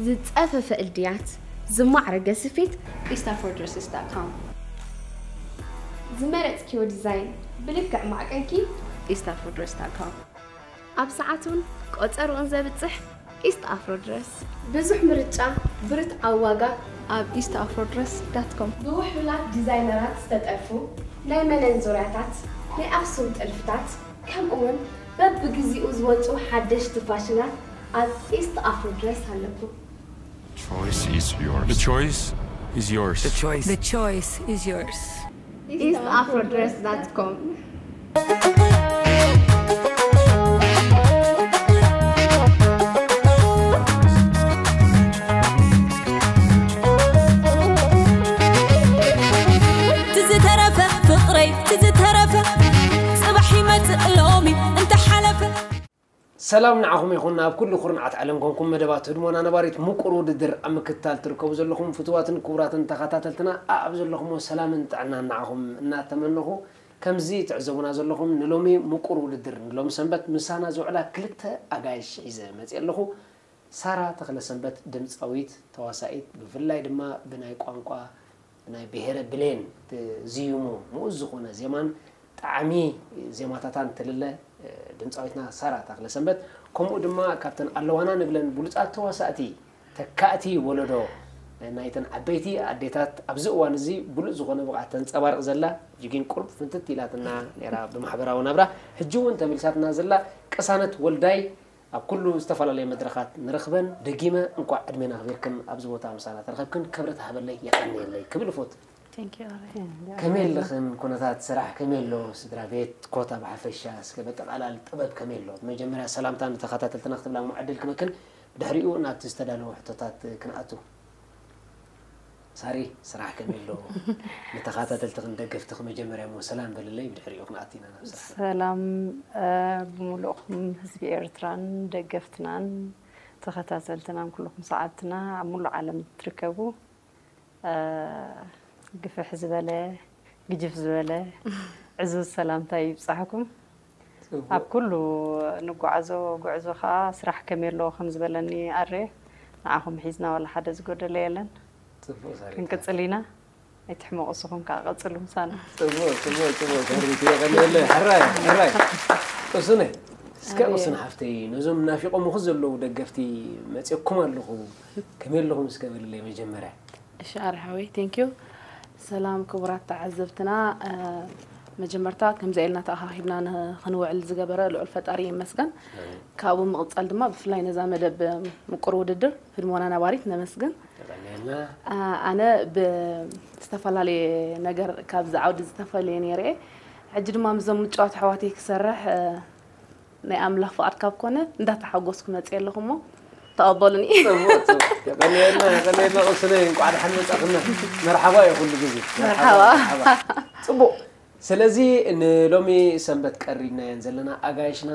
ዝጸፈፈ እልድያት፣ ዝማዕረገ ስፌት፣ east afro dresses dot com። ዝመረጽክዮ ዲዛይን ብልክዕ ማዕቀንኪ፣ east afro dress dot com። ኣብ ሰዓቱን ቆጸርኡን ዘብጽሕ ኢስት ኣፍሮ ድረስ። ብዙሕ ምርጫ፣ ብርትዓዊ ዋጋ፣ ኣብ east afro dress dot com። ብውሕሉላት ዲዛይነራት ዝተጠልፉ ናይ መነን ዙርያታት፣ ናይ ኣኽሱም ጥልፍታት፣ ከምኡውን በብግዚኡ ዝወጹ ሓደሽቲ ፋሽናት ኣብ ኢስት ኣፍሮ ድረስ ኣለኩም። Choice is yours. The choice is yours. The choice. The choice is yours. east afro dress dot com። ትዝተረፈ ፍቕረይ ትዝተረፈ ጽባሕ ይመጽእ ሎሚ እንተሓለፈ ሰላም ንዓኹም ይኹን ኣብ ኩሉ ኩርናዓት ዓለም ኮንኩም መደባት ህድሞና ነባሪት ምቁር ውድድር ኣብ ምክትታል ትርከቡ ዘለኹም ፍትዋትን ክቡራትን ተኸታተልትና ኣብ ዘለኹሞ ሰላምን ጥዕናን ንዓኹም እናተመነኹ ከምዚ ትዕዘቡና ዘለኹም ንሎሚ ምቁር ውድድር ንሎም ሰንበት ምሳና ዝውዕላ ክልተ ኣጋይሽ ሒዘ መፅእ ኣለኹ። ሳራ ተኽለሰንበት ድምፃዊት ተዋሳኢት ብፍላይ ድማ ብናይ ቋንቋ ናይ ብሄረ ብሌን ዝይሙ ምኡዝ ዝኾነ ዜማን ጣዕሚ ዜማታታን ትልለ ድምፃዊትና ሳራ ተኽለሰንበት ከምኡ ድማ ካብተን ኣለዋና ንብለን ብሉፃት ተዋሳእቲ ተካእቲ ወለዶ ናይተን ዓበይቲ ኣዴታት ኣብዚ እዋን እዚ ብሉፅ ዝኾነ ብቕዓት ተንፀባርቕ ዘላ ጅጊን ቁርብ ፍንትት ኢላትና ነራ ብማሕበራዊ ናብራ ሕጂ እውን ተመሊሳትና ዘላ ቅሳነት ወልዳይ ኣብ ኩሉ ዝተፈላለየ መድረኻት ንረኽበን ደጊመ እንኳዕ ዕድሜን ኣኽቢርክን ኣብዚ ቦታ ምሳና ተረኸብክን ክብረት ሃበለይ የቐንየለይ ክብል እፎቱ። ከመይ ኣለኽን ኩነታት ስራሕ ከመይ ኣሎ ስድራ ቤት ኮታ ብሓፈሻ እስከ በጠቓላል ጥበብ ከመይ ኣሎ ብመጀመርያ ሰላምታ ንተኸታተልትና ክትብላ እሞ ዕድል ክበክን ብድሕሪኡ ናብቲ ዝተዳለወ ሕቶታት ክንኣቱ። ሳሪ ስራሕ ከመይ ኣሎ ንተኻታተልትኽን ደገፍትኽ መጀመርያ እሞ ሰላም በልለይ ብድሕሪኡ ክንኣቱ ኢና ናብ ስራሕ ሰላም ብምሉእኹም ህዝቢ ኤርትራን ደገፍትናን ተኸታተልትናን ኩልኹም ሰዓብትና ኣብ ሙሉእ ዓለም ትርከቡ ግፍሕ ዝበለ ግጅፍ ዝበለ ዕዙዝ ሰላምታ ይብጻሕኩም ኣብ ኩሉ ንጓዓዞ ጉዕዞ ከዓ ስራሕ ከመይ ኣለዎ ከም ዝበለኒ ኣረ ንዓኹም ሒዝና ዋላ ሓደ ዝጎደለ የለን ክንቅጽል ኢና ኣይትሕመቑ እስኹም ከዓ ቀጽሉ ምሳና ጽቡቅ ጽቡቅ ጽቡቅ ከሪት የቀንየለ ሕራይ ሕራይ ቅሱነ እስከ ቅሱን ሓፍተይ ነዞም ናፊቆምኹ ዘለዉ ደገፍቲ መፅኩም ኣለኹ ከመይ ኣለኹም እስከ በልለይ መጀመርያ እሺ ኣረ ሓወይ thank you ሰላም ክቡራት ተዓዘብትና መጀመርታ ከምዚ ኢልና ተኣኻኺብና ንኽንውዕል ዝገበረ ልዑል ፈጣሪ ይመስገን ካብኡ ምቕፃል ድማ ብፍላይ ነዛ መደብ ምቁር ውድድር ህድሞና ነባሪት ነመስግን ኣነ ብዝተፈላለየ ነገር ካብዚ ዓውዲ ዝተፈለየ ነይረ ሕጂ ድማ ምዞም ምጭዋት ኣሕዋተይ ክሰርሕ ናይ ኣምላኽ ፍቓድ ካብ ኮነ እንዳተሓጎስኩ መፅየ ኣለኹ እሞ ተቐበሉኒ። የቐንየልና የቐንየልና ቅስነይ እንቋዕ ደሓን መፃእኽና። መርሓባ እዩ ኩሉ ግዜ። መርሓባ። መርሓባ። ፅቡቕ። ስለዚ ንሎሚ ሰንበት ቀሪብናየን ዘለና ኣጋይሽና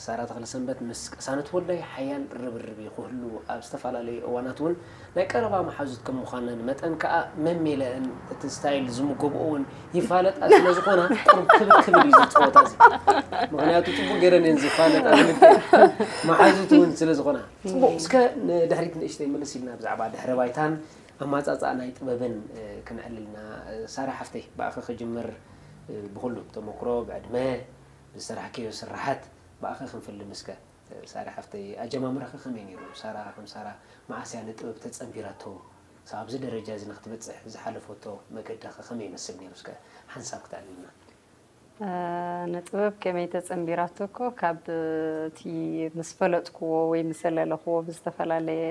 ሳራ ተኽለሰንበት ምስ ቅሳነት ወልዳይ ሓያል ርብርብ ክህሉ ኣብ ዝተፈላለዩ እዋናት እውን ናይ ቀረባ መሓዙት ከም ምዃነን መጠን ከኣ መሜለእን እቲ ስታይል ዝምገብኦ እውን ይፋለጣ ስለ ዝኾና ቁሩብ ክብል ክብል እዩ እዚ ፀወታ እዚ ምኽንያቱ ፅቡቅ ገይረን እየን ዝፋለጣ ክልተ መሓዙት እውን ስለ ዝኾና ፅቡቅ እስከ ንድሕሪት ንእሽተይ ምልስ ኢልና ብዛዕባ ድሕረ ባይታን ኣማፃፃእ ናይ ጥበብን ክንዕልልና ሳራ ሓፍተይ ብኣኺ ክጅምር ብኩሉ ተመክሮ ብዕድመ ብዝሰራሕክዮ ስራሓት ብኣኺ ክንፍልም እስከ ሳራ ሓፍተይ ኣጀማምራኺ ከመይ ነይሩ? ሳራ ከም ሳራ መዓስ እያ ንጥበብ ተጸንቢራቶ? ክሳብ ኣብዚ ደረጃ እዚ ንክትበጽሕ ዝሓለፈቶ መገዲ ከ ከመይ ይመስል ነይሩ? እስከ ሓንሳብ ክተዕልልና። ንጥበብ ከመይ ተጸንቢራቶ እኮ ካብ እቲ ምስ ፈለጥክዎ ወይ ምስ ዘለለኽዎ ብዝተፈላለየ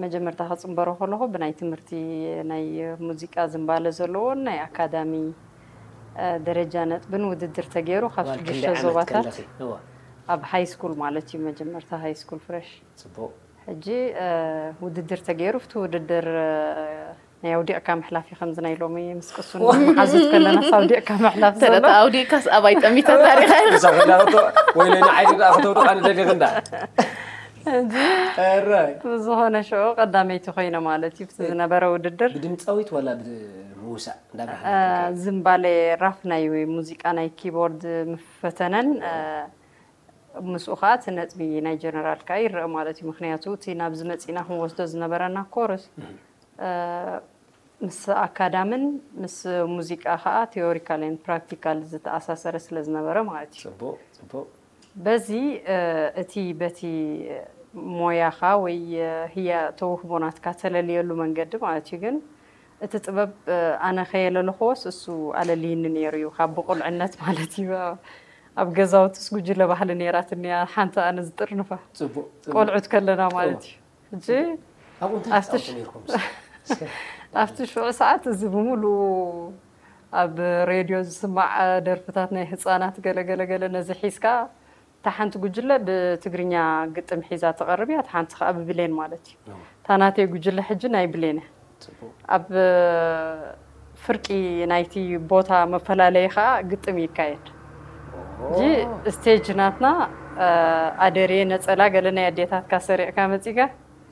መጀመርታ ክጽንበሮ ከለኹ ብናይ ትምህርቲ ናይ ሙዚቃ ዝንባለ ዘለዎን ናይ ኣካዳሚ ደረጃ ነጥብን ውድድር ተገይሩ ካብ ሽዱሽተ ዞባታት ኣብ ሃይ ስኩል ማለት እዩ መጀመርታ ሃይ ስኩል ፍረሽ ጽቡቅ ሕጂ ውድድር ተገይሩ ፍቲ ውድድር ናይ ኣውዲቕካ ምሕላፍ እዩ ከምዚ ናይ ሎሚ ምስ ቅሱን መሓዙት ከለና ኣውዲቕካ ምሕላፍ ዘሎ ኣውዲቕካስ ኣባይ ጠሚታ ታሪኻ ወይለ ንዓይ ደኣ ከተውድቓ ንደሊኽ እንዳ ዝኾነ ሽዑ ቀዳመይቲ ኮይነ ማለት እዩ ብቲ ዝነበረ ውድድር ብድምፃዊት ዋላ ብምውሳእ እንዳብርሃ ዝምባለ ራፍ ናይ ሙዚቃ ናይ ኪቦርድ ምፈተነን ምስኡ ከዓ እቲ ነጥቢ ናይ ጀነራልካ ይረአ ማለት እዩ። ምክንያቱ እቲ ናብዚ መፂና ክንወስዶ ዝነበረና ኮርስ ምስ ኣካዳምን ምስ ሙዚቃ ከዓ ቴዎሪካልን ፕራክቲካል ዝተኣሳሰረ ስለ ዝነበረ ማለት እዩ። ፅቡቅ ፅቡቅ። በዚ እቲ በቲ ሞያኻ ወይ ህያ ተውህቦ ናትካ ተለልየሉ መንገዲ ማለት እዩ። ግን እቲ ጥበብ ኣነ ከየለለኽዎስ እሱ ኣለልይኒ ነይሩ እዩ፣ ካብ ብቁልዕነት ማለት እዩ። ኣብ ገዛውትስ ጉጅለ ባህሊ ነይራትኒ እያ ሓንቲ ኣነ ዝጥርንፋ ፅቡቅ። ቆልዑት ከለና ማለት እዩ። ሕጂ ኣብኡ እንታይ ኣብቲ ትፃወቱ ነይርኩም? እስከ ኣብቲ ሽዑ ሰዓት እዚ ብምሉኡ ኣብ ሬድዮ ዝስማዕ ደርፍታት ናይ ህፃናት ገለ ገለ ገለ ነዚ ሒዝካ እታ ሓንቲ ጉጅለ ብትግርኛ ግጥም ሒዛ ትቐርብ እያ፣ እታ ሓንቲ ከዓ ብብሌን ማለት እዩ። እታ ናተይ ጉጅለ ሕጂ ናይ ብሌን እያ። ፅቡቅ። ኣብ ፍርቂ ናይቲ ቦታ መፈላለዪ ከዓ ግጥም ይካየድ። እዚ ስቴጅ ናትና ኣደሬ ነፀላ ገለ ናይ ኣዴታትካ ሰሪዕካ መፂጋ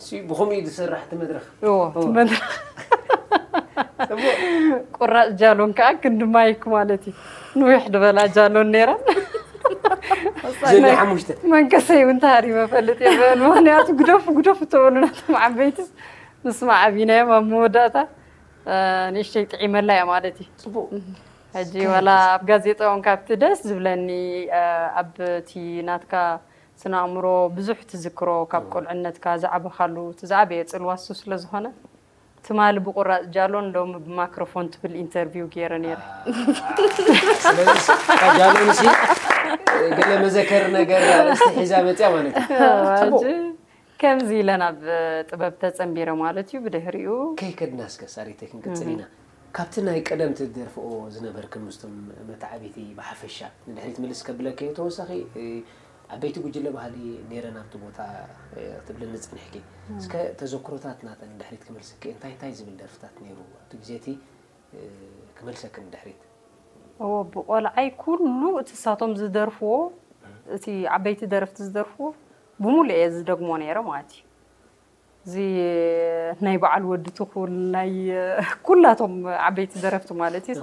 ሲ ብኸምኡ እዩ ዝስራሕ እቲ መድረኽ። እዎ እቲ መድረኽ ቁራፅ ጃሎን ከዓ ክንዲ ማይክ ማለት እዩ። ንዊሕ ዝበላ ጃሎን ነይረን። ዘለ ሓሙሽተ መንከሰይ እውን ተሃሪመ ፈልጥ እየ። ምክንያቱ ግደፉ ግደፉ እተበሉ ናቶም ዓበይትስ ምስማዕ ኣቢናዮም ኣብ መወዳእታ ንእሽተይ ጥዒመላ እያ ማለት እዩ። ፅቡቅ። ሕጂ ዋላ ኣብ ጋዜጣ እውን ካብቲ ደስ ዝብለኒ ኣብቲ ናትካ ስነ ኣእምሮ ብዙሕ ትዝክሮ ካብ ቁልዕነትካ ዝዓበኻሉ እቲ ዝዓበየ ፅልዋ እሱ ስለ ዝኾነ ትማሊ ብቁራፅ ጃሎን ሎሚ ብማክሮፎን ትብል ኢንተርቪው ገይረ ነይረ። ስለዚ ካብ ጃሎን ሲ ገለ መዘከር ነገር ኣርእስቲ ሒዛ መፅያ ማለት እዩ። ፅቡቅ። ከምዚ ኢለ ናብ ጥበብ ተፀንቢረ ማለት እዩ። ብድሕሪኡ ከይከድና እስከ ሳሪተይ ክንቅፅል ኢና። ካብቲ ናይ ቀደም ትደርፍኦ ዝነበርክን ምስቶም መተዓቢቲ ብሓፈሻ ንድሕሪት ምልስ ከብለኪ ተወሳኺ ዓበይቲ ጉጅለ ባህሊ ነይረን ኣብቲ ቦታ ክትብልኒ ፀኒሕኪ። እስከ ተዘክሮታት ናተን ንድሕሪት ክመልሰኪ እንታይ እንታይ ዝብል ደርፍታት ነይሩ ኣብቲ ግዜ እቲ ክመልሰኪ ንድሕሪት? እዎ ብቆልዓይ ኩሉ እቲ ሳቶም ዝደርፍዎ እቲ ዓበይቲ ደረፍቲ ዝደርፍዎ ብሙሉ እየ ዝደግሞ ነይረ ማለት እዩ። እዚ ናይ በዓል ወዲ ትኹል ናይ ኩላቶም ዓበይቲ ደረፍቲ ማለት እዩ።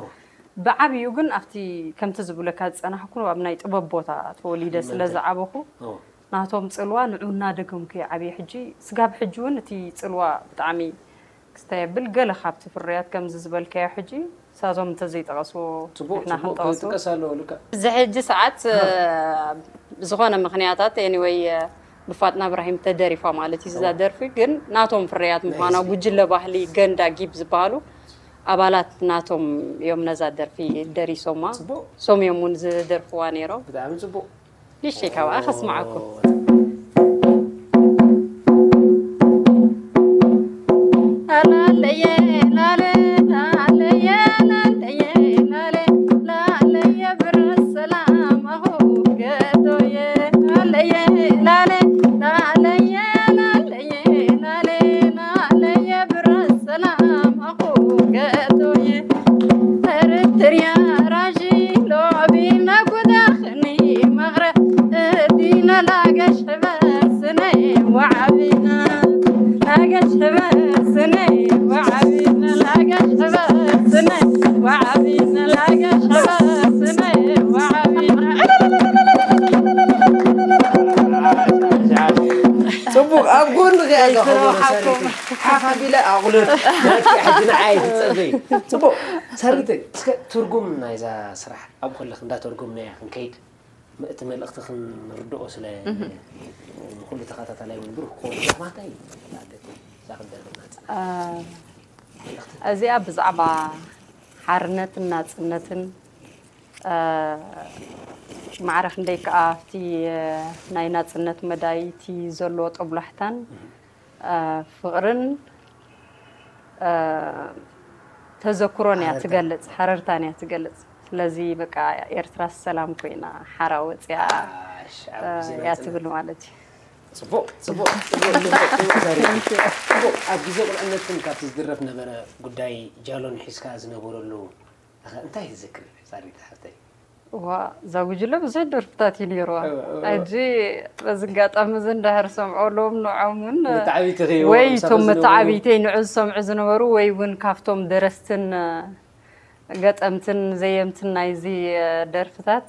ብዓብዩ ግን ኣብቲ ከምቲ ዝብለካ ዝፀናሕኩ ኣብ ናይ ጥበብ ቦታ ተወሊደ ስለ ዝዓበኹ ናቶም ፅልዋ ንዑ እናደገምኩ እየ ዓብየ። ሕጂ ስጋብ ሕጂ እውን እቲ ፅልዋ ብጣዕሚ ክስታይ የብል። ገለ ካብቲ ፍርያት ከምዚ ዝበልካዮ ሕጂ ሳቶም እንተዘይጠቐስዎ ፅቡቅ ንሕና ፅቡቅ ክንጠቐሶ ክጥቀስ ኣለዎ ልካ ብዚ ሕጂ ሰዓት ብዝኾነ ምክንያታት ኤኒወይ ብፋጥና እብራሂም ተደሪፋ ማለት እዩ እዛ ደርፊ ግን ናቶም ፍርያት ምዃና ናይዚ ጉጅለ ባህሊ ገንዳ ጊብ ዝበሃሉ ኣባላት ናቶም እዮም ነዛ ደርፊ ደሪሶማ ፅቡቅ ሶም እዮም እውን ዝደርፍዋ ነይሮም ብጣዕሚ ፅቡቅ ንእሽተይ ካብኣ ከስምዓኩም ፅቡቅ ኣብ ጎንኺ እያ እዛ ከበሮ ሰሪቲ ሓፍ ኣቢለ ኣቑልፍ ናትኪ ሕጂ ንዓይ ትፀበይ ፅቡቅ ሰሪተይ እስከ ትርጉም ናይዛ ስራሕ ኣብኡ ከለክ እንዳተርጎምናያ ክንከይድ እቲ መልእኽቲ ክንርድኦ ስለ ንኩሉ ተኸታታላይ እውን ብሩህ ክኸውን ብዛዕባ እንታይ ኣለቲ እዛ ክንደርፍ ናፅና እዚኣ ብዛዕባ ሓርነትን ናፅነትን ማዕረ ክንደይ ከዓ ኣብቲ ናይ ናፅነት መዳይ እቲ ዘሎ ጦብላሕታን ፍቅርን ተዘክሮን እያ ትገልፅ፣ ሓረርታን እያ ትገልፅ። ስለዚ በቃ ኤርትራ ሰላም ኮይና ሓራ ወፅያ እያ ትብል ማለት እዩ። ፅቡቅ ፅቡቅ ፅቡቅ ፅቡቅ ሰሪት ፅቡቅ ኣብ ግዜ ቁልዕነትኩም ካብቲ ዝድረፍ ነበረ ጉዳይ ጃሎን ሒዝካ ዝነበረሉ እንታይ ትዝክር ሳሪት ሓፍተይ ዋ እዛ ጉጅለ ብዙሕ ደርፍታት እዩ ነይርዋ ሕጂ በዚ ኣጋጣሚ እዚ እንዳሕር ሰምዖ ሎም ንዖም እውን መተዓቢቲ ወይ እቶም መተዓቢተይ ንዑ ዝሰምዑ ዝነበሩ ወይ እውን ካብቶም ደረስትን ገጠምትን ዘየምትን ናይዚ ደርፍታት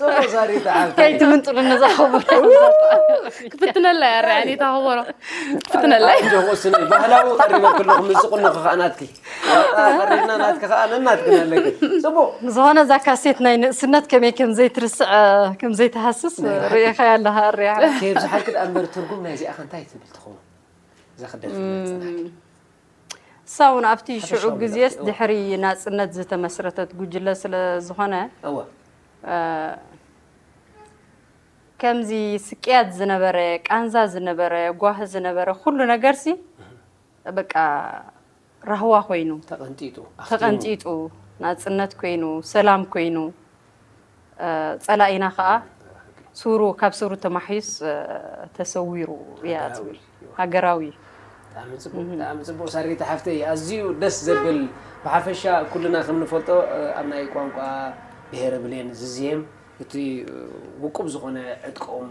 ጽቡቕ ሳሪታ ሓብተይ። ከይትምንጥሉኒ እዛ ኸበሮ። ክፍትነላ ያረ ያኔ ታኸበሮ ክፍትነላ ኣጆ ወስኒ ባህላዊ ቀሪበ ክልኹም እዚ ቁኖ ከኣ ናትኪ ቀሪብና ናትኪ ከኣ ነናትክን ኣለኪ ጽቡቕ ዝኾነ እዛ ካሴት ናይ ንእስነት ከመይ ከም ዘይትርስዕ ከም ዘይትሃስስ ርእኻ ኣለኻ ርያ ከብዝሓልኪ ደኣ እምበር ትርጉም ናይዚኣ ከ እንታይ ትብል ትኸውን እዛ ክደርፊ ጽናሕ እሳ እውን ኣብቲ ሽዑ ግዜስ ድሕሪ ናፅነት ዝተመስረተት ጉጅለ ስለ ዝኾነ እወ ከምዚ ስቅያት ዝነበረ ቃንዛ ዝነበረ ጓህ ዝነበረ ኩሉ ነገርሲ በቃ ራህዋ ኮይኑ ተቐንጢጡ ኣኽቲሙ። ተቐንጢጡ ናፅነት ኮይኑ ሰላም ኮይኑ ጸላኢና ከዓ ሱሩ ካብ ሱሩ ተማሕዩስ ተሰዊሩ እያ ትብል ሃገራዊ ብጣዕሚ ፅቡቅ ብጣዕሚ ፅቡቅ ሳሪታ ሓፍተይ ኣዝዩ ደስ ዘብል ብሓፈሻ ኩልና ከም ንፈልጦ ኣብ ናይ ቋንቋ ብሄረ ብሌን ዝዝየም እቲ ውቁብ ዝኾነ ዕጥቆም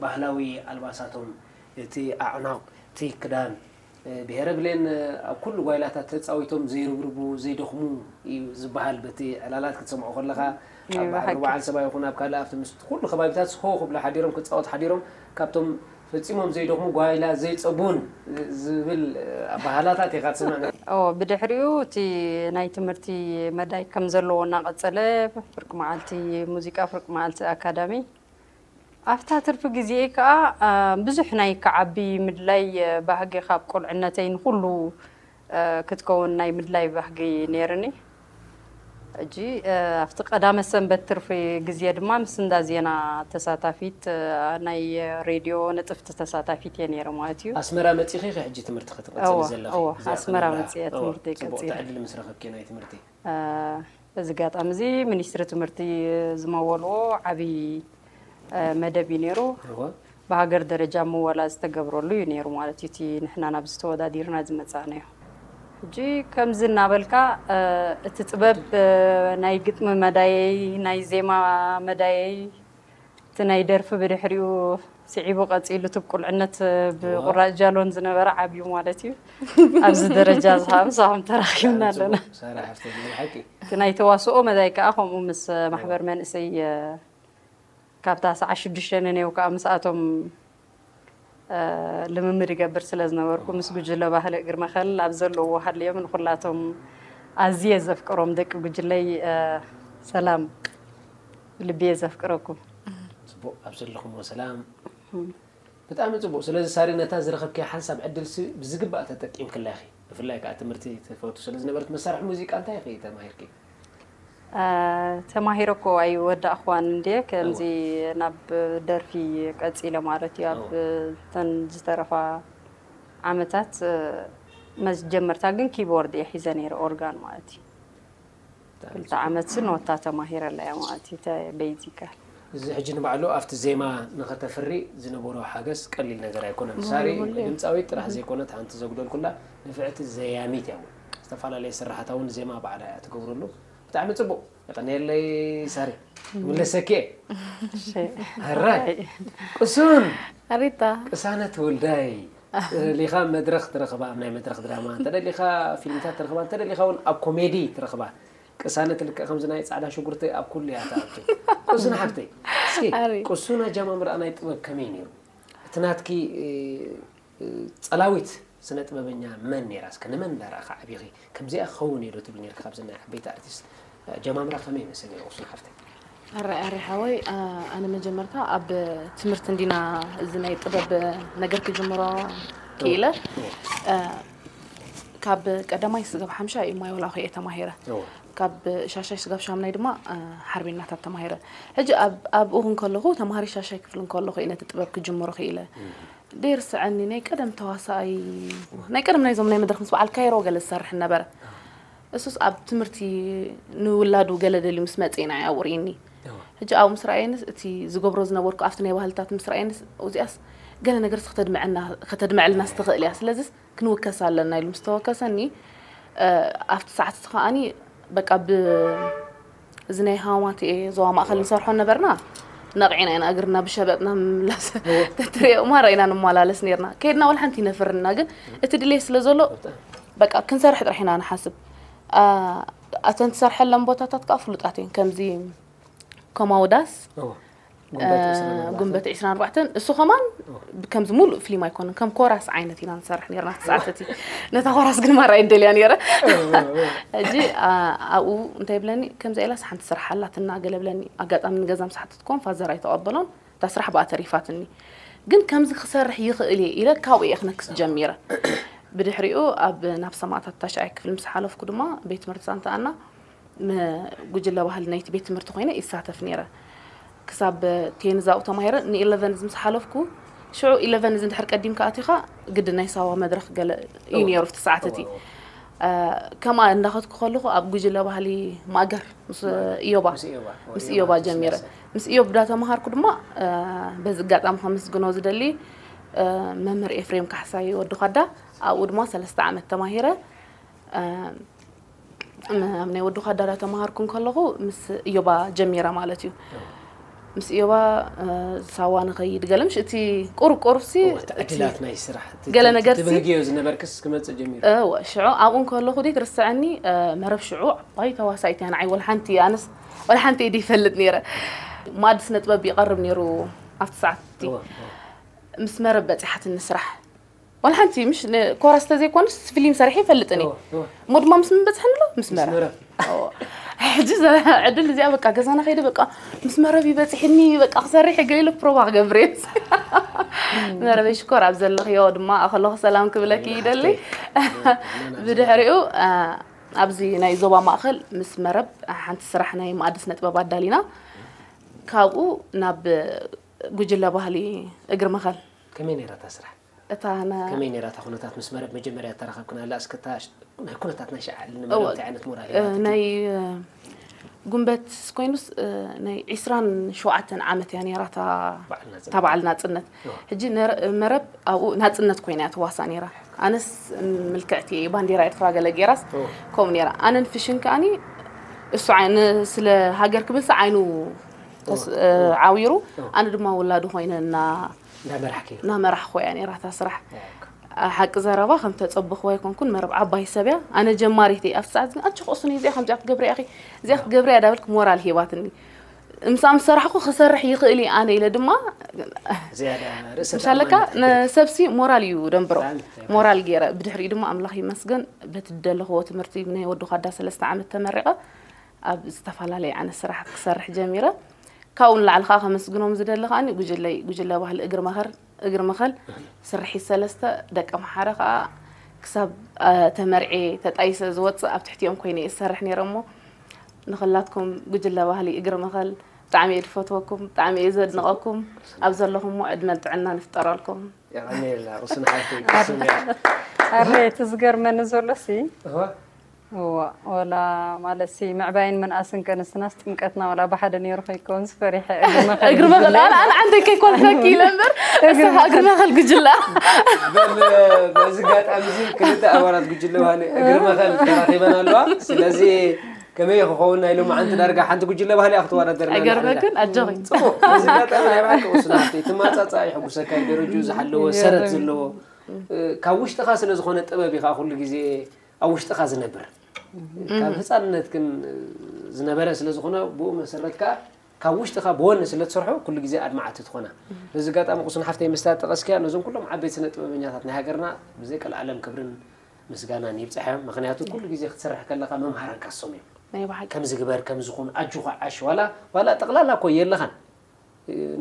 ባህላዊ ኣልባሳቶም እቲ ኣዕናቕ እቲ ክዳን ብሄረ ብሌን ኣብ ኩሉ ጓይላታት ተፃዊቶም ዘይርብርቡ ዘይደኽሙ እዩ ዝበሃል በቲ ዕላላት ክትሰምዖ ከለኻ ኣብ በዓል ርባዓል ሰባ ይኹን ኣብ ካልእ ኣብቲ ምስ ኩሉ ከባቢታት ስሆ ክብሉ ሓዲሮም ክፃወቱ ሓዲሮም ካብቶም ፈፂሞም ዘይደኽሙ ጓይላ ዘይፀቡን ዝብል ኣባህላታት ኢኻ ትስምዕ ኦ ብድሕሪኡ እቲ ናይ ትምህርቲ መዳይ ከም ዘለዎ እናቐፀለ ፍርቂ መዓልቲ ሙዚቃ ፍርቂ መዓልቲ ኣካዳሚ ኣብታ ትርፊ ግዜኤ ከዓ ብዙሕ ናይ ክዓቢ ምድላይ ባህጊ ካብ ቁልዕነተይ ንኩሉ ክትከውን ናይ ምድላይ ባህጊ ነይርኒ። ሕጂ ኣብቲ ቀዳመ ሰንበት ትርፊ ግዜ ድማ ምስ እንዳ ዜና ተሳታፊት ናይ ሬድዮ ንጥፍቲ ተሳታፊት እየ ነይረ ማለት እዩ። ኣስመራ መፂኺ ኢኺ ሕጂ ትምህርቲ ክትቕፅሊ ዘለኺ? እወ፣ እዚኣ ኣስመራ ክነግራ። መፂአ እወ፣ ትምህርቲ ጽቡቕ ቀፂለ። ዕድል ምስ ረኸብኪ ናይ ትምህርቲ። በዚ ኣጋጣሚ እዚ ሚኒስትሪ ትምህርቲ ዝመወልዎ ዓብዪ መደብ እዩ ነይሩ። ብሃገር ደረጃ ምወላ ዝተገብረሉ እዩ ነይሩ ማለት እዩ እቲ ንሕና ናብዚ ተወዳዲርና ዝመፃእናዮ። ሕጂ ከምዚ እናበልካ እቲ ጥበብ ናይ ግጥሚ መዳየይ ናይ ዜማ መዳየይ እቲ ናይ ደርፊ ብድሕሪኡ ስዒቡ ቀፂሉ እቲ ቁልዕነት ብቁራጭ ጃሎን ዝነበረ ዓብዩ ማለት እዩ ኣብዚ ደረጃ እዚ ከዓ ምሳኹም ተራኪብና ኣለና እቲ ናይ ተዋስኦ መዳይ ከዓ ከምኡ ምስ ማሕበር መንእሰይ ካብ ታስዓ ሽዱሽተ ነኔው ከዓ ምስኣቶም ልምምድ ይገብር ስለ ዝነበርኩ ምስ ጉጅለ ባህሊ እግሪ መኸል ኣብ ዘለዎ ሃልዮም ንኩላቶም ኣዝየ ዘፍቅሮም ደቂ ጉጅለይ ሰላም ብልብየ ዘፍቅረኩም። ፅቡቅ ኣብ ዘለኹሞ ሰላም። ብጣዕሚ ፅቡቅ። ስለዚ ሳሪ ነታ ዝረኸብክያ ሓንሳብ ዕድልሲ ብዝግባእ ተጠቂምክላ ኢኺ። ብፍላይ ከዓ ትምህርቲ ትፈቱ ስለ ዝነበርክ መሳርሒ ሙዚቃ እንታይ ኢኺ ተማሂርኪ? ተማሂረ እኮ ኣይወዳእኽዋን እንድየ ከምዚ ናብ ደርፊ ቀፂለ ማለት እዩ ኣብ ተን ዝተረፋ ዓመታት መጀመርታ ግን ኪቦርድ እየ ሒዘ ነይረ ኦርጋን ማለት እዩ ክልተ ዓመት ሲ ኖታ ተማሂረላ እያ ማለት እዩ ቤዚካል እዚ ሕጂ ንባዕሉ ኣብቲ ዜማ ንኸተፍሪ ዝነበሮ ሓገዝ ቀሊል ነገር ኣይኮነን። ሳሪ ድምፃዊት ጥራሕ ዘይኮነት ሓንቲ ዘጉደልኩላ ንፍዕቲ ዘያሚት እያ እውን ዝተፈላለየ ስራሕታ እውን ዜማ ባዕላ እያ ትገብረሉ። ብጣዕሚ ፅቡቅ የቀንየለይ ሳሪ ምለሰኪ እየ። ሕራይ ቅሱን ኣሪታ ቅሳነት ወልዳይ ተደሊኻ መድረኽ ትረኽባ ኣብ ናይ መድረኽ ድራማ እንተደሊኻ ፊልምታት ትረኽባ እንተደሊኻ እውን ኣብ ኮሜዲ ትረኽባ ቅሳነት ልክዕ ከምዚ ናይ ፃዕዳ ሽጉርቲ ኣብ ኩሉ እያ ትኣቱ። ቅሱን ሓፍተይ እስኪ ኣሪ። ቅሱን ኣጀማምራኣ ናይ ጥበብ ከመይ ነይሩ? እቲ ናትኪ ጸላዊት ስነ ጥበበኛ መን ነይራ? እስከ ንመን እንዳረኣኻ ዓቢኺ? ከምዚኣ ክኸውን እየ ዶ ትብል ነይርካ? ካብዘን ናይ ዓበይቲ ኣርቲስት ጀማምራ ከመይ ይመስል ነይሩ? ቁሱን ሓፍተይ። ኣረ ኣረ ሓወይ፣ ኣነ መጀመርታ ኣብ ትምህርቲ እንዲና እዚ ናይ ጥበብ ነገር ክጅምሮ ክኢለ። ካብ ቀዳማይ ስጋብ ሓምሻ እዩ ማይ ወላኹ እየ ተማሂረ። ካብ ሻሻይ ስጋብ ሻምናይ ድማ ሓርቤናታት ተማሂረ። ሕጂ ኣብኡ እንከለኹ፣ ተማሃሪ ሻሻይ ክፍሊ እንከለኹ እየ ነቲ ጥበብ ክጅምሮ ክኢለ። ደይርስዐኒ ናይ ቀደም ተዋሳኣይ፣ ናይ ቀደም ናይዞም ናይ መድረኽ ምስ በዓል ካይሮ ገለ ዝሰርሕ ነበረ። እሱስ ኣብ ትምህርቲ ንውላዱ ገለ ደልዩ ምስ መጽእ ኢና ኣብኡ ርእይኒ። ሕጂ ኣብኡ ምስ ረኣየንስ፣ እቲ ዝገብሮ ዝነበርኩ ኣብቲ ናይ ባህልታት ምስ ረኣየንስ፣ እዚኣስ ገለ ነገር ከተድምዐልና፣ ከተድምዐልና ስትኽእል እያ። ስለዚስ ክንውከስ ኣለና ኢሉ ምስ ተወከሰኒ፣ ኣብቲ ሰዓት እቲ ከኣኒ በቃ ብ-፣ እዚ ናይ ሃማማት ዞባ ማእከል ንሰርሖ ነበርና። ነቒዕና ኢና እግርና ብሸበጥና ምምላስ ተትሪኦ ማራ ኢና ንመላለስ ነርና። ከይድና ወላ ሓንቲ ይነፍርና፣ ግን እቲ ድሌት ስለ ዘሎ በቃ ክንሰርሕ ጥራሕ ኢና ንሓስብ። ኣተን ትሰርሐለን ቦታታት ከዓ ፍሉጣት እየን። ከምዚ ኮማውዳስ፣ ጉንበት ዕስራን ኣርባዕተን። እሱ ከማን ከምዚ ሙሉእ ፊልም ኣይኮነን፣ ከም ኮራስ ዓይነት ኢና ንሰርሕ ነርና። እቲ ሰዓት እቲ ነታ ኮራስ ግን ማራ ይደልያ ነረ። ሕጂ ኣብኡ እንታይ ይብለኒ፣ ከምዚ ኢላስ ሓንቲ ስራሕ ኣላትና ገለ ብለኒ። ኣጋጣሚ ንገዛ ምስ ሓተትኩም ፋዘር ኣይተቐበሎን፣ እታ ስራሕ ብኣ ተሪፋትኒ። ግን ከምዚ ክሰርሕ ይኽእል እየ ኢለ ካብኡ እየ ክነክስ ጀሚረ። ብድሕሪኡ ኣብ ናብ ሰማእታት ታሽዓይ ክፍሊ ምስ ሓለፍኩ ድማ ቤት ትምህርቲ ሳንታ ኣና ጉጅለ ባህሊ ናይቲ ቤት ትምህርቲ ኮይነ ይሳተፍ ነይረ። ክሳብ ቴንዛኡ ተማሂረ ንኢለቨንዝ ምስ ሓለፍኩ፣ ሽዑ ኢለቨንዝ እንድሕር ቀዲምካ ኣቲኻ ግዲ ናይ ሳዋ መድረኽ ገለ እዩ ነይሩ ኣብቲ ሰዓት እቲ። ከምኣ እንዳኸድኩ ከለኹ ኣብ ጉጅለ ባህሊ ማእገር ምስ እዮባ፣ ምስ እዮባ ጀሚረ። ምስ እዮብ ዳ ተምሃርኩ ድማ በዚ ኣጋጣሚ ከመስግኖ ዝደሊ መምህር ኤፍሬም ካሕሳይ ወዲ ኳዳ፣ ኣብኡ ድማ ሰለስተ ዓመት ተማሂረ። ኣብ ናይ ወዲ ኳዳ ዳ ተምሃርኩ እንከለኹ ምስ እዮባ ጀሚረ ማለት እዩ። ምስ እዮባ ሳዋ ንኸይድ ገለ፣ ምሽ እቲ ቁሩብ ቁሩብሲ ዕድላት ናይ ስራሕ ገለ ነገርሲ ትብህግዮ ዝነበርክስ ክመጽእ ጀሚሩ። እወ፣ ሽዑ ኣብኡ እንከለኹ ደይ ትርስዐኒ፣ መረብ ሽዑ ዓባይ ተዋሳኢት እያ ንዓይ፣ ወላ ሓንቲ ኣነስ ወላ ሓንቲ ኢዲ ይፈልጥ ነይረ። ማዲ ስነ ጥበብ ይቐርብ ነይሩ ኣብቲ ሰዓት እቲ። ምስ መረብ በጺሓትኒ ስራሕ። ወላ ሓንቲ ምሽ ኮራስ ተዘይኮንስ ፊልም ሰሪሐ ይፈልጥኒ። እሞ ድማ ምስ ምን በጽሐኒ ኣሎ? ምስ መረብ። ሕጂ ዕድል እዚኣ በቃ ገዛና ከይደ በቃ ምስ መረብ ይበጽሕኒ በቃ ክሰርሕ ገለ ኢለ ፕሮባ ክገብር እየ። መረበይ ሽኮር ኣብ ዘለኽዮ ድማ ኣኸለኹ ሰላም ክብለኪ ይደሊ። ብድሕሪኡ ኣብዚ ናይ ዞባ ማእኸል ምስ መረብ ሓንቲ ስራሕ ናይ ማእዲ ስነ ጥበብ ኣዳሊና፣ ካብኡ ናብ ጉጅለ ባህሊ እግሪ መኸል። ከመይ ነይራ እታ ስራሕ? እታ ና- ከመይ ነይራ እታ ኩነታት? ምስ መረብ መጀመርያ እተራኸብክናላ እስከ እታ ሽ-፣ ናይ ኩነታት ናይ ሸዓ ንመረብ እወ፣ እንታይ ዓይነት ሞራል እ፣ ሂባትኪ? ናይ፣ እ፣ ጉንበት ኮይኑስ፣ እ፣ ናይ ዒስራን ሸውዓተን ዓመት እያ ነይራ እታ በዓል ናጽነት። እታ በዓል ናጽነት። እወ። ሕጂ ነረ-፣ መረብ ኣብኡ ናጽነት ኮይና እያ ትዋሳእ ነይራ። ኣነስ ምልክዕቲ ባንዴራ ኤርትራ ገለ ገይራስ እወ። ከምኡ ነይራ። ኣነን ፍሽን ከኣኒ እሱ ዓይኑ ስለ ሃገር ክብልሲ ዓይኑ ተስ-፣ እወ። እ፣ እወ። ዓዊሩ፣ እወ። ኣነ ድማ ውላዱ ኮይነ እና እንዳመራሕኪ። እናመራሕኩ እያ ነይራ እታ ስራሕ። ሓቂ ዘረባ ከም ተጸበኽዎ ኣይኮንኩን፣ መረብ ዓባይ ሰብ እያ። ኣነ ጀማሪት እየ። ኣብቲ ሰዓት ግን፣ "ኣጆኺ ቁሱኒ፣ እዚኣ ከምዚኣ ክትገብሪ ኢኺ፣ እዚኣ ክትገብሪ እያ" ዳበልክ ሞራል ሂባትኒ። ምስኣ ምስ ሰራሕኩ ክሰርሕ ይኽእል እየ ኣነ ኢለ ድማ ዝያዳ ርእሰ ምሻለካ ተኣማንነት ነሰብሲ ሞራል እዩ ደንብሮ። ብጣዕሚ። ሞራል ገይረ። ብድሕሪኡ ድማ ኣምላኽ ይመስገን፣ በቲ ዝደለኽዎ ትምህርቲ ብናይ ወዲ ኳዳ ሰለስተ ዓመት ተመሪቐ፣ ኣብ ዝተፈላለየ ዓይነት ስራሓት ክሰርሕ ጀሚረ። ካብኡ ንላዕሊ ከዓ ከመስግኖም ዝደሊ ከዓኒ ጉጅለይ፣ ጉጅለ ባህሊ እግሪ መኸር፣ እግሪ መኸል፣ ስርሒት ሰለስተ፣ ደቂ ኣምሓረ ከዓ ክሳብ፣ አ፣ ተመርዕየ ተጣይሰ ዝወፅእ ኣብ ትሕቲኦም ኮይነ እየ ዝሰርሕ ነይረ እሞ፣ ንኹላትኩም ጉጅለ ባህሊ እግሪ መኸል ብጣዕሚ እየ ዝፈትወኩም፣ ብጣዕሚ እየ ዘድንቐኩም። ኣብ ዘለኹሞ ዕድመን ጥዕናን ይፍጠረልኩም። የቐንየልና፣ ቁሱን ሓፍተይ፣ ቁሱን እያ። ኣረ፣ እቲ ዝገርመኒ ዘሎሲ፣ እዋ። እዋ፣ ወላ ማለትሲ፣ ምዕባይን ምንኣስን ከንስናስ ጥምቀትና ወላ ብሓደ ነይሩ ከይከውንስ ፈሪሐ፣ እግሪ መኸል እግሪ መኸል፣ ጉጅለ። ኣነ፣ ኣነ ዓንደይ ከይኮንካ ኪለ እምበር፣ እግሪ እሳ እግሪ መኸል። መኸል ጉጅላ። በል፣ በዚ ኣጋጣሚ እዚ ክልተ ኣባላት ጉጅለ ባህሊ እግሪ መኸል ተራኺበን ኣለዋ። ስለዚ ከመይ ክኸውን ናይ ሎማዓንቲ ዳርጋ ሓንቲ ጉጅለ ባህሊ እያ ክትወዳደርና ኣይገርመክን? ኣላ። ኣጆኺ። ጽቡቕ። በዚ ኣጋጣሚ ናይ ብሓቂ ቁሱን ሓፍተይ፣ ትማጻጻ ይሕጉሰካ እዩ፣ ደረጅኡ ዝሓለወ፣ ሰረት ይገርም። ዘለዎ፣ እ፣ ካብ ውሽጥኻ ስለ ዝኾነ ጥበብ ኢኻ ኩሉ ግዜ ኣብ ውሽጥኻ ዝነብር። ካብ ህጻንነት ግን ዝነበረ ስለ ዝኾነ ብኡ መሰረት ከኣ ካብ ውሽጥኻ ብወኒ ስለ ትሰርሖ ኩሉ ግዜ ኣድማዓቲ ትኾና። በዚ ኣጋጣሚ ቅሱን ሓፍተይ ምስታ ጠቐስክያ ነዞም ኩሎም ዓበይቲ ስነ ጥበበኛታት ናይ ሃገርና ብዘይ ቀልዓለም ክብርን ምስጋናን ይብጽሐ። ምኽንያቱ ኩሉ ግዜ ክትሰርሕ ከለኻ መምሃራንካ እሶም እዮም። ናይ ብሓቂ ከምዚ ግበር ከምዚ ኹን ኣጆኻ ዓሽ ዋላ ዋላ ጠቕላላ እኮ የለኻን።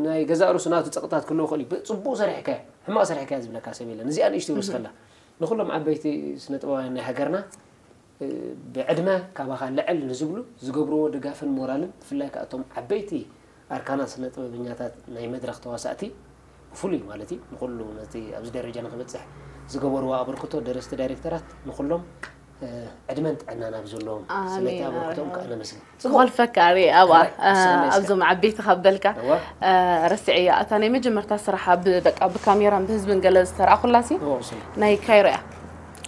ናይ ገዛእ ርእሱ ናቱ ጸቕጥታት ክህልዎ ይኽእል እዩ። ጽቡቕ ሰሪሕካዮ፣ ሕማቕ ሰሪሕካዮ ዝብለካ ሰብ የለን። እዚኣ ንእሽተይ ወስኸላ። ንኹሎም ዓበይቲ ስነ ጥበባውያን ናይ ሃገርና ብዕድመ ካባኻ ልዕል ንዝብሉ ዝገብርዎ ድጋፍን ሞራልን ብፍላይ ከዓ እቶም ዓበይቲ ኣርካናት ስነ ጥበበኛታት ናይ መድረኽ ተዋሳእቲ ብፍሉይ ማለት እዩ ንኹሉ ነቲ ኣብዚ ደረጃ ንክበፅሕ ዝገበርዎ ኣበርክቶ ደረስቲ ዳይሬክተራት ንኹሎም ዕድመን ጥዕናን ኣብ ዘለዎም ስለቲ ኣበርክቶም ከዓ ነመስግን። ክኾልፈካ ኣበይ ኣብኣ ኣብዞም ዓበይቲ ካብ በልካ ረስዕያ እታ ናይ መጀመርታ ስራሓ በቃ ብካሜራን ብህዝብን ገለ ዝተረኣኹላ ሲ ናይ ካይሮ እያ።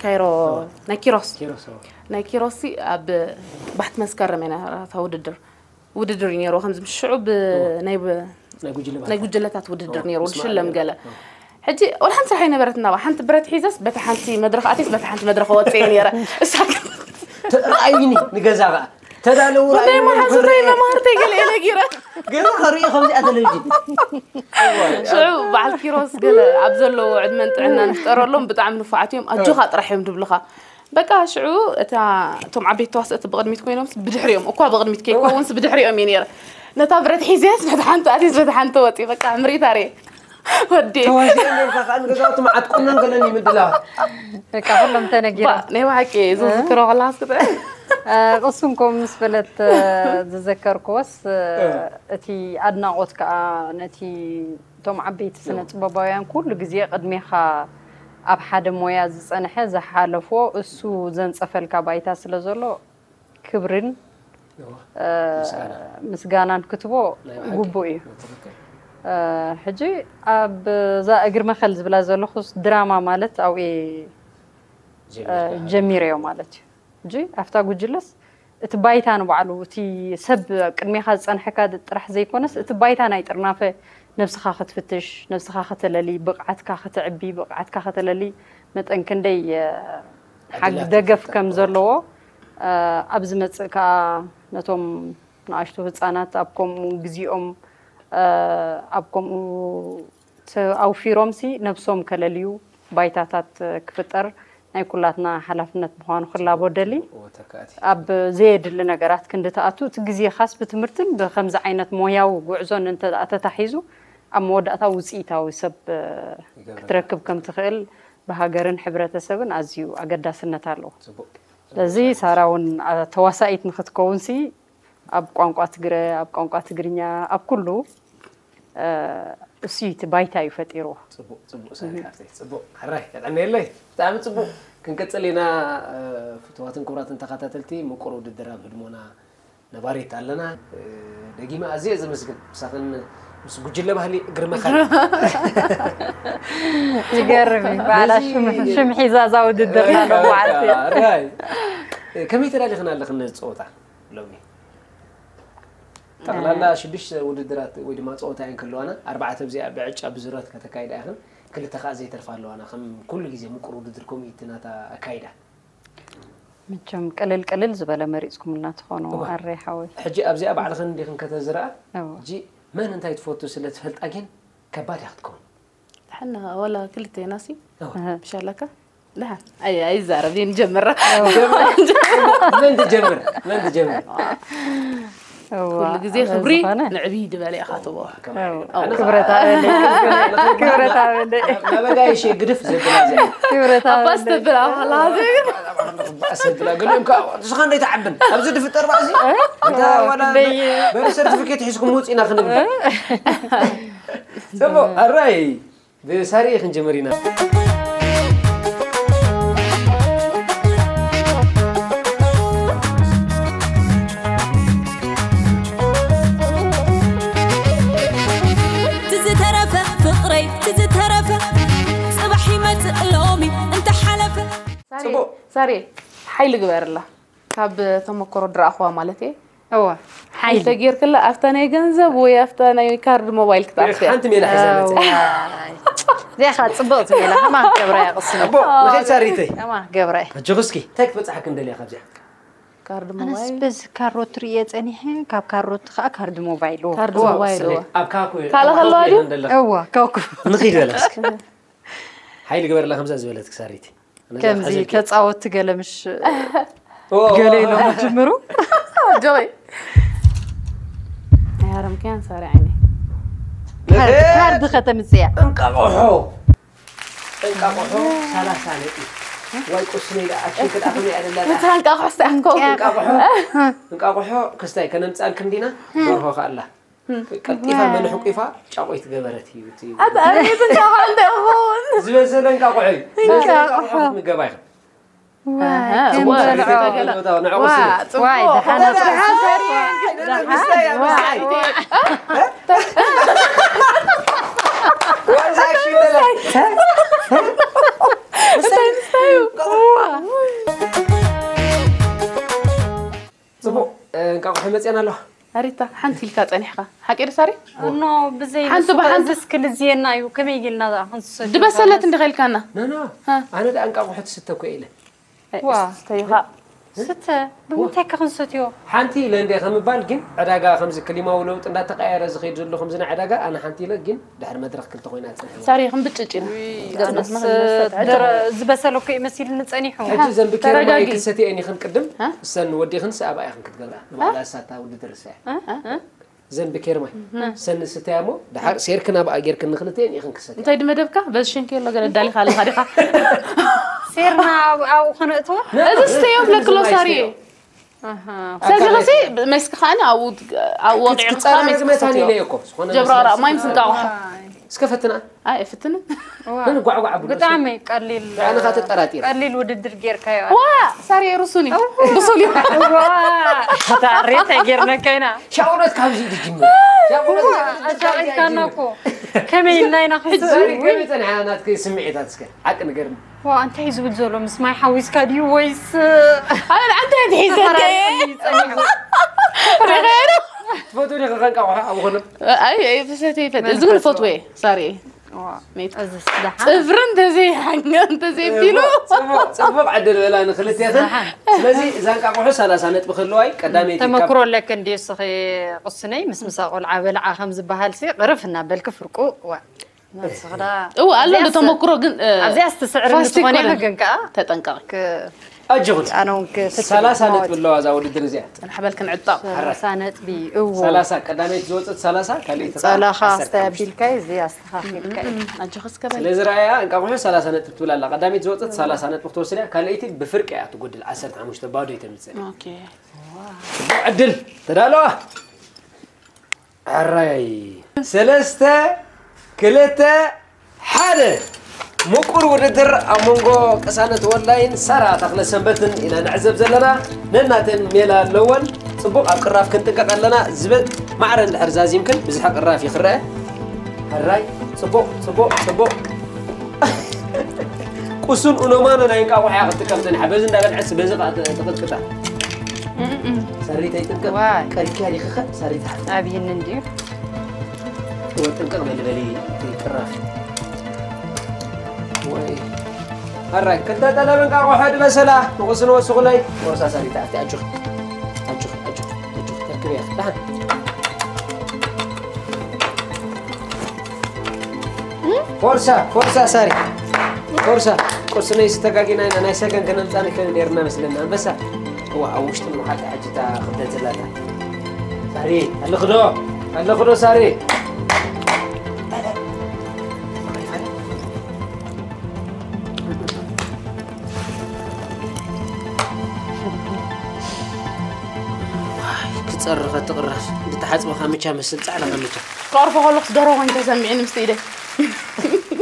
ካይሮ ናይ ኪሮስ ናይ ኪሮስ ሲ ኣብ ባሕቲ መስከረም እያ ነራታ ውድድር ውድድር እዩ ነይርዎ ከምዚ ምስ ሽዑ ብናይ ናይ ጉጅለታት ውድድር ነይርዎ ዝሽለም ገለ ሕጂ ወላ ሓንቲ ስራሕ ኣይነበረትና ባ ሓንቲ ብረት ሒዘስ በታ ሓንቲ መድረኽ ኣትየስ በታ ሓንቲ መድረኽ ወፅእ እየ ነይረ እሳ ግን ተረኣይኒ ንገዛ ከዓ ተዳለዉ ወላሂ መሓዙተይ መማህርተይ ገለ እየ ነጊረ ገዛ ከርኢ ከምዚኣ ተለቪዥን ሽዑ በዓል ኪሮስ ገለ ኣብ ዘለዎ ዕድመን ጥዕናን ይፍጠረሎም ብጣዕሚ ንፉዓት እዮም ኣጆኻ ጥራሕ እዮም ድብልኻ በቃ ሽዑ እታ እቶም ዓበይቲ ተዋስእቲ ብቕድሚት ኮይኖምስ ብድሕሪኦም እኳ ብቕድሚት ከይከውንስ ብድሕሪኦም እየ ነይረ ነታ ብረት ሒዘያስ በቲ ሓንቲ ኣትየስ በቲ ሓንቲ ወፂ በቃ ምርኢት ኣርየ ወዲ ተዋሲኦም ነርካ ከዓ ንገዛውቲ መዓት ቁኖን ገለን ይምድላ በቃ ኩሎም ተነጊሮም ናይ ብሓቂ ዝዝክሮ ከለካስ ክጥዕም ቅሱን ከምኡ ምስ በለት ዝዘከርክዎስ እቲ ኣድናቖት ከዓ ነቲ እቶም ዓበይቲ ስነ ጥበባውያን ኩሉ ግዜ ቅድሜኻ ኣብ ሓደ ሞያ ዝጸንሐ ዝሓለፎ እሱ ዘንጸፈልካ ባይታ ስለ ዘሎ ክብርን ምስጋናን ክትቦ ግቡእ እዩ። ሕጂ ኣብዛ እግሪ መኸል ዝብላ ዘለኹስ ድራማ ማለት ኣብኡ ጀሚረዮ ማለት እዩ። ሕጂ ኣብታ ጉጅለስ እቲ ባይታ ንባዕሉ እቲ ሰብ ኣብ ቅድሜኻ ዝጸንሐካ ጥራሕ ዘይኮነስ እቲ ባይታ ናይ ጥርናፈ ነብስኻ ክትፍትሽ፣ ነብስኻ ከተለሊ፣ ብቕዓትካ ከተዕቢ፣ ብቕዓትካ ከተለሊ መጠን ክንደይ ሓግ ደገፍ ከም ዘለዎ ኣብ ዝመጽእ ከኣ ነቶም ንኣሽቱ ህጻናት ኣብ ከምኡ ግዜኦም ኣብ ከምኡ ኣውፊሮምሲ ነብሶም ከለልዩ ባይታታት ክፍጠር ናይ ኩላትና ሓላፍነት ምዃኑ ክላቦ ደሊ ኣብ ዘየድሊ ነገራት ክንዲ ተኣቱ እቲ ግዜኻስ ብትምህርትን ብከምዚ ዓይነት ሞያዊ ጉዕዞን እንተ ተታሒዙ ኣብ መወዳእታ ውፅኢታዊ ሰብ ክትረክብ ከም ትኽእል ብሃገርን ሕብረተሰብን ኣዝዩ ኣገዳስነት ኣለዎ። ስለዚ ሳራ እውን ተዋሳኢት ንክትከውንሲ ኣብ ቋንቋ ትግረ፣ ኣብ ቋንቋ ትግርኛ፣ ኣብ ኩሉ እሱ እቲ ባይታ እዩ ፈጢርዎ። ፅቡቅ ፅቡቅ ሳሪ ሓፍተይ ፅቡቅ ሕራይ የቀንየለይ ብጣዕሚ ፅቡቅ ክንቅፅል ኢና። ፍትዋትን ክቡራትን ተኸታተልቲ ምቁር ውድድር ኣብ ህድሞና ነባሪት ኣለና። ደጊመ ኣዝየ ዘመስግን ምሳኽን ምስ ጉጅለ ባህሊ እግሪ መኸል ይገርም እዩ። በዓላ ሽም ሒዛ እዛ ውድድር ናሎም በዓልቲ ከመይ ተዳሊኽና ኣለኽን ነዚ ፀወታ? ሎሚ ጠቕላላ ሽዱሽተ ውድድራት ወይ ድማ ፀወታ እየን ክህልዋና ኣርባዕተ ብዚኣ ብዕጫ ብዙረት ከተካይዳ ኢኽን ክልተ ከዓ ዘይተርፋ ኣለዋና ከም ኩሉ ግዜ ምቁር ውድድር ኮሚቲ ናታ ኣካይዳ መቸም ቅልል ቅልል ዝበለ መሪፅኩምልና ትኾኑ ኣሬ ሓወይ ሕጂ ኣብዚኣ ባዕልኽን እንዲኽን ከተዝረኣ ሕጂ መን እንታይ ትፈቱ ስለ ትፈልጣ ግን ከባድ እያ ክትከውን ሓና ወላ ክልተ ኢና ሲ ብሻለካ ደሓን ኣይ ኣይዛረብ እየ ንጀምር መን ትጀምር መን ትጀምር ኩሉ ግዜ ክብሪ ንዕብይ ድበለ ኢኻ ትቦ ክብረት ኣበለይ ክብረት ኣበለይ መበጋየሽ ግድፍ ዘብላ ክብረት ኣባስ ኣበለይ ተብላ ከላ ዘብላ ገሊኦም ከዓ ንስኻ እንታይ ትዓብን ኣብዚ ድፍጠር ባእዚ በሪ ሰርቲፊኬት ሒዝኩም ውፅኢና ክንብል ፅቡቅ ኣራይ ብሳሪ ክንጀምር ኢና ትዝተረፈ ፍቕረይ ትዝተረፈ ጽባሕ ይመጽእ ሎሚ እንተሓለፈ ሳሪ ሓይሊ ግበርላ ካብ ተመክሮ ድረኣኽዋ ማለት እየ እወ ሓይሊ ተጌርክላ ኣብታ ናይ ገንዘብ ወይ ኣብታ ናይ ካርድ ሞባይል ክትኣትያ ሓንቲ ሜላ ሒዛ መፅያ እዚኣ ከዓ ፅብቕቲ ሜላ ከማ ክገብራ እያ ቅስነ ኣቦ ንኸይድ ሳሪተይ ከማ ክገብራ እያ ኣጆኽስኪ እንታይ ክትበፅሓ ክንደልያ ካብዚኣ ካርድ ኣነስ ሞባይል በዚ ካሮት ርእየ ጸኒሐ፣ ካብ ካሮት ከዓ ካርድ ሞባይል። እዎ። ካርድ እዎ፣ ሞባይል እዎ። እዎ። ኣብ ካኩ ካልእ ከሎ ድዩ? እንደለ እዎ፣ ካኩ። ንኺድ በላ እስኪ። ሓይሊ ግበርላ ከምዛ ዝበለት ክሳሪቲ። ነዛ ከምዚ ሓዘልኪ። ተጻወቲ ገለ ምሽ ኦ፣ ገለ ኢሎም ዝጅምሩ። ጆይ ኣያረምክያን ሳሪ ዓይኒ ካርድ ካርድ ከተምጽያ። እንቃቆሖ። እንቃቆሖ ሰላሳ ነጥቢ። ዋይ ቁስኒ ኢላ ኣክሽን ክዳ ከመይ ኣደላ። እታ እንቃቆሖ ስታንኮ እንቃቆሖ። እንቃቆሖ ክስታይ ከነምጻልክን ዲና። ደርሆ ከኣላ። ቀልጢፋ መልሕቁፋ ጫቆይ ትገበረት እዩ እቲ። ኣታ ኣቤት እንቃቆሖ እንታይ ይኸውን? ዝበሰለ እንቃቆሖ እዩ። ዝበሰለ እንቃቆሖ ክትምገባ ኢኻ። ኣሃ፣ ከም ዋ፣ በልዖ። ተገለ- ንዕቁ ዋ፣ ስኒ። ጽቡቕ። ዋይ፣ ደሓና ደሓን ሰሪ። ምስታይ፣ ምስታይ። ዋዛ ሽበላ። እንታይ ምስታዩ? ጽቡቕ፣ እንቃቆሖ መጽኣና ኣለዋ። ኣሪታ፣ ሓንቲ ኢልካ ጸኒሕካ። ሓቂ ዶ ሳሪ? ኖ ብዘይ ሓንቲ ንሱ ብሓንቲ እዚ ክልዝየና እዩ። ከመይ ጌልና ክንሰ ድበሰለት እንዲኻ ኢልካና። ናና፣ ሃ። ኣነ ደኣ እንቃቆሖ ትስተ እኮ ኢለ። ዋ። ተይኻ። ስተ ብምንታይ ከ ክንሰትዮ? ሓንቲ ኢለ እንደ ከምባል ግን ዕዳጋ ከምዚ ክሊማዊ ለውጢ እንዳተቀየረ ዝኸይድ ዘሎ ከምዚ ናይ ዕዳጋ ኣነ ሓንቲ ኢለ ግን ድሕሪ መድረክ ክልተ ኮይና ጽንሕ። ሳሪ ክንብጭጭ ኢና። ገጽ ኣነስ መስመር መስጠት። ድረ- ዝበሰለ እኮ እዩ መሲልኒ ጸኒሑ። ሕጂ ዘንቢ ኬርማይ ተረጋጊ። ክሰትየን ይኽን ቅድም ሃ? እሰን ወዲኽን ሰኣባ ኢኽን ክትገብራ ንባዕላ እሳታ ውድድር እሳ እያ። እ? እ? ዘንቢ ኬርማይ እሰን ንስተያ እሞ ድሓር ሴርክን ኣብኣ ጌርክን ንክልተን ኢኽን ክሰትያ። እንታይ ድመደብካ? በዚ ሽንክ የሎ ገለ ዳሊኻ ኣለኻ ዲኻ? ሴርና ኣብ- ኣብኡ ከነእትዎ። እዚ ስተዮም ለክሎ ሳሪ እዩ። ኣሃ። ስለዚ ኸሲ መስክ ኸዓኒ ኣብኡ ኣብኡ ወቂዕካ ክትፀራረግ መስክ መታን ሰትዮ። ኢለ እኮ ዝኾነ ጀብራራ መስመር ማይ ምስ እንቃቑሖ። እስከ ፈትና ኣይ ፍትንን። ዋ፣ ነንጓዕጓዕ ብሎ ብጣዕሚ ቀሊል ንዓኻ ተጠራጢር። ቀሊል ውድድር ጌርካዮ። ዋ ሳሪ ሩሱን እዩ። ብሱል እዩ። ዋ፣ ታሬት ኣይጌርነካ ኢና። ሻውነት ካብዚ እዩ ዝጅምር። ሻውነት ኣሻቂልካና እኮ። ከመይ ኢልና ኢና ዛሪ ክንስእ? ከመይ ጸኒሓ ናትኪ ስምዒታት እስከ ሓቂ ንገርኒ። ዋ፣ እንታይ እዩ ዝብል ዘሎ? ምስ ማይ ሓዊስካ ድዩ ወይስ ኣነ ኣንተ ትሒዘ ተፈራሪቑኒ ጸኒሑ? ሪኸይሩ ትፈትው ዲኺ ከንቃቑሖ ኣብ ኾነ? ኣይ ኣይ ፍሰት ይፈት እዚ ግን ፈትወ ሳሪ ዋ፣ ሜት እዚስ ደሓን? ጽፍሪ እንተዘይ ሓኛ እንተዘይ ቢሉ ጽቡቕ ጽቡቕ ዕድል በላ ንክልቴኽን። ስለዚ እዛ እንቃቑሖ ሰላሳ ነጥቢ ክህልዋ እዩ። ቀዳመይቲ ካብ ተመክሮ ኣለክ እንዲ እስኺ ቁስነይ ምስ ምሳ ቆልዓ በልዓ ከም ዝበሃል ሲ ቅርፍ እናበልክ ፍርቁ ዋ ንስኽዳ እው ኣሎ ዶ ተመክሮ ግን እ፣ ኣብዚኣ ስትስዕር ፋስቲክ እንትኾነ ኮነ። ግን ከዓ ተጠንቀቂ ክ- ኣጆኹን ኣነ እውን ክ- ሰላሳ ነጥቢ ኣለዋ እዛ ውድድር እዚኣ። ጽንሕ በል ክንዕጣቕ ሰላሳ ነጥቢ እዎ ሰላሳ ቀዳመይቲ ዝወፀት ሰላሳ ካልኣይቲ ከዓ ጸላኻ ዓሰርተ ሓሙሽተ። ኣስተያቢልካ እዚ ኣስተኻኺልካ እዩ ኣጆኸ እስከ በል ስለዚ ረኣያ እንቃቑሖ ሰላሳ ነጥቢ ትብል ኣላ። ቀዳመይቲ ዝወፀት ሰላሳ ነጥቢ ክትወስድ እያ። ካልኣይቲ ብፍርቂ እያ ትጎድል ዓሰርተ ሓሙሽተ ባዶ እየ ተምፅእ። ኦኬ ዕድል ተዳለዋ። ሕራይ ሰለስተ ክልተ ሓደ ምቁር ውድድር ኣብ መንጎ ቅሳነት ወላይን ሳራ ተኽለ ሰንበትን ኢና ንዕዘብ ዘለና። ነናተን ሜላ ኣለወን። ጽቡቕ ኣብ ቅራፍ ክንጥንቀቕ ኣለና። ዝበጥ ማዕረ እንድሕር ዛዚምክን ብዝሒ ቅራፍ ይኽረአ። ሕራይ ጽቡቕ ጽቡቕ ጽቡቕ። ቁሱን ኡኖማኖ ናይ እንቃቑሖ እያ ክትጥቀም ጸኒሓ። በዚ እንዳበልዐስ በዚ ኸኣ ተ- ተቐጥቅጣ። ሳሪተይ ጥንቅቕ ዋይ። ቀሪብኪያ ዲኺ ኸ ሳሪታ ሓፍተይ? ኣብይኒ እንድዩ እወ ጥንቅቕ በሊ በሊ እቲ ቅራፍ። ወይ። ሕራይ ክልተ ጠለብ እንቃቑሖ ድበሰላ ንቑስን ወስኹለይ። ፎርሳ ሳሪታ ኣቲ ኣጆኺ። ኣጆኺ ኣጆኺ ኣጆኺ ተርክብያ። ደሓን። ፎርሳ ፎርሳ ሳሪ ፎርሳ ቁርስነይ ዝተጋጊና ኢና ናይ ሰገን ከነምፃ ንክእል ነርና መስለና ኣንበሳ እዋ ኣብ ውሽጢ ምውሓጣ ሕጂ እታ ክብደት ዘላታ ሳሪ ኣለኽዶ ኣለኽዶ ሳሪ ክፀርኸ ትቕረፍ እንድተሓፅበ ካምቻ መስል ፃዕዳ ካምቻ ክቐርፎ ከለኩስ ደሮ ኮይኑ ተሰሚዑ ንምስቲ ኢደ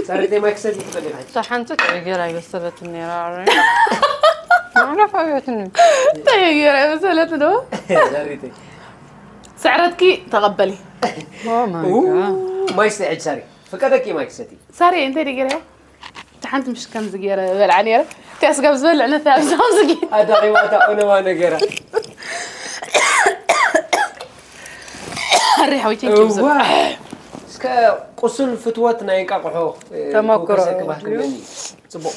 ሳሪተይ ማይ ክሰቲ ትኽእል ኢኻ እታ ሓንቲ ጥዑይ ገይራ ኣይበሰለትን ነይራ ኣረ ማዕረፍ ኣብያትኒ እንታይ ገይራ መሰለት ዶ ሳሪተይ ስዕረትኪ ተቐበሊ ኦ ማይ ጋድ ማይ ስተ ሕጂ ሳሪ ፍቀደኪ ማይ ክሰቲ ሳሪ እንታይ ደገረ ሓንቲ ምሽ ከምዚ ገይረ በልዓ ነይረ እቲ ኣስጋብ ዝበልዕ ነቲ ኣብዚ ከምዚ ገይረ ኣዳቂባታ ኦነዋ ነገራ ኣሪ ሓዊቲ እዋ እስከ ቁሱን ፍትወት ናይ እንቃቑሖ እ፣ ተመክሮ ኮከሰ ክባህ ክብለኒ ጽቡቕ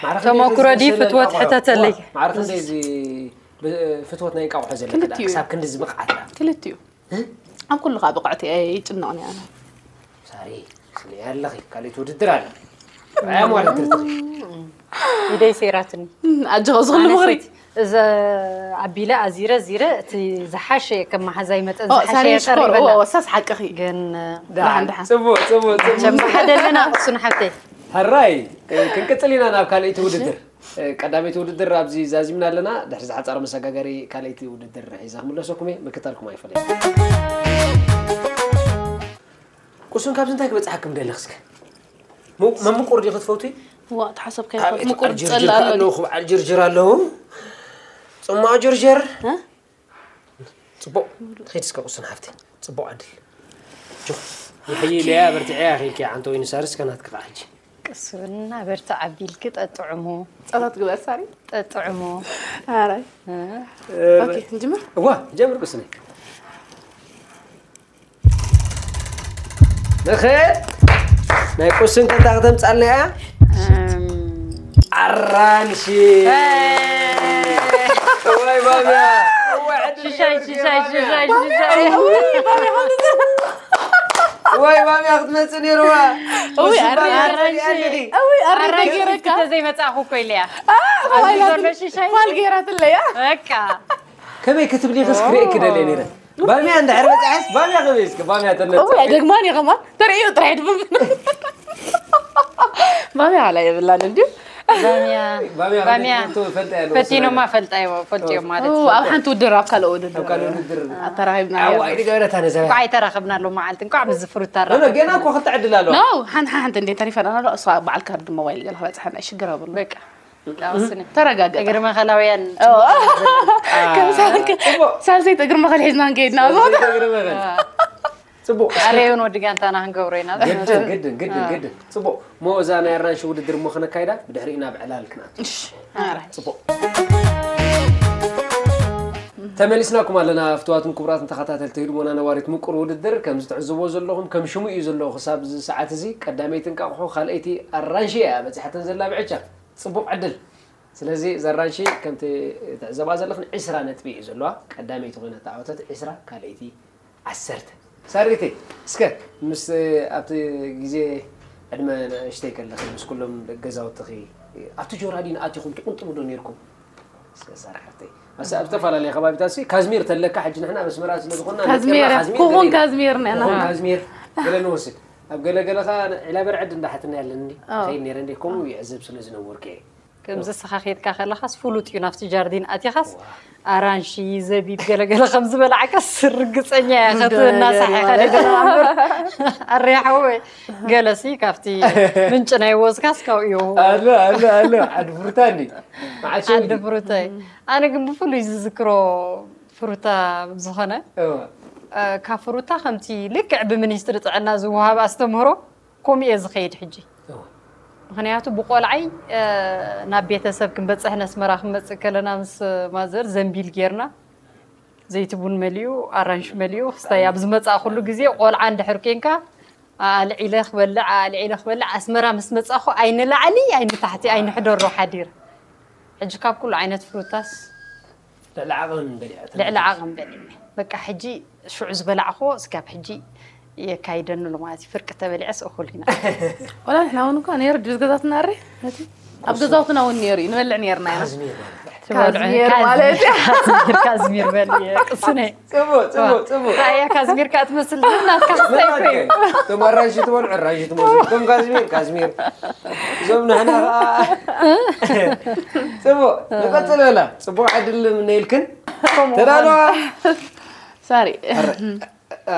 ማዕረ ክንደይ ተመክሮ እዚ ድዩ ዝመሰለ ፍትወት እንቃቑሖ? ሕተተለይ? ዋ፣ ማዕረ ክንደይ እዚ ፍትወት ናይ እንቃቑሖ ዘለካ ደኣ ክሳብ ክንድዚ ብቕዓት ደኣ። ክልቲኡ። ኣብ ኩሉ ከዓ ብቕዕቲ እየ፣ ይጭነቕን እየ ኣነ። ሳሪ፣ ስምዒ ኣለኺ፣ ካልኦት ውድድር ኣሎ። ኣያ መዋርድ ትርትኺ። ኢደይ ሰይራትኒ። ኣጆ ዝኽሉ ምኽሪ። እዚ ኣቢለ ኣዚረ ዚረ እቲ ዝሓሸ ከም መሓዛ ይመፀ ዝሓሸ ሳሪ ሽኮር የቀርበላ። ወሳስ ሓቅኺ። ግን ደሓን ደሓን። ጽቡቅ ጽቡቅ ጽቡቅ። ጀምባ ሓደ ኣለና እሱን ሓብተይ። ሕራይ ክንቅጽል ኢና ናብ ካልኣይቲ ውድድር። ቀዳመይቲ ውድድር ኣብዚ ዛዚምና ኣለና። ድሕሪ ዝሓጻረ መሰጋገሪ ካልኣይቲ ውድድር ሒዛ ክምለሰኩም እየ። ምክታልኩም ኣይፈለየን። ቁሱን ካብዚ እንታይ ክበጽሓኩም ደለኽ እስከ? መምቁር ዲኹ ትፈትዊ? ዋ ተሓሰብካ ይኸል ምቁር ዝጸላ ኣሎ። ኣለኹ በዓል ጅርጅር ኣለዉ። ጽማቕ ጅርጅር። ጽቡቕ ትኺድ እስከ ቁሱን ሓፍቲ ጽቡቕ ዕድል ጆ ይሕይልያ በርትዕያ ኺልኪ ዓንተ ወይኒ ሳርስ ከናትክ ኸዓ ሕጂ ቅስና በርትዕ ኣቢልኪ ጠጥዕሙ ጸሎት ግበር ሳሪ ጠጥዕሙ ኣራይ ኦኬ ንጅምር እዋ ጀምር ቁስኒ ንኸ ናይ ቁስን ከንታ ከተምጻልና እያ ኣራንሺ ወይ ባብያ ሽሻይ ሽሻይ ሽሻይ ሽሻይ ወይ ባብያ ክትመጽእ ነይርዋ ኣራንሺ ኣራንሺ ተዘይመጻእኹ እኮ ኢለያ ኣብዚ ዘሎ ሽሻይ ፋል ገይራትለያ በቃ ከመይ ክትብሊ ክስክሪኤኪ ደልየ ነይረ ባምያ እንድሕር በፅሐስ ባምያ ከመይ እስከ ባምያ ተነፀ እው ኣይደግማን እየ ከማን ተርእዮ ጥራሕ ድብም ባምያ ዋላ የብላን እንድዩ ባምያ ባምያ ፈቲኖማ ፈልጣ ፈልጥዮም ማለት ው ኣብ ሓንቲ ውድር ኣብ ካልኦ ውድር ኣተራኺብና ኣዋ ኣይዲ ገበረታ ነዛ እኳ ኣይተራኸብና ኣሎ መዓልቲ እንኳዕ ምስ ዝፍሩት ተራኸብና ገና እኮ ክልተ ዕድል ኣለዋ ኖ ሓንቲ ሓንቲ እንዴ ተሪፈና ኣሎ እሷ በዓል ካርድ ሞባይል ገለ ክበፅሐና ሽግር ኣብሉ በቃ ተረጋገጠ እግሪ መኸላውያን ሳልሰይቲ እግሪ መኸል ሒዝና ንከይድና ጽቡቅ ኣረዩን ወዲ ጋንታና ክንገብሮ ኢና ግድን ግድን ግድን ግድን ጽቡቅ ሞ እዛ ናይ ኣራንሺ ውድድር እሞ ክነካይዳ ብድሕሪኡ ናብ ዕላል ክንኣቱ ጽቡቅ ተመሊስናኩም ኣለና ፍትዋትን ክቡራትን ተኸታተልቲ ህድሞና ነዋሪት ምቁር ውድድር ከምዚ ትዕዝቦ ዘለኹም ከም ሽሙ እዩ ዘሎ ክሳብ እዚ ሰዓት እዚ ቀዳመይቲ እንቃቑሖ ካልኣይቲ ኣራንሺ እያ በፂሓተን ዘላ ብዕጫ ጽቡቕ ዕድል ስለዚ ዘራንሺ ከምቲ ትዕዘባ ዘለኽን ዕስራ ነጥቢ እዩ ዘለዋ ቀዳመይቲ ኮይና ተዓወተት ዕስራ ካልኣይቲ ዓሰርተ ሳሪተይ እስከ ምስ ኣብቲ ግዜ ዕድመ ንእሽተይ ከለኺ ምስ ኩሎም ገዛውትኺ ኣብቲ ጆራዲን ኣቲኹም ትቕንጥሙ ዶ ነይርኩም እስከ ሳሪ ሓፍተይ ኣብ ዝተፈላለየ ከባቢታት ሲ ካዝሚር ተለካ ሕጂ ንሕና በስመራ ስለ ዝኾንና ካዝሚር ኩኹን ካዝሚር ነና ካዝሚር ገለ ንወስድ ኣብ ገለገለ ኸዓ ዒላ በርዕድ እንዳሓትና ያለን እንዲ ኸይድ ነይረ እንዲ ከምኡ ይዕዘብ ስለ ዝነበርኩ እየ ከምዚ ስኻ ኸድካ ኸለኻስ ፍሉጥ እዩ ናብቲ ጃርዲን ኣቲኻስ ኣራንሺ ዘቢብ ገለገለ ከም ዝበላዕካስ ርግፀኛ እያ ከትህብና ሳሒኻ ነገር ኣምበር ኣርያ ሓወይ ገለሲ ካብቲ ምንጭ ናይ ወዝካስ ካብኡ እዩ ኣሉ ኣሉ ኣሉ ዓዲ ፍሩታ እንዲ መዓሸ ዓዲ ፍሩታይ ኣነ ግን ብፍሉይ ዝዝክሮ ፍሩታ ዝኾነ ካብ ፍሩታ ከምቲ ልክዕ ብሚኒስትሪ ጥዕና ዝወሃብ ኣስተምህሮ ከምኡ እየ ዝኸይድ ሕጂ ምኽንያቱ ብቆልዓይ ናብ ቤተሰብ ክንበፅሕ ነስመራ ክንመፅእ ከለና ምስ ማዘር ዘንቢል ጌርና ዘይቲ ቡን መሊኡ ኣራንሽ መሊኡ ክስታይ ኣብ ዝመፃእኩሉ ግዜ ቆልዓ እንድሕር ኮንካ ኣልዒለ ክበልዕ ኣልዒለ ክበልዕ ኣስመራ ምስ መፃኹ ኣይንላዕሊ ኣይንታሕቲ ኣይንሕደሮ ሓዲር ሕጂ ካብ ኩሉ ዓይነት ፍሩታስ ልዕሊ ዓቐን በሊዐ ልዕሊ ዓቐን በሊዐ በቃ ሕጂ ሽዑ ዝበላዕኽዎ እስካብ ሕጂ የካይደኒ ኣሎ ማለት እዩ ፍርቂ ተበሊዐስ እኹል ኢና ወላ ንሕና እውን እኳ ነይሩ ድዩ ገዛትና ኣረ ነቲ ኣብ ገዛውትና እውን ነይሩ እዩ ንበልዕ ነይርና ኢና ካዝሚር ማለት ካዝሚር ማለት እዩ ካዝሚር ካዝሚር በል ቅስነ ጽቡቅ ጽቡቅ ጽቡቅ ራእያ ካዝሚር ከኣ ትመስል ናትካ ክስታይ እኮ እዩ እቶም ኣራንሺ ትበልዑ ኣራንሺ ትመስሉ እቶም ካዝሚር ካዝሚር እዞም ንሕና ከዓ ጽቡቅ ንቀጽል በላ ጽቡቅ ዕድል ምነይልክን ተዳልዋ ሳሪ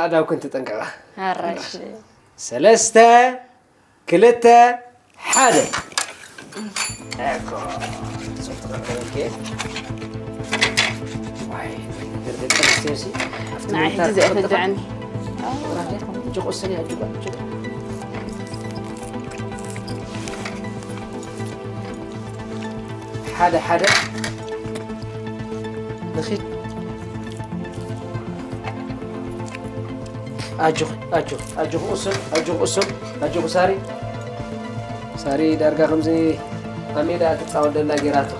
ኣዳውክን ትጠንቀቃ ኣራሽ ሰለስተ ክልተ ሓደ ንዓይ ሕጂ ዘየተድዕኒ ሓደ ሓደ ንኺድ ኣጆኺ ኣጆኺ ኣጆኺ ቁሱን ኣጆኺ ቁሱን ኣጆኺ ሳሪ ሳሪ ዳርጋ ከምዚ ኣብ ሜዳ ትፃወት ደላ ጌራቶ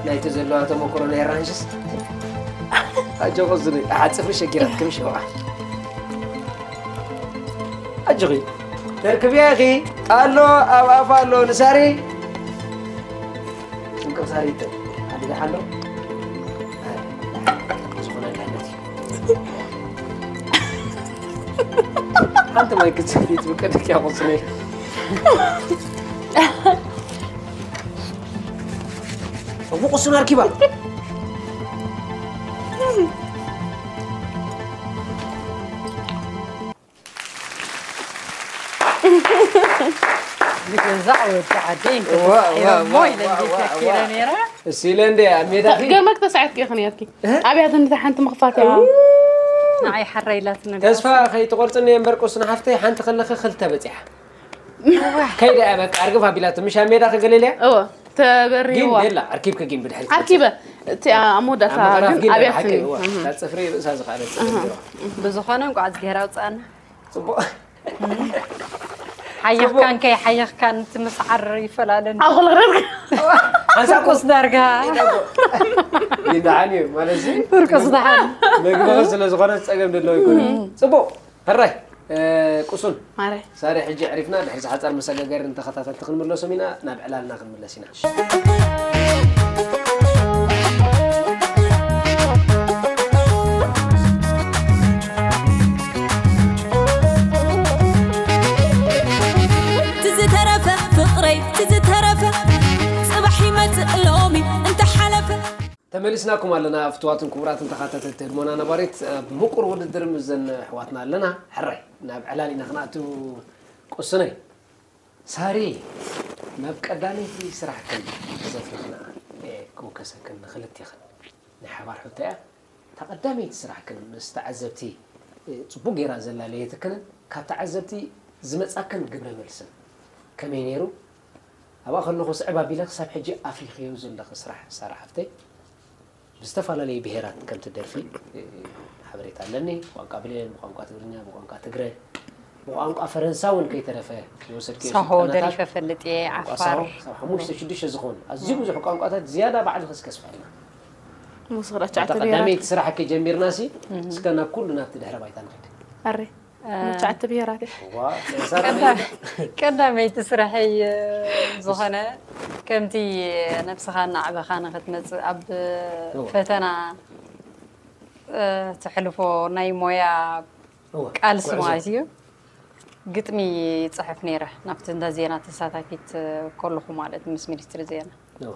ናይቲ ዘለዋ ተመክሮ ናይ ራንሽስ ኣጆኺ ዝኒ ኣሓ ጽፍሪ ሸጊራት ከም ሽውዓ ኣጆኺ ተርክብያ ኢኺ ኣሎ ኣብ ኣፋ ኣሎ ንሳሪ እንቅብ ሳሪ ይተ ኣዲዳ ሓሎ ዝኾነ ድሕነት እዩ ሓንቲ ማይ ክትሰቲ ትብቀደክ ያቆስነ እቡ ቁሱን ኣርኪባ ንገዛእ ወዲ ዓደይ እንተተሳዒሮሞ ኢለ እንዲተኪረ ነይረ። እሱ ኢለ እንደ ኣብ ሜዳ ኺ ገርመክ ተሳዒርኪ ኢኺ ነርኪ። ኣብያ ዘንተ ሓንቲ ምኽፋት እያ። ንዓይ ሓራ ኢላትኒ። ተስፋ ከይትቆርጽኒ እየ እምበር ቁስን ሓፍተይ ሓንቲ ከለኺ ክልተ በጺሓ። ከይዳ እያ በቃ ኣርግፍ ኣቢላቶ ምሽ ኣብ ሜዳ ክገለልያ። እወ። ተበሪህዋ። ጊን ቤላ ኣርኪብኪ ጊን ብድሕሪት ኣርኪበ እቲ ኣብ መወዳእታ ኣብ ምዕራፍ ግን ጊን ኣብያት ብሓቂ እዋ፣ እታ ጽፍሪ ርእሳ ዝኸኣለት ጽፍሪ ነይራ። ብዝኾነ እንቋዕ እግዚኣብሔር ኣውፅኣና። ጽቡቕ። ሓየኽካን ከይሓየኽካን እቲ ምስዓር ይፈላለን። ኣኹል ረር ሓንሳ ቁስ ዳርጋ ይደዓን እዩ ማለት እዚ ፍርቅስ ደሓን። መግቢ ስለ ዝኾነ ጸገም ደለዎ ይኮነ። ጽቡቕ። ሕራይ ቁሱን ማረ ሳሪ ሕጂ ዕሪፍና ድሕሪ ዝሓፃር መሰጋገሪ ንተኸታተልቲ ክንምለሶም ኢና ናብ ዕላልና ክንምለስ ኢና ትዝተረፈ ፍቕረይ ትዝተረፈ ጽባሕ ይመጽእ ሎሚ እንተሓለፈ ተመሊስናኩም ኣለና ፍትዋትን ክቡራትን ተኻታተልቲ ህድሞና ነባሪት ኣብ ምቁር ውድድር ምስ ዘን ኣሕዋትና ኣለና ሕራይ ናብ ዕላል ኢና ክንኣቱ ቁስነይ ሳሪ ናብ ቀዳመይቲ ስራሕክን ዘፍርኽና ክውከሰክን ንክልቴኽን ናይ ሓባር ሕቶ እያ እታ ቀዳመይቲ ስራሕክን ምስ ተዓዘብቲ ፅቡቅ ጌራ ዘላለየትክንን ካብ ተዓዘብቲ ዝመፃክን ግብረ መልስን ከመይ ነይሩ ኣብኣ ከለኹ ስዕብ ኣቢለ ክሳብ ሕጂ ኣፍሪኽዮ ዘለኺ ስራሕ ሳራ ሓፍተይ ብዝተፈላለዩ ብሄራት ከም ትደርፊ ሓበሬታ ኣለኒ ብቋንቋ ብሌን ብቋንቋ ትግርኛ ብቋንቋ ትግረ ብቋንቋ ፈረንሳ እውን ከይተረፈ ዝወሰድክዮ ሳሆ ስልጠናታት ደሪፈ ፈልጥ እየ ቋንቋ ዓፋር ሳሆ ክሳብ ሓሙሽተ ሽዱሽተ ዝኾኑ ኣዝዩ ብዙሕ ቋንቋታት ዝያዳ ባዕልኺ እስከ ስፍሕልና ምስኽራቻ እታ ቀዳመይቲ ስራሕኪ ጀሚርናሲ እስከ ናብ ኩሉ ናብቲ ድሕረ ባይታ ንኸድ ኣረ መቻዕቲ ብሄራት እየ። ዋ፣ ሰሳራ ቀዳመይቲ ስራሐይ ዝኾነ ከምቲ ነብስኻ እናዕበኻ ንኽትመፅእ ኣብ እወ። ፈተና እ፣ ተሕልፎ ናይ ሞያ እወ፣ ቃልሲ ጉዕዞ። ማለት እዩ። ግጥሚ ይፅሕፍ ነይረ ናብቲ እንዳ ዜና ተሳታፊት ከለኹ ማለት ምስ ሚኒስትሪ ዜና። እወ።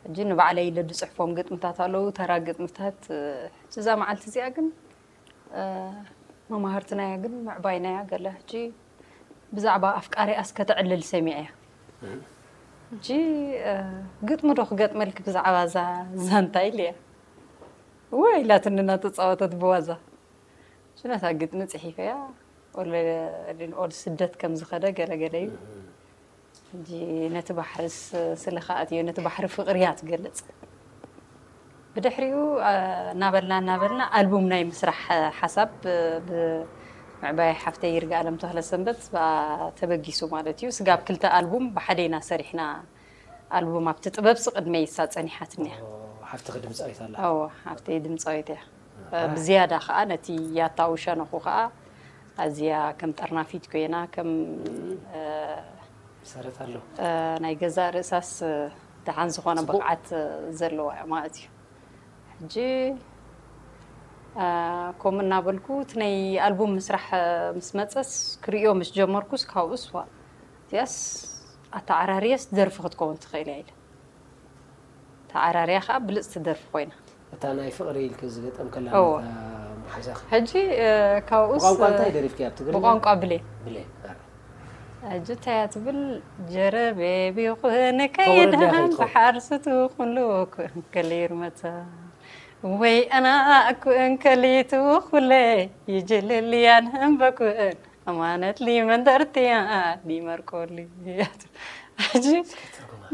ሕጂ ንባዕለይ ኢለ ዝፅሕፎም ግጥምታት ኣለዉ። ተራ ግጥምታት እ፣ ሕጂ እዛ መዓልቲ እዚኣ ግን እ፣ መማህርትናያ ግን ምዕባይናያ ገለ ሕጂ ብዛዕባ ኣፍቃሪኣስ ከተዕልል ሰሚዐያ። ሕጂ እ፣ ግጥሚ ዶ ክገጥመልኪ ብዛዕባ እዛ ዛንታ ኢለያ። እወ ኢላትኒ እናተፃወተት ብዋዛ። ሽነታ ግጥሚ ፅሒፈያ ኦል ኦል ስደት ከም ዝኸደ ገለ ገለ እዩ። ሕጂ ነቲ ባሕርስ ስለ ከኣትዮ ነቲ ባሕሪ ፍቕሪ እያ ትገልጽ። ብድሕሪኡ እ፣ እናበልና እናበልና ኣልቡም ናይ ምስራሕ እ፣ ሓሳብ እ፣ ብምዕባይ ሓፍተይ ይርጋኣለም ተኽለሰንበት ብኣ ተበጊሱ ማለት እዩ። ስጋብ ክልተ ኣልቡም ብሓደ ኢና ሰሪሕና ኣልቡም ኣብቲ ጥበብሲ ቅድመይ እሳ ጸኒሓትኒ እያ። ሓፍትኺ ድምጻዊት ኣላ። እወ ሓፍተይ ድምጻዊት እያ። ብዝያዳ ኸዓ ነቲ ያታዊ ሸነኹ ኸዓ ኣዝያ ከም ጠርናፊት ኮይና ከም ሰረት ኣሎ ናይ ገዛእ ርእሳስ ደሓን ዝኾነ ብቕዓት ዘለዋ እያ ማለት እዩ። ሕጂ ከምኡ እናበልኩ እቲ ናይ ኣልቡም ምስራሕ ምስ መፀስ ክርእዮ ምስ ጀመርኩስ ካብኡስ ዋ እዚኣስ ኣተዓራርየስ ደርፊ ክትከውን ትኽእል እያ ኢለ ተዓራርያ ከዓ ብልፅቲ ደርፊ ኮይና። እታ ናይ ፍቕሪ ኢልኪ ዝገጠምክላ እወ። ነታ መሓዛኺ። ሕጂ እ፣ ካብኡስ ብቋንቋ እንታይ ደሪፍኪ ኣብ ትግርኛ? ብቋንቋ ብሌን። ብሌን። ኣረ። ሕጂ እንታይ እያ ትብል ጀረቤብ ይኹን ከውረድ ዲያ ከይድሃን ከይትኸውን? ብሓርሲ ትኹን ልኡክ ከሊር መታ ወይ ኣና እኩእን ከሊቱ ኩለ ይጅልልያን ህንበኩእን ኣማነት ሊመንደርትያ ሊመርቆሊ ሕጂ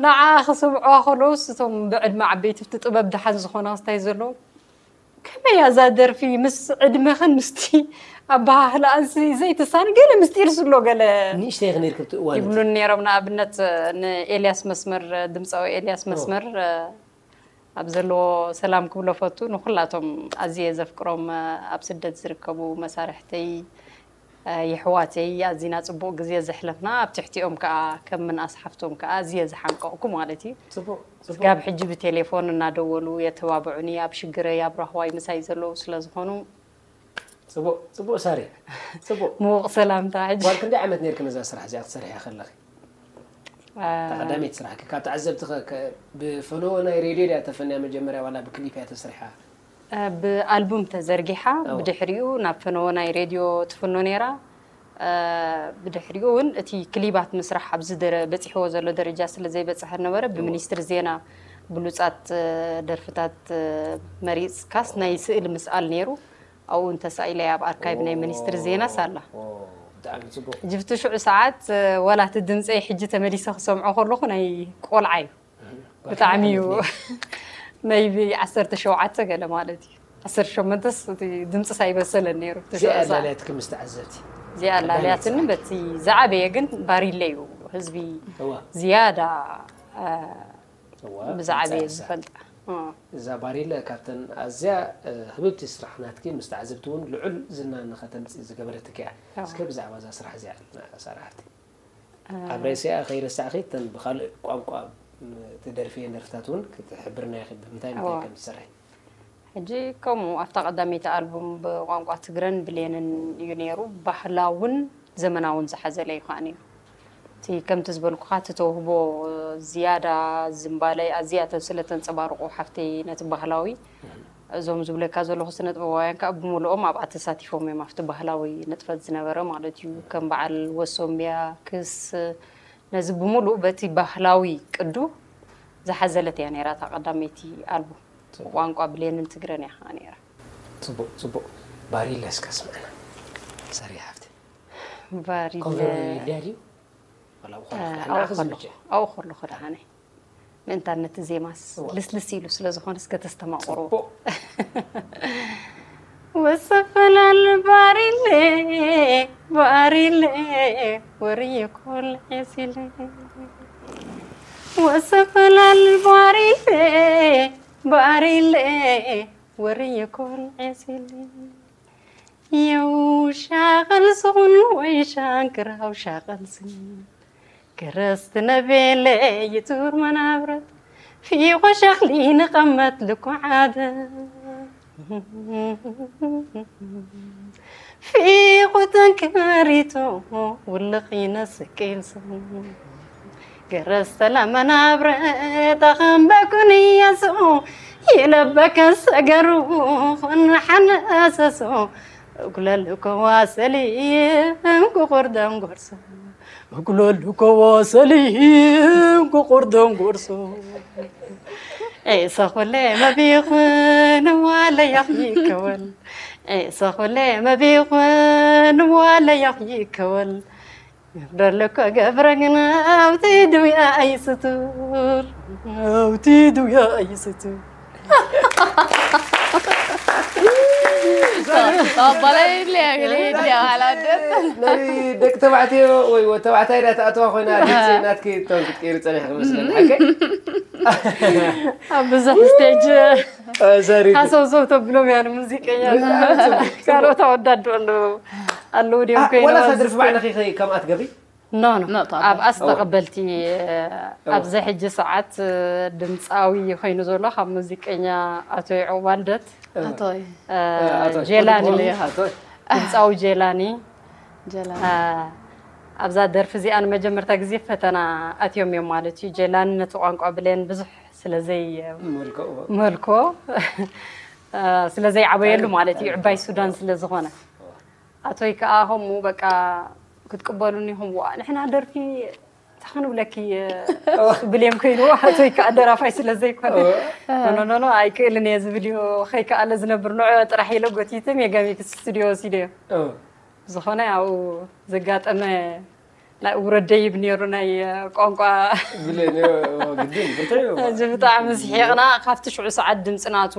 ንዓ ክስምዕዋ ከለውስ እቶም ብዕድመ ዓበይቲ ኣብቲ ጥበብ ደሓን ዝኾና እንታይ ዘለዉ ከመይ እያ እዛ ደርፊ ምስ ዕድመኽን ምስቲ ኣበሃህላኣንሲ ዘይትሳን ገለ ምስጢር ስሎ ገለ ንእሽተይ ክነይር ክብቲ እዋን ይብሉን ነይሮም ንኣብነት ንኤልያስ መስመር ድምፃዊ ኤልያስ መስመር ኣብ ዘለዎ ሰላም ክብሎ ፈቱ። ንኹላቶም ኣዝየ ዘፍቅሮም ኣብ ስደት ዝርከቡ መሳርሕተይ፣ የሕዋተይ፣ ኣዚና ጽቡቕ ግዜ ዘሕለፍና፣ ኣብ ትሕቲኦም ከኣ ከም ምንኣስ ሓፍቶም ከኣ ኣዝየ ዝሓንቀቕኩ ማለት እዩ። ጽቡቕ ጽቡቕ ስጋብ ሕጂ ብቴሌፎን እናደወሉ የተባብዑኒ፣ ኣብ ሽግረይ ኣብ ራህዋይ ምሳይ ዘለዉ ስለ ዝኾኑ ጽቡቕ ጽቡቕ ሳሪ ጽቡቕ ምዉቕ ሰላምታ። ሕጂ ጓል ክንደይ ዓመት ነርኪ ነዛ ስራሕ እዚኣ ክትሰርሕያ ከለኺ? እታ ቀዳመይቲ ስራሕኪ ካብ ተዓዘብቲ ከ ከ- ብፈነወ ናይ ሬድዮ ድያ ተፈንያ መጀመርያ ዋላ ብክሊፕ እያ ተሰሪሓ? ብኣልቡም ተዘርጊሓ። ብድሕሪኡ ናብ ፈነወ ናይ ሬድዮ ትፍኖ ነይራ። ብድሕሪኡ እውን እቲ ክሊባት ምስራሕ ኣብዚ በፂሕዎ ዘሎ ደረጃ ስለ ዘይበፅሐ ነበረ። ብሚኒስትሪ ዜና ብሉፃት ደርፍታት መሪፅካስ ናይ ስእሊ ምስኣል ነይሩ። ኣብኡ እንተሳኢለ ኣብ ኣርካይቭ ናይ ሚኒስትሪ ዜና ሳላ ብጣዕሚ ጽቡቕ ሕጂ ብቲ ሽዑ ሰዓት ዋላ እቲ ድምፀይ ሕጂ ተመሊሰ ክሰምዖ ከለኹ ናይ ቆልዓ እዩ። ብጣዕሚ እዩ maybe ዓሰርተ ሸውዓተ ገለ ማለት እዩ። ዓሰርተ ሸሞንተስ እቲ ድምፂ ሳይበሰለን ነይሩ። እቲ እዚኣ ሽዑ ሰዓት ኣላልያትኪ ምስ ተዓዘብቲ እዚኣ ኣላልያትኒ። በቲ ዝዓበየ ግን ባሪለ እዩ ህዝቢ እዋ ዝያዳ እዋ ብዝዓበየ ምጻእ ዝፈልጣ። እ። እዛ ባሪለ ካብተን ኣዝያ ህብብቲ ስራሕ ናትኪ ምስ ተዓዘብቲ እውን ልዑል ዝና ንኸተምፅእ ዝገበረትኪ እያ። እዋ። እስከ ብዛዕባ እዛ ስራሕ እዚኣ ሳራ ሓፍቲ ኣብ ርእሲኣ ከይረሳዕኺ እተን ብኻልእ ቋንቋ ትደርፍየን ደርፍታት እውን ክትሕብርና ኢኺ ብምንታይ ምንታይ እዋ። ከም ትሰርሒ። ሕጂ ከምኡ ኣብታ ቀዳመይቲ ኣልቡም ብቋንቋ ትግረን ብሌንን እዩ ነይሩ። ባህላውን ዘመናውን ዝሓዘለ እዩ ከኣ ነይሩ። እቲ ከምቲ ዝበልኩኻ እቲ ተውህቦ ዝያዳ ዝምባለይ ኣዝያተን ስለ ተንጸባርቑ ሓፍተይ ነቲ ባህላዊ እዞም ዝብለካ ዘለኹ ስነ ጥበባውያን ከኣ ብምልኦም ኣብኣ ተሳቲፎም እዮም ኣብቲ ባህላዊ ንጥፈት ዝነበረ ማለት እዩ። ከም በዓል ወሶምያ ክስ ነዚ ብምሉእ በቲ ባህላዊ ቅዱ ዝሓዘለት እያ ነይራ እታ ቀዳመይቲ ኣልቡም። ቋንቋ ብሌንን ትግረን እያ ከኣ ነይራ። ጽቡቕ ጽቡቕ ባሪለ እስከ ስምዕና ሰሪ ሓፍቲ ባሪለ ኮቨር ኢልያ ድዩ ወላ ብኾነ እ፣ ክዳን ኣብኡ ንዓኺ ከለኹ ዝምችእ ኣብኡ ከለኹ ደሓነይ ምእንታን ነቲ ዜማስ እዋ። ልስልስ ኢሉ ስለ ዝኾነ እስከ ተስተማቕሮ ጽቡቕ ወሰፈላል ባሪሌ ባሪሌ ወርየ ኮል ዒሲለ ወሰፈላል ባሪሌ ባሪሌ ወርየ ኮል ዒሲለ የው ሻቐል ስኹን ወይ ሻንክራው ሻቐል ስን كرست نبيلي يتور منابرت في خوشخلي نقمت لكو عادة في قوتن كمريتو واللقينا سكيل سو كرست لمنابرت أخم بكون يسو يلبك سقرو خن حنسسو أقول لكو واسلي أنكو قردن قرسو Kulolu ko wasali ko kordon gorso. Esa khole ma bi khun wala ya khikawal. Esa khole ma bi khun wala ya khikawal. Dole ko gabragna awti duya ay sutur. Awti duya ay sutur. ተቐባላይ ኢለ እያ ገለ ሄድያ ዋላ ኣደ ናይ ደቂ ተባዕትዮ ወይ ወዲ ተባዕታይ ዳ ተኣትዋ ኮይና ድምፂ ናትኪ ቶን ክትቀይሪ ፀኒሕኪ መስለኒ ሓቀይ ኣብ ብዙሕ ስቴጅ ሰሪ ሃሰውሰው ተብሎም እያ ንሙዚቀኛ ካልኦት ኣወዳድኡ ኣለዉ ኣለዉ ድዮም ኮይኖም ወላ ኣብዚ ከድርፊ ስቴጅ? ባዕልኺ ከ ከምኣ ትገብሪ ኖ ኖ ኖ፣ ጣባ። ኣብ ኣስተቐበልቲ ኣብዚ ሕጂ ሰዓት ድምፃዊ ኮይኑ ዘሎ ካብ ሙዚቀኛ ኣቶ ይዕቑብ ኣልደት ኣቶይ ጀላኒ ኣቶይ ድምፃዊ ጀላኒ ጀላ ኣብዛ ደርፊ እዚኣ ንመጀመርታ ግዜ ፈተና ኣትዮም እዮም ማለት እዩ። ጀላኒ ነቲ ቋንቋ ብሌን ብዙሕ ስለዘይ መልክዑ መልኮ ስለዘይ ዓበየሉ ማለት እዩ። ዕባይ ሱዳን ስለ ዝኾነ ኣቶይ ከዓ ከምኡ በቃ ክትቅበሉኒ ኢኹም ዋ ንሕና ደርፊ እንታይ ክንብለኪ ብሌም ኮይኑ ኣቶይ ከዓ ደራፋይ ስለ ዘይኮነ ኖኖኖ ኣይክእልን እየ ዝብል እዩ። ከይከኣለ ዝነብር ንዑ ጥራሕ ኢለ ጎቲተ ሜጋሚክስ ስቱዲዮ ወሲደዮ። ዝኾነ ኣብኡ ዘጋጠመ ናይ ውረድ ደይብ ነይሩ ናይ ቋንቋ ብሌን ግድን ብርትዕ እዩ። እዚ ብጣዕሚ ስሒቕና ካብቲ ሽዑ ሰዓት ድምፂ ናቱ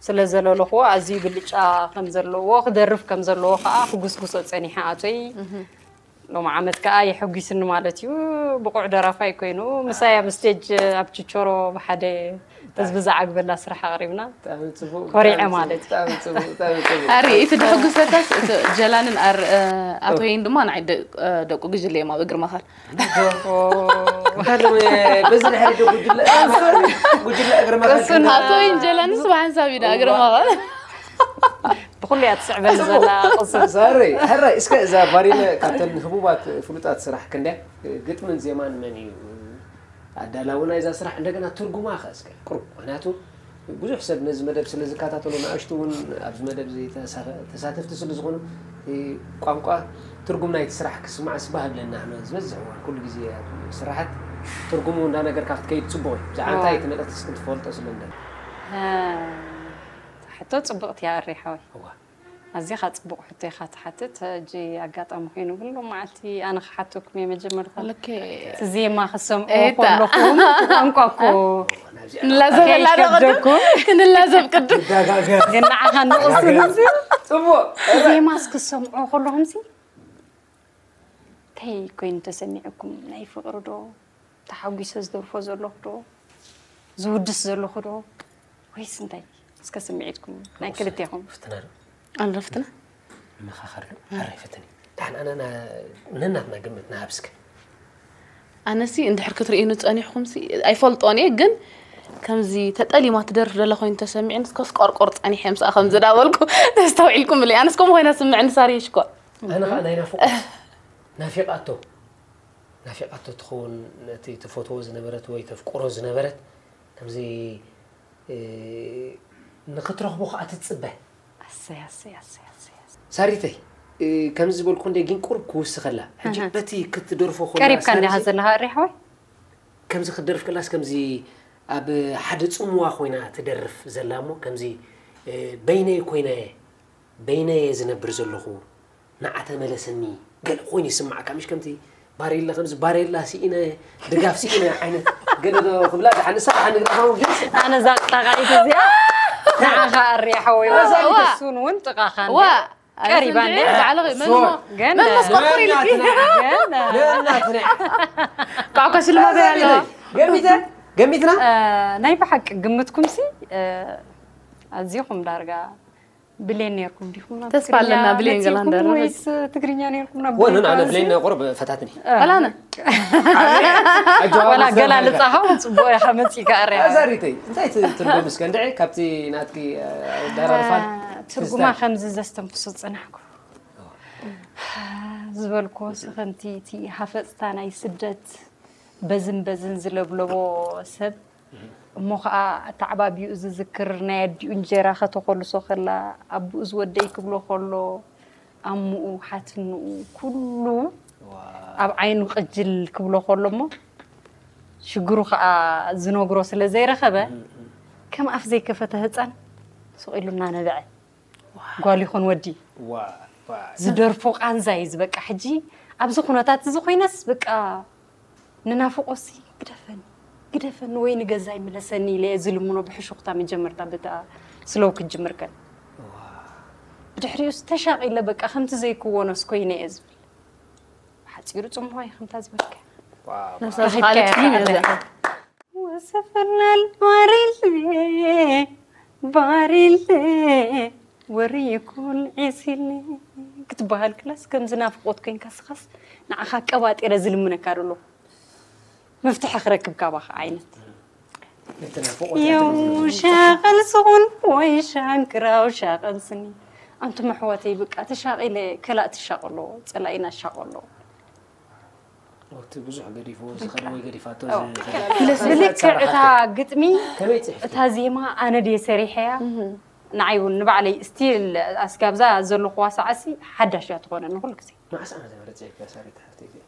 ስለ ዘለለኹዎ ኣዝዩ ብልጫ ከም ዘለዎ ክደርፍ ከም ዘለዎ ከዓ ክጉስጉሶ ፀኒሐ ኣቶይ ሎም ዓመት ከዓ የሐጒስኒ ማለት እዩ። ብቑዕ ደራፋይ ኮይኑ ምሳይ ኣብ ስቴጅ ኣብ ችቾሮ ብሓደ ህዝቢ ዝዓግበላ ስራሕ ኣቕሪብና። ብጣዕሚ ጽቡቅ። ኮሪዐ ብጣዕሚ ጽቡቅ፣ ማለት እዩ። ብጣዕሚ ጽቡቅ፣ ብጣዕሚ ጽቡቅ። ኣሪ እቲ ድሕጉሰካስ እቲ ጀላንን ኣር ኣቶይን ድማ ንዓይ ደ- ደቁ ግጅለ እዮም ኣብ እግሪ መኻል። እንታለ በዚ ድሕሪ ዶ ጉጅለ ጉጅለ እግሪ መኻል እሱና- ኣቶይን ጀላንን ስብ ሓንሳብ ኢና እግሪ መኻል። ብኩሉ እያ ትስዕበኒ ዘላ ቅስም። ሳሪ ሕራይ እስከ እዛ ባሪመ ካብተን ህቡባት ፍሉጣት ስራሕ ክንደያ ግጥምን ዜማን መን እዩ ኣዳላዊ ናይዛ ስራሕ? እንደገና ትርጉማ ከ እስከ ቁሩብ፣ ምክንያቱ ብዙሕ ሰብ ነዚ መደብ ስለ ዝከታተሎ ንኣሽቱ እውን ኣብዚ መደብ እዚ ተሳፈ- ተሳተፍቲ ስለ ዝኾኑ እቲ ቋንቋ ትርጉም ናይቲ ስራሕ ክስማዕ ስባህ ብለና። ሕመ ዝበዝሕ እዋን ኩሉ ግዜ ኣብ ስራሓት ትርጉሙ እንዳነገርካ ክትከይድ ጽቡቕ እዩ። ብዛዕባ እንታይ እቲ መልእኽቲ እስኪ ትፈልጦ ስለ እንደ ሕቶ ጽቡቕቲ እያ ኣሪ ሓወይ። እዋ ኣዚኻ ጽቡቕ ሕቶ ኢኻ ትሓትት። ሕጂ ኣጋጣሚ ኮይኑ ግን ሎም መዓልቲ ኣነ ክሓተኩም እየ መጀመርታ። ልክ እቲ ዜማ ክሰምዖ ኤታ። ከለኹም እቲ ቋንቋ እኮ ንላዘበላ ዶ ቅድም ከይከብደኩም። ክንላዘብ ቅድም ይዳጋገር ግን ንዓኻ ንቕሱ ንዚ ጽቡቕ ዜማስ ክሰምዖ ከለኹምሲ እንታይ ኮይኑ ተሰሚዕኩም? ናይ ፍቕሪ ዶ? ተሓጒሰ ዝደርፎ ዘለኹ ዶ? ዝውድስ ዘለኹ ዶ? ወይስ እንታይ? እስከ ስምዒትኩም ናይ ክልቴኹም። ፍትና ዶ? ኣለፍትና መኻኸር ዶ? ሕራይ ፍትን እዩ። ዳሕና ኣነ ና- ነናትና ግምት ንሃብ እስከ። ኣነሲ እንድሕር ክትርእዩኒ ጸኒሕኩምሲ ኣይፈልጦን እየ፣ ግን ከምዚ ተጠሊማ ትደርፍ ደላ ኮይኑ ተሰሚዕን እስከ ስቆርቆር ጸኒሐ ምስኣ ከምዚ ዳበልኩ ተስተውዒልኩም ብለይ። ኣነስ ከምኡ ኮይና ስምዕኒ ሳሪ ሽኮር። ኣነ ከዓ ናይ ናፍቆት ናፊቃቶ ናፊቃቶ ትኸውን ነቲ ትፈትዎ ዝነበረት ወይ ተፍቅሮ ዝነበረት ከምዚ እ፣ ንክትረኽቦ ከዓ ትፅበ። ኣሰይ ኣሰይ ኣሰይ ኣሰይ ኣሰይ። ሳሪተይ እ፣ ከምዚ ዝበልኩ እንደ ግን ቁርብ ክውስኸላ ሕጂ ኣሃ። በቲ ክትደርፎ ከላ ቀሪብካ እንዲኻ ሳሪተይ ዘለኻ ሪሕወይ? ከምዚ ክትደርፍ ከላስ ከምዚ ኣብ ሓደ ፅምዋ ኮይና ትደርፍ ዘላ እሞ ከምዚ እ፣ በይነይ ኮይነ በይነየ ዝነብር ዘለኹ ንዓ ተመለሰኒ ገለ ኮይኑ ይስማዓካ ምሽ ከምቲ ባሬላ ከምዚ ባሬላ ስኢነ ድጋፍ ስኢነ ዓይነት ገለ ዶ ክብላ ደሓን ንሳ ደሓን ንግራ ኸው ግን ኣነ እዛ ጣቃዒት እዚኣ ንዓኻ ኣርያ ሓወይ እዛ ወዛሪት ዋ። እሱን እውን ጥቃኻ ዋ ቀሪባ እንደ ባዕልኺ ሶ- መን ግን መን መስኮኮር ኢልኪ ግን ቋቋ ሽልማት ኣለዋ ገሚተ ገሚትና እ፣ ናይ ብሓቂ ግምትኩምሲ እ፣ ኣዚኹም ዳርጋ ብሌን ነርኩም ዲኹም ናብ ተስፋ ትግርኛ ኣለና ብሌን መጺእኩም ገላንደር። ወይስ ትግርኛ ነርኩም ናብ ወንን ኣነ ብሌን ብሌን ቁርብ ፈታትኒ ፈላነ ወላ ገላልጻኻ እውን ጽቡቕ ኢኻ መጺእካ ኣርያ ኣዛሪተይ እንታይ ት- ትርጉም እስከ እንድዒ ካብቲ ናትኪ ኣዳራርፋን ትርጉማ ከምዚ ዘስተንፍሶ ዝጸናሕኩ ዝበልኮ ስኸምቲ እቲ ሃፈጽታ ናይ ስደት በዝን በዝን ዝለብለቦ ሰብ እሞ ከዓ ኣተዓባቢኡ ዝዝክር ናይ ኣዲኡ እንጀራ ከተኾልሶ ከላ ኣቦኡ ዝወደይ ክብሎ ከሎ ኣሙኡ ሓትንኡ ኩሉ ኣብ ዓይኑ ቅጅል ክብሎ ከሎ እሞ ሽግሩ ከዓ ዝነግሮ ስለ ዘይረኸበ ከም ኣፍ ዘይከፈተ ህፃን ስቕ ኢሉ እናነበዐ ጓል ይኹን ወዲ ዝደርፎ ቃንዛ እዩ ዝበቃ ሕጂ ኣብዚ ኩነታት እዚ ኮይነስ በቃ ንናፍቆሲ ግደፈኒ ግደፈኒ ወይ ንገዛይ ምለሰኒ ኢለ እየ ዝልምኖ ብሕሹኽታ መጀመርታ ብታ ስለው ክትጅምር ከል ብድሕሪኡስ ተሻቒለ በቃ ከምቲ ዘይክወኖስ ኮይነ እየ ዝብል ሓፂሩ ፅምዋ እዩ ከምታ ዝበልካ ነብሳ ዝኻለት ፊልም እያ እዚኣ ወሰፈናል ባሪሌ ባሪሌ ወሪኩን ዒሲሌ ክትበሃል ክላስ ከምዚ ናፍቆት ኮይንካ ስኻስ ንዓኻ ቀባጢረ ዝልምነካ ደሎ መፍትሒ ክረክብ ካባኻ ዓይነት የው ሻቐል ስኹን ወይ ሻንክራው ሻቐል ስኒ ኣንቱም ኣሕዋተይ በቃ ተሻቒለ ከላእ ትሻቐሎ ፀላኢና ሻቐሎ እቲ ብዙሕ ገዲፍዎ ዝኸደ ወይ ገዲፋቶ ብልክዕ እታ ግጥሚ ከመይ ፅሕፍ እታ ዜማ ኣነ ድየ ሰሪሐያ ንዓይ እውን ንባዕለይ ስቲል ኣስጋብዛ ዘለኹዋ ሰዓሲ ሓዳሽ እያ ትኾነ ንኩሉ ግዜ መዓስ ዓመተ ምህረት ፅሒፍካ ሳሪት ሓፍተይ እዚኣ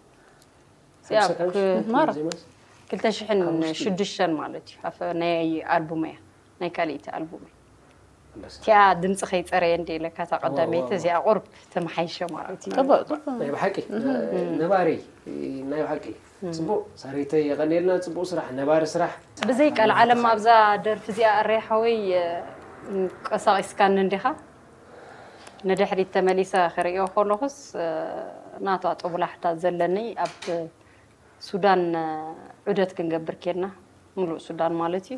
ያው ሰብሰካንሽ ክ- ማራ። ዜማስ ክልተ ሽሕን ሽዱሽተን ማለት እዩ ኣፈ ናይ ኣልቡም እያ ናይ ካልእቲ ኣልቡም እያ ኣንበሳ እቲኣ ድምፂ ከይፀረየ እንደ ኢለካ እታ ቀዳመይቲ እዚኣ ቁርብ ተመሓይሸ ማለት እዩ ጽቡቅ ጽቡቅ ናይ ብሓቂ ነባሪ ናይ ብሓቂ ፅቡቅ ሳሪተይ የቀንየልና ፅቡቅ ስራሕ ነባሪ ስራሕ ብዘይ ቃል ዓለም ኣብዛ ደርፊ እዚኣ ኣረይ ሓወይ ቀሳቂስካኒ እንዲኻ ንድሕሪት ተመሊሰ ክርእዮ ከለኹስ ናቷ ጦብላሕታ ዘለኒ ኣብ ሱዳን ዑደት ክንገብር ኬድና ሙሉእ ሱዳን ማለት እዩ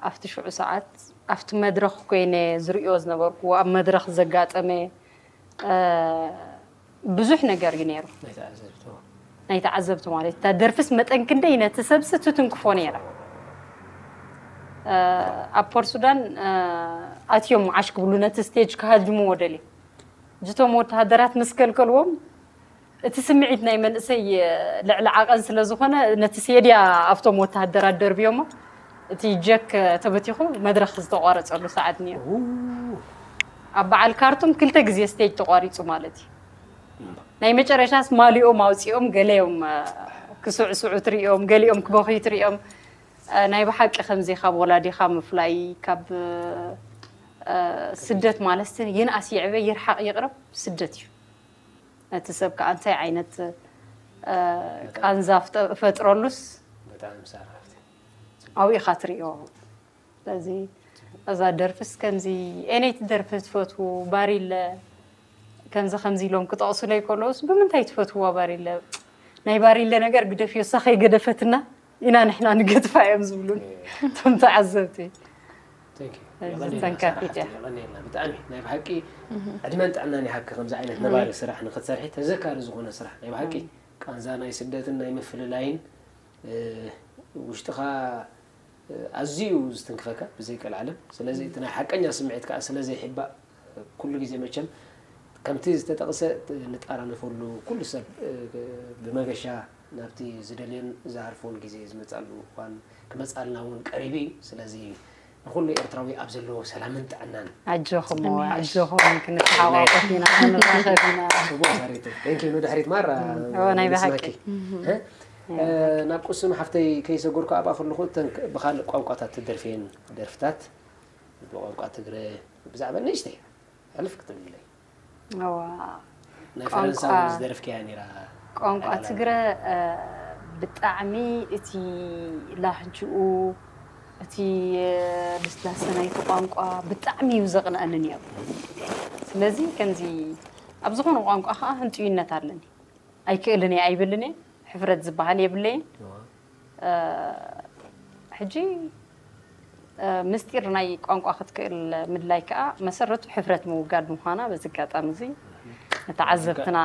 ኣብቲ ሽዑ ሰዓት ኣብቲ መድረኽ ኮይነ ዝርእዮ ዝነበርኩ ኣብ መድረኽ ዘጋጠመ ብዙሕ ነገር እዩ ነይሩ። ናይ ተዓዘብቲ ማለት እታ ደርፍስ መጠን ክንደይ ነቲ ሰብሲ ትትንክፎ ነይራ። ኣብ ፖርት ሱዳን ኣትዮም ዓሽ ክብሉ ነቲ ስቴጅ ክሃድምዎ ደልዮም እጅቶም ወተሃደራት ምስ ከልከልዎም እቲ ስምዒት ናይ መንእሰይ ልዕሊ ዓቐን ስለ ዝኾነ ነቲ ሴድያ ኣብቶም ወተሃደራት ደርብዮሞ እቲ ጀክ ተበቲኹ መድረኽ ዝተቋረፀሉ ሰዓት ነይሩ። ኣብ በዓል ካርቱም ክልተ ግዜ ስቴጅ ተቋሪፁ ማለት እዩ። ናይ መጨረሻስ ማሊኦም ኣውፂኦም ገለዮም ክስዕስዑ ትሪኦም፣ ገሊኦም ክበኽዩ ትሪኦም። ናይ ብሓቂ ከምዚ ካብ ወላዲኻ ምፍላይ ካብ ስደት ማለት ይንኣስ ይዕበ ይርሓቕ ይቕረብ ስደት እዩ። እቲ ሰብ ከዓ እንታይ ዓይነት ቃንዛ ፈጥረሉስ ኣብኡ ኢኻ ትሪኦ። ስለዚ እዛ ደርፍስ ከምዚ ኤነይቲ ደርፊ ትፈትዉ ባሪለ ከምዚ ከምዚ ኢሎም ክጠቕሱለይ ከለውስ ብምንታይ ትፈትውዋ ባሪለ? ናይ ባሪለ ነገር ግደፍዮ፣ እሳ ከይገደፈትና ኢና ንሕና ንገድፋ እዮም ዝብሉን እቶም ተዓዘብቲ። ተንካፊት እያ። ብጣዕሚ ናይ ብሓቂ ዕድመን ጥዕናን ይሃብኪ። ከምዚ ዓይነት ነባሪ ስራሕ ንክትሰርሒ ተዘካሪ ዝኾነ ስራሕ ናይ ብሓቂ ቃንዛ ናይ ስደትን ናይ ምፍልላይን ውሽጥኻ ኣዝዩ እዩ ዝትንክፈካ ብዘይ ቀልዓለም። ስለዚ እቲ ናይ ሓቀኛ ስምዒት ከዓ ስለ ዘይሕባእ ኩሉ ግዜ መቸም ከምቲ ዝተጠቕሰ ንጣራነፈሉ ኩሉ ሰብ ብመገሻ ናብቲ ዝደልዮን ዝሃርፎን ግዜ ዝመፅኣሉ እዋን ክመፅኣልና እውን ቀሪቡ እዩ። ስለዚ ንኹሉ ኤርትራዊ ኣብ ዘለዎ ሰላምን ጥዕናን ኣጆኹም ኣጆኹም ክንተሓቋቆፍ ኢና ክንራኸብ ኢና። ጽቡቕ ሰሪቱ። Thank you። ንድሕሪት ማራ ናይ ብሓቂ ናብ ቅሱን ሓፍተይ ከይሰጎርኩ ኣብኣ ከለኹ እተን ብኻልእ ቋንቋታት ትደርፍየን ደርፍታት ብቋንቋ ትግረ ብዛዕባ ንእሽተይ ሕልፍ ክትብልለይ። እዋ ናይ ፈረንሳ እውን ዝደረፍክያ ነይራ። ቋንቋ ትግረ ብጣዕሚ እቲ ላህጅኡ እቲ ልስላሰ ናይቲ ቋንቋ ብጣዕሚ እዩ ዘቕንአኒ ነይሩ። ስለዚ ከምዚ ኣብ ዝኾነ ቋንቋ ከዓ ህንጥዩነት ኣለኒ። ኣይክእልን እየ ኣይብልን እየ፣ ሕፍረት ዝበሃል የብለይን። ሕጂ ምስጢር ናይ ቋንቋ ክትክእል ምድላይ ከዓ መሰረቱ ሕፍረት ምውጋድ ምዃና በዚ ኣጋጣሚ እዚ ንተዓዘብትና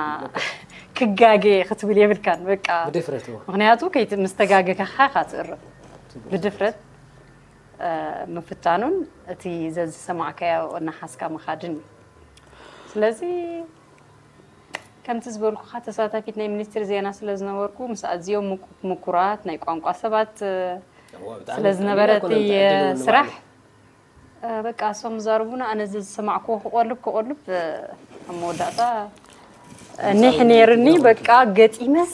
ክጋገ ክትብል የብልካን። በቃ ብድፍረት ምክንያቱ ምስ ተጋገካ ኢኻ ትእርም። ብድፍረት ምፍታኑን እቲ ዘዝሰማዕካዮ እናሓዝካ ምኻድን እዩ። ስለዚ ከምቲ ዝበልኩኻ ተሳታፊት ናይ ሚኒስትሪ ዜና ስለ ዝነበርኩ ምስ ኣዝዮም ምኩራት ናይ ቋንቋ ሰባት ስለ ዝነበረ እቲ ስራሕ በቃ እሶም ዝዛረቡና ኣነ ዝሰማዕክዎ ክቆልብ ክቆልብ ኣብ መወዳእታ ኒሕ ነይርኒ። በቃ ገጢመስ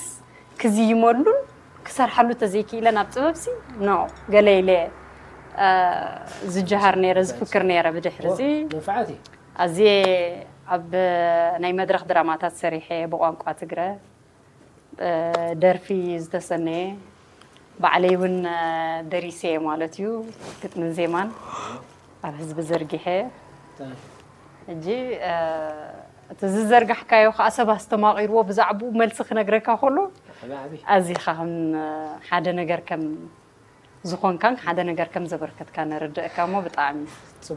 ክዝይመሉን ክሰርሓሉ ተዘይክኢለ ናብ ጥበብሲ ኖ ገለ ኢለ ዝጀሃር ነይረ ዝፍክር ነይረ። ብድሕሪ እዚ መንፍዓት እዩ። ኣዝየ ኣብ ናይ መድረኽ ድራማታት ሰሪሐ ብቋንቋ ትግረ ደርፊ ዝተሰነየ ባዕለይ እውን ደሪሰ ማለት እዩ። ግጥምን ዜማን ኣብ ህዝቢ ዘርጊሐ ሕጂ እቲ ዝዘርጋሕካዮ ከዓ ሰብ ኣስተማቒርዎ ብዛዕባኡ መልሲ ክነግረካ ከሎ ኣዚኻ ከም ሓደ ነገር ከም ዝኾንካን ሓደ ነገር ከም ዘበርከትካ ንርድእካ እሞ ብጣዕሚ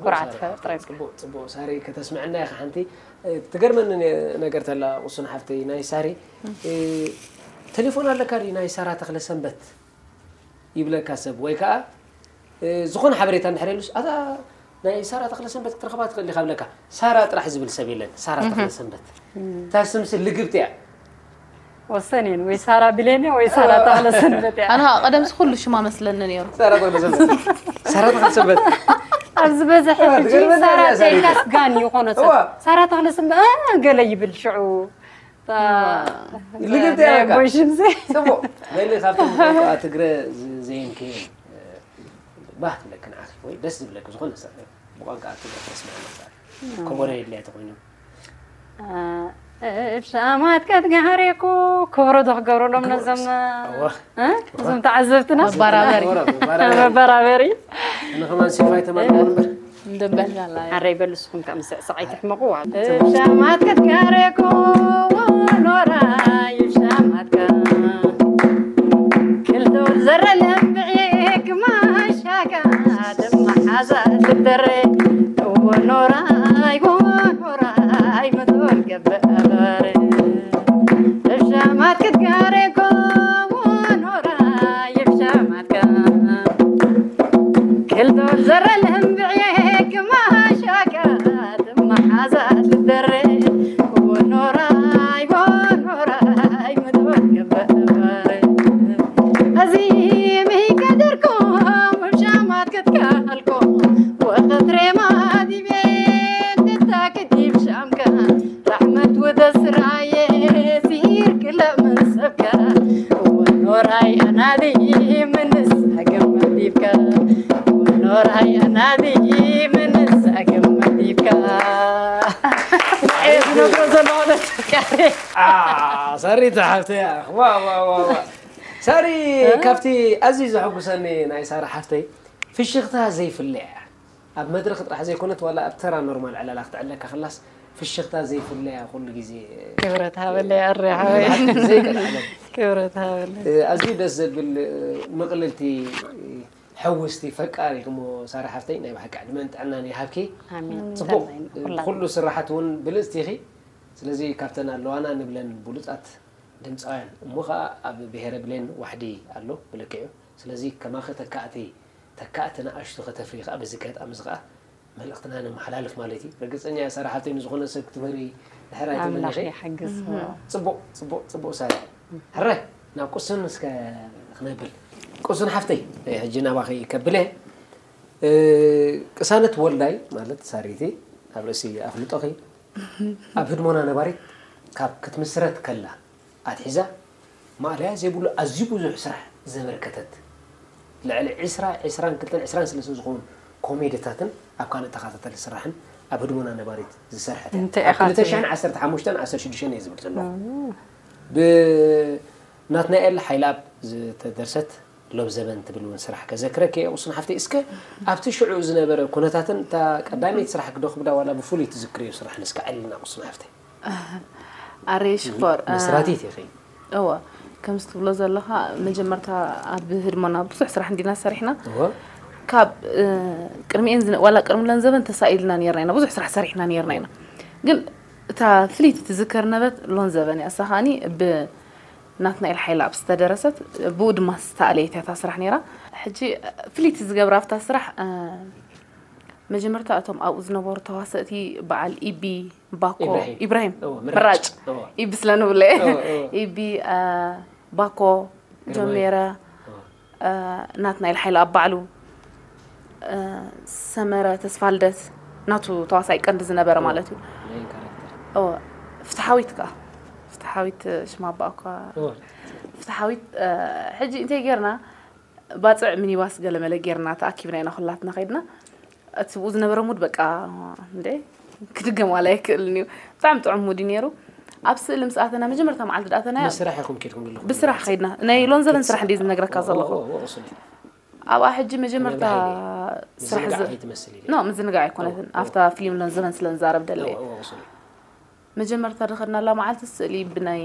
ኩርዓት ፈጥረልካ። ጽቡቅ ሳሪ ከተስምዐና ኢኻ። ሓንቲ ትገርመኒ ነገር ተላ ቁሱን ሓፍተይ ናይ ሳሪ ቴሌፎን ኣለካ ድዩ ናይ ሳራ ተኽለ ሰንበት ይብለካ ሰብ ወይ ከዓ ዝኾነ ሓበሬታ እንድሕር የሉስ ኣታ ናይ ሳራ ተኽለ ሰንበት ክትረኽባ ትኽእል ኢኻ ብለካ ሳራ ጥራሕ ዝብል ሰብ የለን። ሳራ ተኽለ ሰንበት እታ ስምሲ ልግብቲ እያ። ወሰኔን ወይ ሳራ ብሌን ወይ ሳራ ተኽለ ሰንበት እያ። ኣነ ቀደምሲ ኩሉ ሽማ መስለኒ ነይሩ። ሳራ ተኽለ ሰንበት ሳራ ተኽለ ሰንበት ኣብ ዝበዝሐ ሕጂ ሳራ ተይካስ ጋን ይኾነቶ። ሳራ ተኽለ ሰንበት ገለ ይብል ሽዑ ልግብቲ እያ። ቦይ ሽምዚ ጽቡቕ ገለ ካብቶም ቋንቋ ትግረ ዘየንከየ ባህ ትብለኪ ንዓኺ ወይ ደስ ዝብለኪ ዝኾነ ሰብ ብቋንቋ ትግረ ተስምዐ ነበር ከበሮ የድልያ ተኾይኑ እብሻማት ቀትጋሃሬኩ ከበሮ ዶ ክገብረሎም ነዞም እዞም ተዓዘብትና መባራበሪ መባራበሪ ንኸማን ሲፋይ ተማርኮ ነበር እንደበልናላ ኣረይ በሉ ንስኹም ከም ስዕስዕ ኣይትሕመቑ እብሻማት ቀትጋሃሬኩ ኖራ ይብሻማትካ ክልተ ወር ዘረ ነብዒ ግማሻካ ወኖራይ ወኖራይ ምትወል ገበበር እሻማት ክትጋሬ ወኖራይ እሻማት ክልቶም ዘረልህም ብዕየ ክማሻካ ትመሓዛ ትደረ ወኖራይ ወኖራይ ምትወል ገበበር እዚ ምሂ ከደርኩም ሻማት ክትከልኩም ወቀትሬ ማዲቤ ንታክዲብ ሻምካ ራሕመት ወደ ስራዬ ሲር ክለምን ሰብካ ወኖራይ ኣናዲ ምንስ ኣገመዲብካ ወኖራይ ኣናዲ ምንስ ኣገመዲብካ ዝነግሮ ዘሎ ሆነ ተቃሪ ሰሪት ሓፍተይ ዋ ዋ ዋ ዋ ሳሪ ካብቲ ኣዝዩ ዘሐጉሰኒ ናይ ሳራ ሓፍተይ ፍሽኽታ ዘይፍለያ ኣብ መድረኽ ጥራሕ ዘይኮነት ዋላ ኣብ ተራ ኖርማል ዕላላ ክትዕለካ ከላስ ፍሽኽታ ዘይፍለያ ኩሉ ግዜ ክብረት ሃበለይ ኣረ ሓወይ ዘይቀልዓለም ክብረት ሃበለይ ኣዝዩ ደስ ዘብል ምቕልልቲ ሕውስቲ ፈቃር ኢኹሞ ሳራ ሓፍተይ ናይ ብሓቂ ዕድመን ጥዕናን ይሃብኪ ኣሜን ፅቡቅ ኩሉ ስራሓት እውን ብልፅቲ ኢኺ ስለዚ ካብተን ኣለዋና ንብለን ብሉፃት ድምፃውያን እሞ ከዓ ኣብ ብሄረ ብሌን ዋሕዲ ኣሎ ብልክዕ እዩ ስለዚ ከማኸ ተካእቲ ተካእቲ ንኣሽቱ ከተፍሪ ከዓ በዚ ኣጋጣሚ እዚ ከዓ መልእክትና ነመሓላልፍ ማለት እዩ ርግፀኛ እያ ሳራ ሓፍተይ ንዝኾነ ሰብ ክትምህሪ ድሕር ኣይትብልን ኢኺ ይሓግዝ ፅቡቅ ፅቡቅ ፅቡቅ ሳራ ሕረ ናብ ቁሱን እስከ ክነብል ቁሱን ሓፍተይ ሕጂ ናባኺ ከብለ ቅሳነት ወልዳይ ማለት ሳሪቲ ኣብ ርእሲ ኣፍልጦኺ ኣብ ህድሞና ነባሪት ካብ ክትምስረት ከላ ኣትሒዛ ማእለያ ዘይብሉ ኣዝዩ ብዙሕ ስራሕ ዘበርከተት ልዕሊ ዕስራ ዕስራን ክልተን ዕስራን ሰለስተን ዝኾኑ ኮሜድታትን ኣብ ካልእ ተኸታተሊ ስራሕን ኣብ ህድሞና ነባሪት ዝሰርሐት እያ። እንታይ ኣብ ኢኻ ትብል? ክልተ ሽሕን ዓሰርተ ሓሙሽተን ዓሰርተ ሽዱሽተን እየ ዝብል ዘለኹ። ብናትናኤል ሓይለኣብ ዝተደርሰት ሎም ዘበን ትብል እውን ስራሕ ከዘክረኪ እየ ቁሱን ሓፍተይ። እስከ ኣብቲ ሽዑ ዝነበረ ኩነታትን እታ ቀዳመይቲ ስራሕ ክዶ ክብዳ ዋላ ብፍሉይ ትዝክርዮ ስራሕ ንስካ ዕልና ቁሱን ሓፍተይ። ኣረይ ሽኮር መስራቲት ኢኺ። እወ ከምዚ ትብሎ ዘለኻ መጀመርታ ኣብ ህድሞና ብዙሕ ስራሕ እንዲና ሰሪሕና እወ ካብ እ፣ ቅድሚኤን ዝነ- ዋላ ቅድሚ ሎን ዘበን ተሳኢልና ነርና ኢና ብዙሕ ስራሕ ሰሪሕና ነርና ኢና ግን እታ ፍልይቲ ትዝከር ነበረት ሎን ዘበን እያ እሳ ከዓኒ ብናትናኤል ሓይለ ኣብ ዝተደረሰት ብኡ ድማ ዝተኣለየት እያ እታ ስራሕ ነራ ሕጂ ፍልይቲ ዝገብራ ኣብታ ስራሕ እ፣ መጀመርታ እቶም ኣብኡ ዝነበሩ ተዋሰእቲ በዓል ኢቢ ባኮ ኢብራሂም። ኢብራሂም እዎ፣ ምራጭ እዎ። ኢቢ ስለ ንብለ እዎ፣ እዎ። ኢቢ አ፣ ባኮ ግርማይ። ጀሜረ እዎ። አ፣ ናትናኤል ሓይለ ኣባዕሉ አ፣ ሰመረ ተስፋልደት ናቱ ተዋሳይ ቀንዲ ዝነበረ ማለት እዩ ሜን ካራክተር። እዎ፣ ፍትሓዊት ከዓ ፍትሓዊት ሽማ ኣባእኳ እዎ። ፍትሓዊት አ፣ ሕጂ እንታይ ጌርና ባፅዕ ሚኒባስ ገለመለ ጌርና ተኣኪብና ኢና ኩላትና ከይድና እቲ ብኡ ዝነበረ ሙድ በቃ እንደ ክድገም ዋላ ኣይክእልን እዩ ብጣዕሚ ጥዑም ሙድ እዩ ነይሩ ኣብ ስእሊ ምስ ኣተና መጀመርታ መዓልቲ ዳኣተና ንስራሕ ኢኹም ኬድኩም ዘለኹም ብስራሕ ከይድና ናይ ሎን ዘበን ስራሕ እንደ ዝነግረካ ዘለኹ እዎ፣ እዎ፣ እሱኒ። ኣብኣ ሕጂ መጀመርታ ነብሪ ስራሕ ዝንጋዕ ዘ- ኣይትመስል ኢለ። ኖ ምዝንጋዕ ኣይኮነትን ኣብታ ፊልም ሎን ዘበን ስለ ንዛረብ ደለ እዎ፣ እዎ፣ እሱኒ። መጀመርታ ድኸድናላ መዓልቲ ስእሊ ብናይ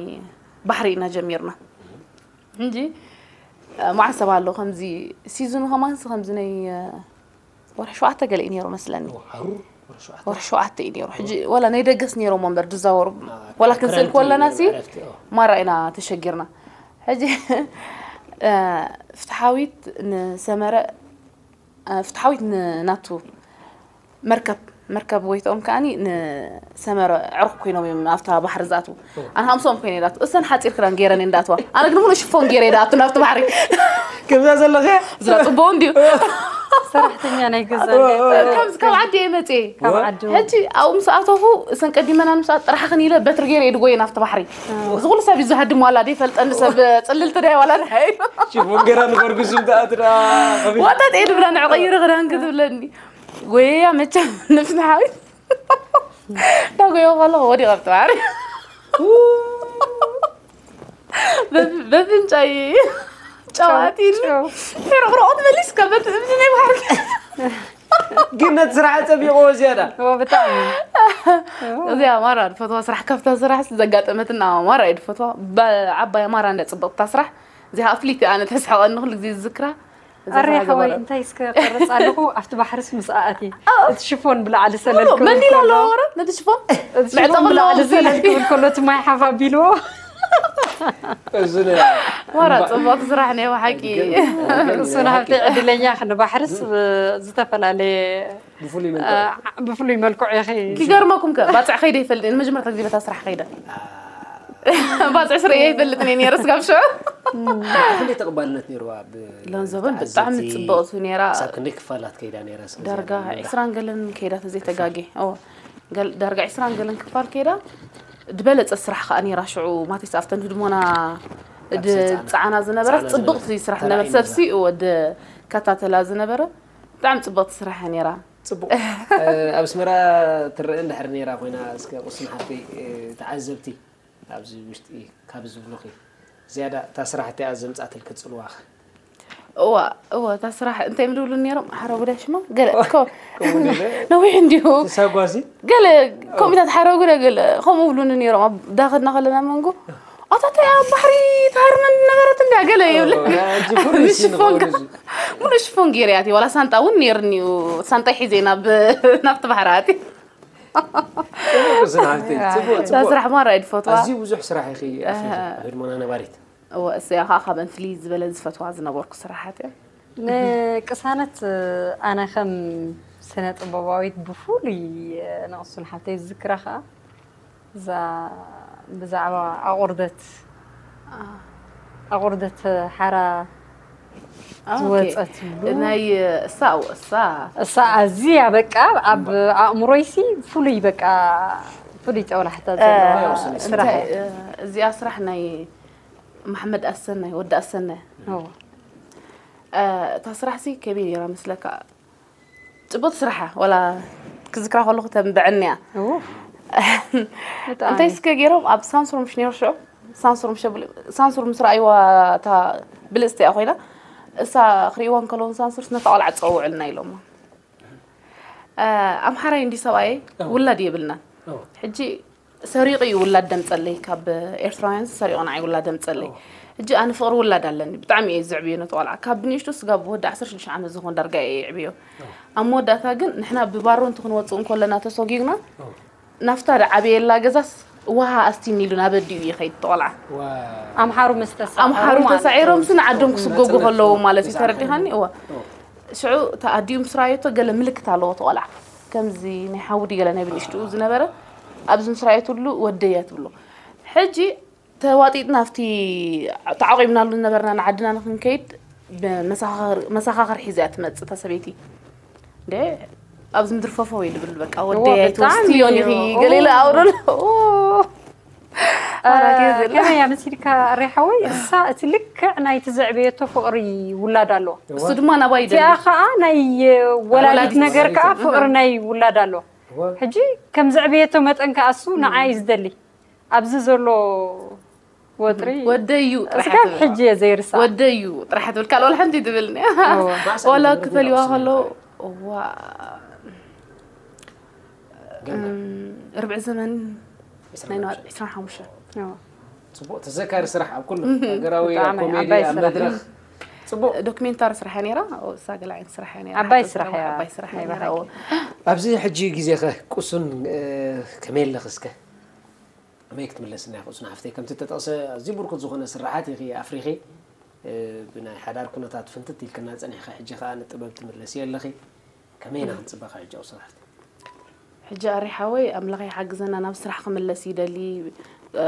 ባሕሪ ኢና ጀሚርና እንጂ መዓት ሰብ ኣሎ ከምዚ ሲዝኑ ከማንስ ከምዚ ናይ ወርሒ ሸውዓተ ገለ እዩ ነይሩ መስለኒ እዎ፣ ሓሩር ወርሒ ሸውዓተ። ወርሒ ሸውዓተ እዩ ነይሩ ሕጂ ወላ ናይ ደገስ ነይሮም እምበር ዝዛወሩ አ፣ ወላ ክንስእል ክረምቲ ከለና ሲ ዕረፍቲ፣ እዎ። ማራ ኢና ተሸጊርና ሕጂ እ፣ ፍትሓዊት ንሰመረ እ፣ ፍትሓዊት ንናቱ መርከብ መርከብ ጎይትኦም ከዓኒ ንሰመረ ዕሩኽ ኮይኖም እዮም ኣብታ ባሕሪ ዝኣትዉ ኣነ ሃምሶም ኮይነ ዳት እሰን ሓፂር ክዳን ገይረን እንዳትዋ ኣነ ግን ሙሉ ሽፎን ገይረ ዳኣቱ ናብቲ ባሕሪ ከምዛ ዘለኸ ዝራ ፅቡቅ እንድዩ ሰራሕተኛ ናይ ገዛ ከምዚ ካብ ዓዲ እየ መፅየ ካብ ዓዲ ሕጂ ኣብኡ ምስ ኣተኹ እሰን ቀዲመና ምስ ጥራሕኽን ኢለ በትሪ ገይረ እየ ድጎየ ናብቲ ባሕሪ እዚ ኩሉ ሰብ እዩ ዝሃድም ዋላ ደይፈልጠኒ ሰብ ፅልልቲ ዳይ ዋላ ንሓይ ሽፎን ገራ ንፈርጉስ ምትኣትዳ ወጣት እየ ድብላ ንዕቀይሪ ክዳን ክትብለኒ ጎየያ መቸም ንፍትሓዊ ዳጎዮ ከለኹ ወዲቐ ብጥባሪ በፍንጫይ ጨዋት ኢሉ ርቕርቑ ትመሊስ ከበት እምኒ ናይ ባሕሪ ግን ነቲ ስራሕ ፀቢቕዎ ዝያዳ ብጣዕሚ እዚኣ ማራ ድፈትዋ ስራሕ ከፍታ ስራሕ ዘጋጠመትና ማራ እዩ ድፈትዋ ዓባይ ማራ እንደ ፅብቕታ ስራሕ እዚኣ ኣፍሊት ኣነ ተስሕቐኒ ኩሉ ግዜ ዝዝክራ ኣረ ሓወይ እንታይ እስከ ቀርጽ ኣለኹ ኣብቲ ባሕርስ ምስ ኣእቲ እቲ ሽፎን ብላዕሊ ሰለል ክብል መንዲል ከሎ ኣለዎ ወረ ነቲ ሽፎን እቲ ሽፎን ብላዕሊ ሰለል ክብል ከሎ እቲ ማይ ሓፍ ኣቢልዎ እዚ ነ- ወረ ጽቡቅ ስራሕ ናይ ሓቂ እሱን ሃብቲ ዕድለኛ ክንባሕርስ ዝተፈላለየ ብፍሉይ እ፣ መንገዲ ብፍሉይ መልክዑ ኢኺ ክገርመኩም ከ ባጽዕ ከይደ ይፈልጥ እየ ንመጀመርታ ግዜ በታ ስራሕ ከይደ ባጽዕ ስርየ ይፈልጥ እየ ነይረ ስጋብ ሽዑ ክንደይ ተቐባልነት ነይርዋ ብ- ሎንዘበን ብተዓዘብቲ ብጣዕሚ ጽብቕቲ ነይራ ክሳብ ክንደይ ክፋላት ከይዳ ነይራ እስከ ዳርጋ ዝያዳ ዕስራን ገለን ከይዳ ተዘይተጋጌ እወ ገል- ዳርጋ ዕስራን ገለን ክፋል ከይዳ ድበለጸ ስራሕ ከዓ ነይራ ሽዑ ማቴስ ኣብተን ህድሞና ኣብቲ ጻዕና- ጻዕና ዝነበረ ጻዕና ጽብቕቲ ዝነበረ ስራሕ ነበረ ተራእዩ ሰብሲ እወ ድ- ከታተላ ዝነበረ ብጣዕሚ ጽብቕቲ ስራሕ እያ ነይራ ጽቡቅ እ፣ ኣብ ኣስመራ ትረአ እንድሕር ነይራ ኮይና እስከ ቁስን ሓፍተይ እ፣ ተዓዘብቲ ኣብዚ ውሽጢ ካብ ዝብሉኺ ዝያዳ እታ ስራሕ እቲኣ ዘምጻትልኪ ጽልዋኸ እዋ እዋ እታ ስራሕ እንታይ ምድብሉ ነይሮም ሓረጉዳ ሽማ ገለ ኮ- ነዊሕ እንዲሁ ተሳጓዚ ገለ ኮሚታት ሓረጉዳ ገለ ከምኡ ብሉኒ ነይሮም ኣብ ዳኸድና ከለና መንጎ ኣታ እንታይ ኣብ ባሕሪ ትሃርመን ነበረት እንዳ ገለ ይብል ሕጂ ፍሉይ ሽፎን ስንኾን ሙሉ ሽፎን ገይረ ያቲ ዋላ ሳንጣ እውን ነይርኒ እዩ ሳንጣ ሒዘ ናብ ናብቲ ባሕሪ ኣቲ ስናልቲ ጽቡቅ እዛ ስራሕ ማራ እየ ዝፈትዋ ኣዝዩ ብዙሕ ስራሕ ኢኺ ኣፍሪኺ ህድሞና ነባሪት እወ እሰያ ከዓ ካብን ፍልይ ዝበለ ዝፈትዋ ዝነበርኩ ስራሓት እያ ንቅሳነት ኣነ ከም ስነ ጥበባዊት ብፍሉይ ንቕሱን ሓብተይ ዝዝክራ ከዓ እዛ ብዛዕባ ኣቑርደት ኣቑርደት ሓራ ዝወፀት ብሉ ናይ እሳ እሳ እሳ ኣዝያ በቃ ኣብ ኣእምሮይሲ ፍሉይ በቃ ፍሉይ ጨውላሕታ ዘለዋ ስራሕ እዚኣ ስራሕ ናይ መሓመድ ኣሰናይ ወዲ ኣሰናይ እታ ስራሕ ሲ ከመይ ነይራ መስለካ ፅቡቅ ስራሓ ወላ ክዝክራ ከለኩ ተንብዐኒ እያ እንታይ እስከ ገይሮም ኣብ ሳንሱር ምሽ ነይሩ ሽዑ ሳንሱር ምሽ ሳንሱር ምስ ረኣይዋ እታ ብልፅቲ እያ ኮይና እሳ ክርእይዋ እንከለውን ሳንሱር ነታ ቆልዓ ፀውዕልና ኢሎማ ኣምሓራይ እንዲ ሰብኣየ ውላድ የብልናን ሕጂ ሰሪቑ እዩ ውላድ ደምፀለይ ካብ ኤርትራውያን ሰሪቑ ንዓይ ውላድ ደምፀለይ ሕጂ ኣነ ፍቕሪ ውላድ ኣለኒ ብጣዕሚ እየ ዘዕብዮ ነቲ ቆልዓ ካብ ብንእሽቱ ስጋብ ወዲ ዓሰርተ ሽዱሽተ ዓመት ዝኾን ዳርጋ እየ የዕብዮ ኣብ መወዳእታ ግን ንሕና ብባሮ እንተ ክንወፅእ እንከለና ተሰጊግና ናብታ ዓብየላ ገዛስ ውሃ ኣስቲኒ ኢሉ ናብ ኣዲኡ ይኸይድ ቆልዓ ኣምሓሩ ምስ ተሳዕሩ ኣምሓሩ ማለት ተሳዒሮም እዩ። ሲ ንዓዶም ክስጎጉ ነፃነት ከለዉ ማለት እዩ ነፃነት ተረዲኻኒ እዋ ሽዑ እቲ ኣዲኡ ምስ ረኣየቶ ገለ ምልክት ኣለዎ እቲ ቆልዓ ከምዚ ናይ ሓውዲ ገለ ናይ ብንእሽትኡ ዝነበረ ኣብዚ ምስ ረኣየትሉ ወደያ ትብሎ ሕጂ ተዋጢጥና ኣብቲ ተዓቂብናሉ ዝነበርና ንዓድና ንክንከይድ መሰኻኽር ሒዛ እያ ትመፅእ እታ ሰበይቲ እንደ ኣብዚ ምድሪ ፈፈው ይድብል በቃ ወደይ ብጣዕሚ ኣይትወስድዮን ኢኺ እዩ። ገለ ኢለ ኣውረሎ ከመይ እያ መሲልካ ሪሓወይ እሳ እቲ ልክዕ ናይቲ ዘዕበየቶ ፍቕሪ ውላድ ኣለዋ እሱ ድማ ናባይ እቲኣ ይደሊ ከዓ ናይ ወላዲት ወላዲት ነገር ከዓ ወላዲት ፍቕሪ ናይ ውላድ ኣለዋ ሕጂ ከም ዘዕበየቶ መጠን ከዓ እሱ ንዓይ ዝደሊ ኣብዚ ዘሎ ወጥሪ ወደዩ ጥራሕ እስካብ ትብል። ሕጂ እየ ዘይርሳ ወደዩ ጥራሕ ትብል ካልኦ ሓንቲ ትብልኒ እወ። ወላ ክፈልዋ ከሎ እዋ ገና ርብዒ ዘመን ናይ ነዋት ዕስራን ዕስራን ሓሙሽተን ጽቡቅ ተዘካሪ ስራሕ ኣብ ኩሉ ሃገራዊ ኣብ ብጣዕሚ ኮሜዲ ዓባይ ኣብ ስራሕ። መድረኽ ጽቡቅ ዶክሜንታሪ ስራሕ እያ ነይራ እሳ ገላዓይን ስራሕ እያ ነይራ ዓባይ ሓቂ ስራሕ እያ። ዓባይ ስራሕ እያ ናይ ነይራ ብሓቂ። እዎ። ኣብዚ ሕጂ ግዜኸ ቁሱን እ፣ ከመይ ኣለኽ እስከ ከመይ ክትምለስና ኢኻ ቁሱን ሓፍተይ ከምቲ ተጠቕሰ ኣዝዩ ብርኩት ዝኾነ ስራሓት ኢኺ ኣፍሪኺ እ፣ ብናይ ሓዳር ኩነታት ፍንትት ኢልክና ጸኒሕኻ ሕጂ ከኣ ንጥበብ ትምለሲ ኣለኺ ከመይ ኢና ክንጽበኻ ሕጂ ቁሱን ሓፍተይ ሕጂ ኣሪ ሓወይ ኣምላኽ ይሓግዘና ናብ ስራሕ ክምለስ ይደሊ እ፣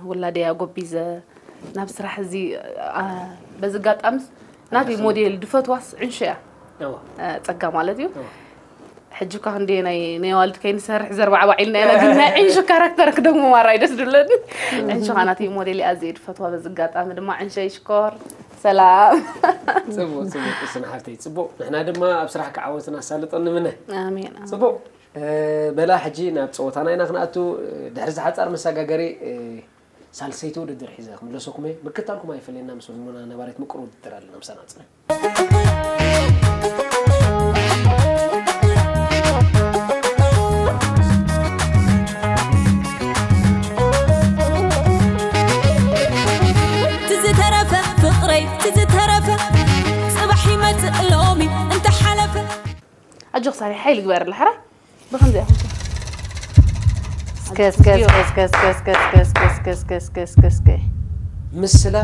ውላደይ ኣጎቢዘ ናብ ስራሕ እዚ ኣ፣ በዚ ኣጋጣምስ ናተይ ሞዴል ድፈትዋስ ዕንሾ እያ እዋ እ፣ ጸጋ ማለት እዩ እዋ ሕጂ እኳ ክንደ ናይ ናይ ዋልድ ከይንሰርሕ ዘርባዕባዕ ኢልና ኢና ግን ናይ ዕንሹ ካራክተር ክደግሞ ማራ እዩ ደስ ድብለኒ ዕንሹ ካ ናተይ ሞዴል እያ ኣዝየ ድፈትዋ በዚ ኣጋጣሚ ድማ ዕንሸይ ሽኮር ሰላም ጽቡቅ ጽቡቅ ቁሱን ሓፍተይ ጽቡቅ ንሕና ድማ ኣብ ስራሕ ክዓወትን ኣሳልጦን ንምነ ኣሜን ጽቡቅ እ፣ በላ ሕጂ ናብ ጸወታና ኢና ክንኣቱ እ፣ ድሕሪ ዝሓጻር መሰጋገሪ እ፣ ሳልሰይቲ ውድድር ሒዘ ክምለሰኩም እየ ምክታልኩም ኣይፈለየና ምስ ህድሞና ነባሪት ምቅር ውድድር ኣለና ምሳና ጽነ ትዝተረፈ ፍቕረይ ትዝተረፈ ጽባሕ ኣጆኽ ሳሪ፣ ሓይሊ ግበረላ ሕራይ። ብኸምዚ ኢኹም። እስከ እስከ እስከ እስከ እስከ እስከ እስከ እስከ እስከ እስከ እስከ እስከ እስከ ምስላ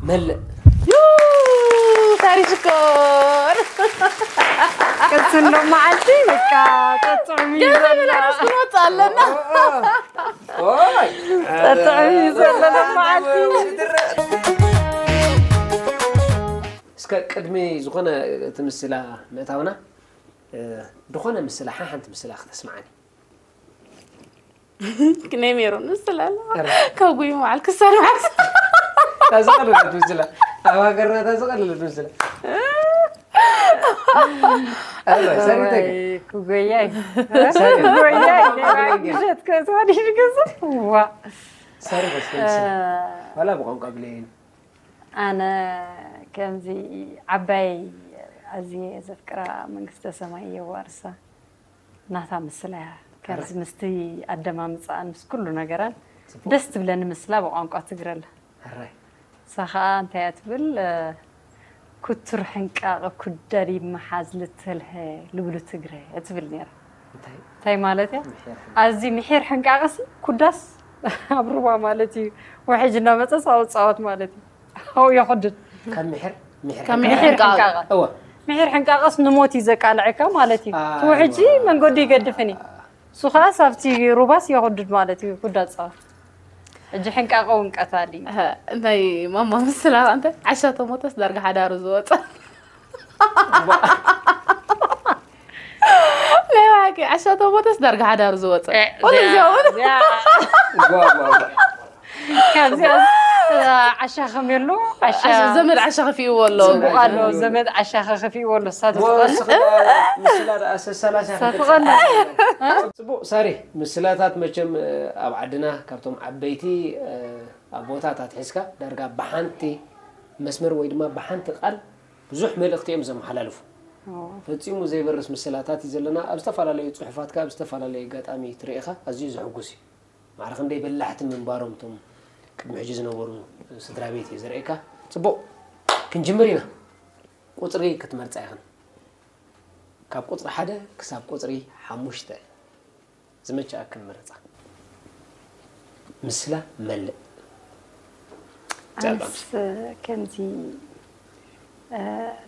መልእ ዩ፣ ሳሪ ሽኮር። ቅርሲ እንዶ መዓልቲ በቃ ተጥዕሚ ገለ መላእክት ክንወጽእ ኣለና። ኦይ ተጥዕሚ ዘለና መዓልቲ እስከ ቅድሚ ዝኾነ እቲ ምስላ ምእታውና እ፣ ዝኾነ ምስላ ሓ- ሓንቲ ምስላ ክተስምዓኒ ናይ ሜሮን ምስላ ኣለዋ። ካብ ጉይ መዓል ክሳድ መዓል እታ ዝቐለለት ምስላ ኣብ ሃገርና እታ ዝቐለለት ምስላ ኣረ ሰሪተገ ክጎያይ ሰሪ ክጎያይ ክጎያይ። ምሸት ከዝዋዲሽ ገዛ ዋ ሰሪ በስከ ዋላ ብቋንቋ ብለይን ኣነ ከምዚ ዓባይ ኣዝየ ዘፍቅራ መንግስተ ሰማይ የዋርሳ ናታ ምስላ እያ ከምዚ ምስቲ ኣደማምፅኣን ምስ ኩሉ ነገራን ደስ ትብለኒ ምስላ ብቋንቋ ትግረለ ሕራይ እሳ ከዓ እንታይ እያ ትብል እ፣ ኩቱር ሕንቃቕ ኩደር ይመሓዝ ልትልሀ ልብሉ ትግረ ትብል ነይራ እንታይ እንታይ ማለት እያ ምሕር ኣዚ ምሒር ሕንቃቕሲ ኩዳስ ኣብ ሩባ ማለት እዩ ውሕጅ እናመፀ ሳውፃወት ማለት እዩ ኣው የኹድድ ካብ ምሕር ምሕር ካብ ምሒር ምሒር ሕንቃቕ ሕንቃቐ እወ ምሒር ሕንቃቐስ ንሞት እዩ ዘቃልዐካ ማለት እዩ ኣይ፣ እቲ ውሕጂ ዋ። መንገዱ ይገድፍን እዩ እሱ ከዓ ሳብቲ ሩባስ የኹድድ ማለት እዩ ኩዳ ፃወት ሕጂ ሕንቃቐ እውን ቀታሊ እዩ እንታይ ማማ ምስላ እንታይ ዓሻ ተሞተስ ዳርጋ ሓዳሩ ዝወፀ ናይ ብሓቂ ዓሻ ተሞተስ ዳርጋ ሓዳሩ ዝወፀ ኩሉ ግዜ እውን ጓ ጓ ጓ ካብዚኣ ዓሻ ከመሉ ዓሻ ዘመድ ዓሻ ከፊእዎ ኣሎ ፅቡቅ ኣሎ ዘመድ ዓሻ ከከፊእዎ ኣሎ እሳ ተፍቀል ምስላ ደኣ ሰሰላሳ ተፍቀል ፅቡቅ ሳሪ ምስላታት መቸም ኣብ ዓድና ካብቶም ዓበይቲ ኣቦታት ኣትሒዝካ ዳርጋ ብሓንቲ መስመር ወይ ድማ ብሓንቲ ቃል ብዙሕ መልእኽቲ እዮም ዘመሓላልፉ ፈፂሙ ዘይበርስ ምስላታት እዩ ዘለና ኣብ ዝተፈላለዩ ፅሑፋትካ ኣብ ዝተፈላለዩ ኣጋጣሚ ትርእኻ ኣዝዩ ዘሕጉስ እዩ ማዕረ ክንደይ በላሕቲ ምንባሮም እቶም ቅድሚ ሕጂ ዝነበሩ ስድራ ቤት እዩ ዘርእየካ ፅቡቅ ክንጅምር ኢና ቁፅሪ ክትመርፃ ኢኽን ካብ ቁፅሪ ሓደ ክሳብ ቁፅሪ ሓሙሽተ ዝመቸኣክን ምረፃ ምስላ መልእ ኣነስ ከምዚ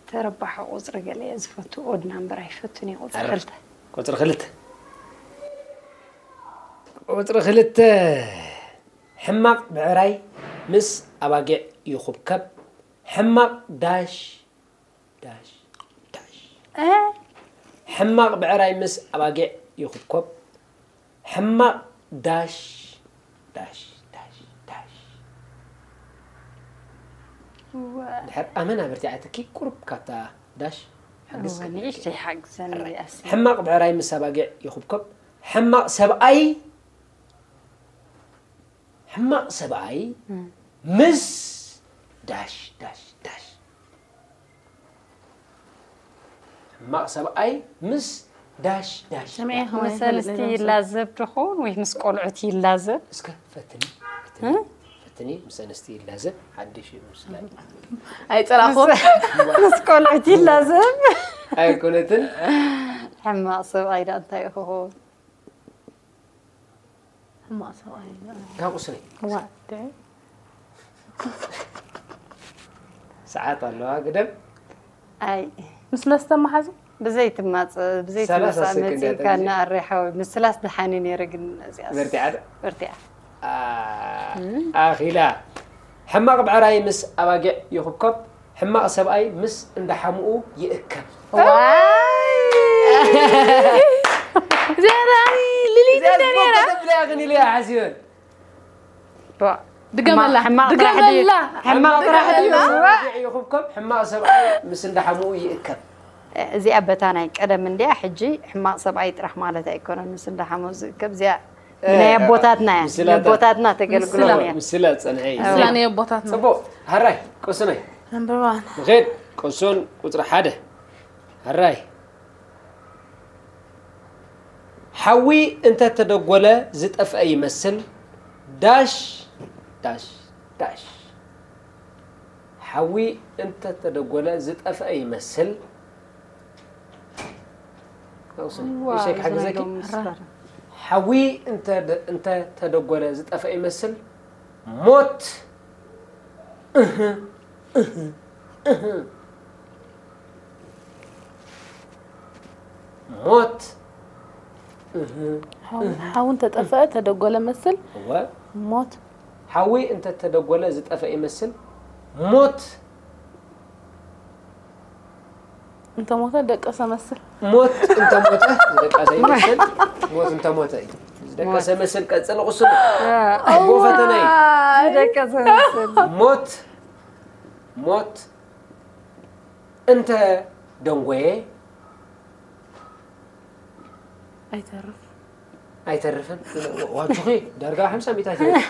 ተረባሒ ቁፅሪ ገለ እየ ዝፈቱ ኦድ ናምበር ኣይፈቱን እየ ቁፅሪ ክልተ ቁፅሪ ክልተ ቁፅሪ ክልተ ሕማቕ ብዕራይ ምስ ኣባጊዕ ይኹብከብ ሕማቕ ዳሽ ዳሽ ዳሽ ሕማቕ ብዕራይ ምስ ኣባጊዕ ይኹብኮብ ሕማቕ ዳሽ ዳሽ ዳሽ ዳሽ ድሕር ኣመና በርቲዓትኪ ቁሩብ ካብታ ዳሽ ሓግዝ ንእሽተይ ሓግዘኒ ዚኣስ ሕማቕ ብዕራይ ምስ ኣባጊዕ ይኹብኮብ ሕማቕ ሰብኣይ ሕማቕ ሰብኣይ ምስ ዳሽ ዳሽ ዳሽ ሕማቕ ሰብኣይ ምስ ዳሽ ዳሽ ሰሚዐ ዳሽ። ከማይ ምስ ኣንስቲ ይላዘብ ትኸውን ወይ ምስ ቆልዑት ይላዘብ እስከ ፈትኒ ፈትኒ ፈትኒ ምስ ኣንስቲ ይላዘብ ሓድሽ እዩ ምስላይ ኣይፀላኹ ምስ ቆልዑት ይላዘብ ኣይኮነትን ሕማቕ ሰብኣይ ዳ እንታይ እዩ ክኸውን ሕማቕ ሰብኣይ ካብ ቁስኒ እዋ ሰዓት ኣለዋ ግደም ኣይ ምስ ለስተ መሓዙ ብዘይትማፅ ብዘይትመፃ ሰላሳ ሰከንድ መፂእካ ያተግዜ። እናኣሬሓዊ ምስላስ ድሓኒ ነይረ ግን እዚኣ በርቲዓ ዶ? በርቲዓ ኣኺላ ሕማቕ ብዕራይ ምስ ኣባጊዕ ይኹብኮብ ሕማቕ ሰብኣይ ምስ እንዳሓምኡ ይእከብ እዚኣ ሊሊት እንደ ነራ ተብለያ ግን ኢለ ሓሲበን ድገመላ ሕማቕ ድገመላ ሕማቕ ጥራሕ ድዩ ኣባጊዕ ይኹብኮብ ሕማቕ ሰብኣይ ምስ እንዳሓምኡ ይእከብ እዚኣ በታ ናይ ቀደም እንዲያ ሕጂ ሕማቕ ሰብኣይ ጥራሕ ማለት ኣይኮነን ምስ እንዳሓሙ ዝእከብ እዚኣ ናይ ኣቦታትና እያ ምስላታት- ኣቦታትና ተገልግሎ ምስላ- እያ ምስላ ፀንሐ እዩ ምስላ ናይ ኣቦታትና ፅቡቅ ሃራይ ቁስነይ ኣንበባን ንኸድ ቁሱን ቁፅሪ ሓደ ሃራይ ሓዊ እንተተደጎለ ዝጠፍአ ይመስል ዳሽ ዳሽ ዳሽ ሓዊ እንተተደጎለ ዝጠፍአ ይመስል እሺ፣ ክሕግዘኪ። ሓዊ እንተ እንተ ተደጎለ ዝጠፈ ይመስል ሞት። እህ፣ እህ፣ እህ። ሞት። እህ። ሓው- ሓው እንተጠፍአ ተደጎለ መስል እወ። ሞት። ሓዊ እንተ ተደጎለ ዝጠፈ ይመስል ሞት። እንተሞተ ደቀሰ መስል። ሞት እንተሞተ ዝደቀሰ ይመስል። ሞት እንተሞተ እዩ ዝደቀሰ መስል። ቀጽል ቁስሉ። ኣቦ ፈተና እዩ። ደቀሰ መስል። ሞት ሞት እንተ ደንጎየ ኣይተርፍ። ኣይተርፍን። ዋጁኺ ዳርጋ ሓምሳ ሚእቲ ኣይተርፍ።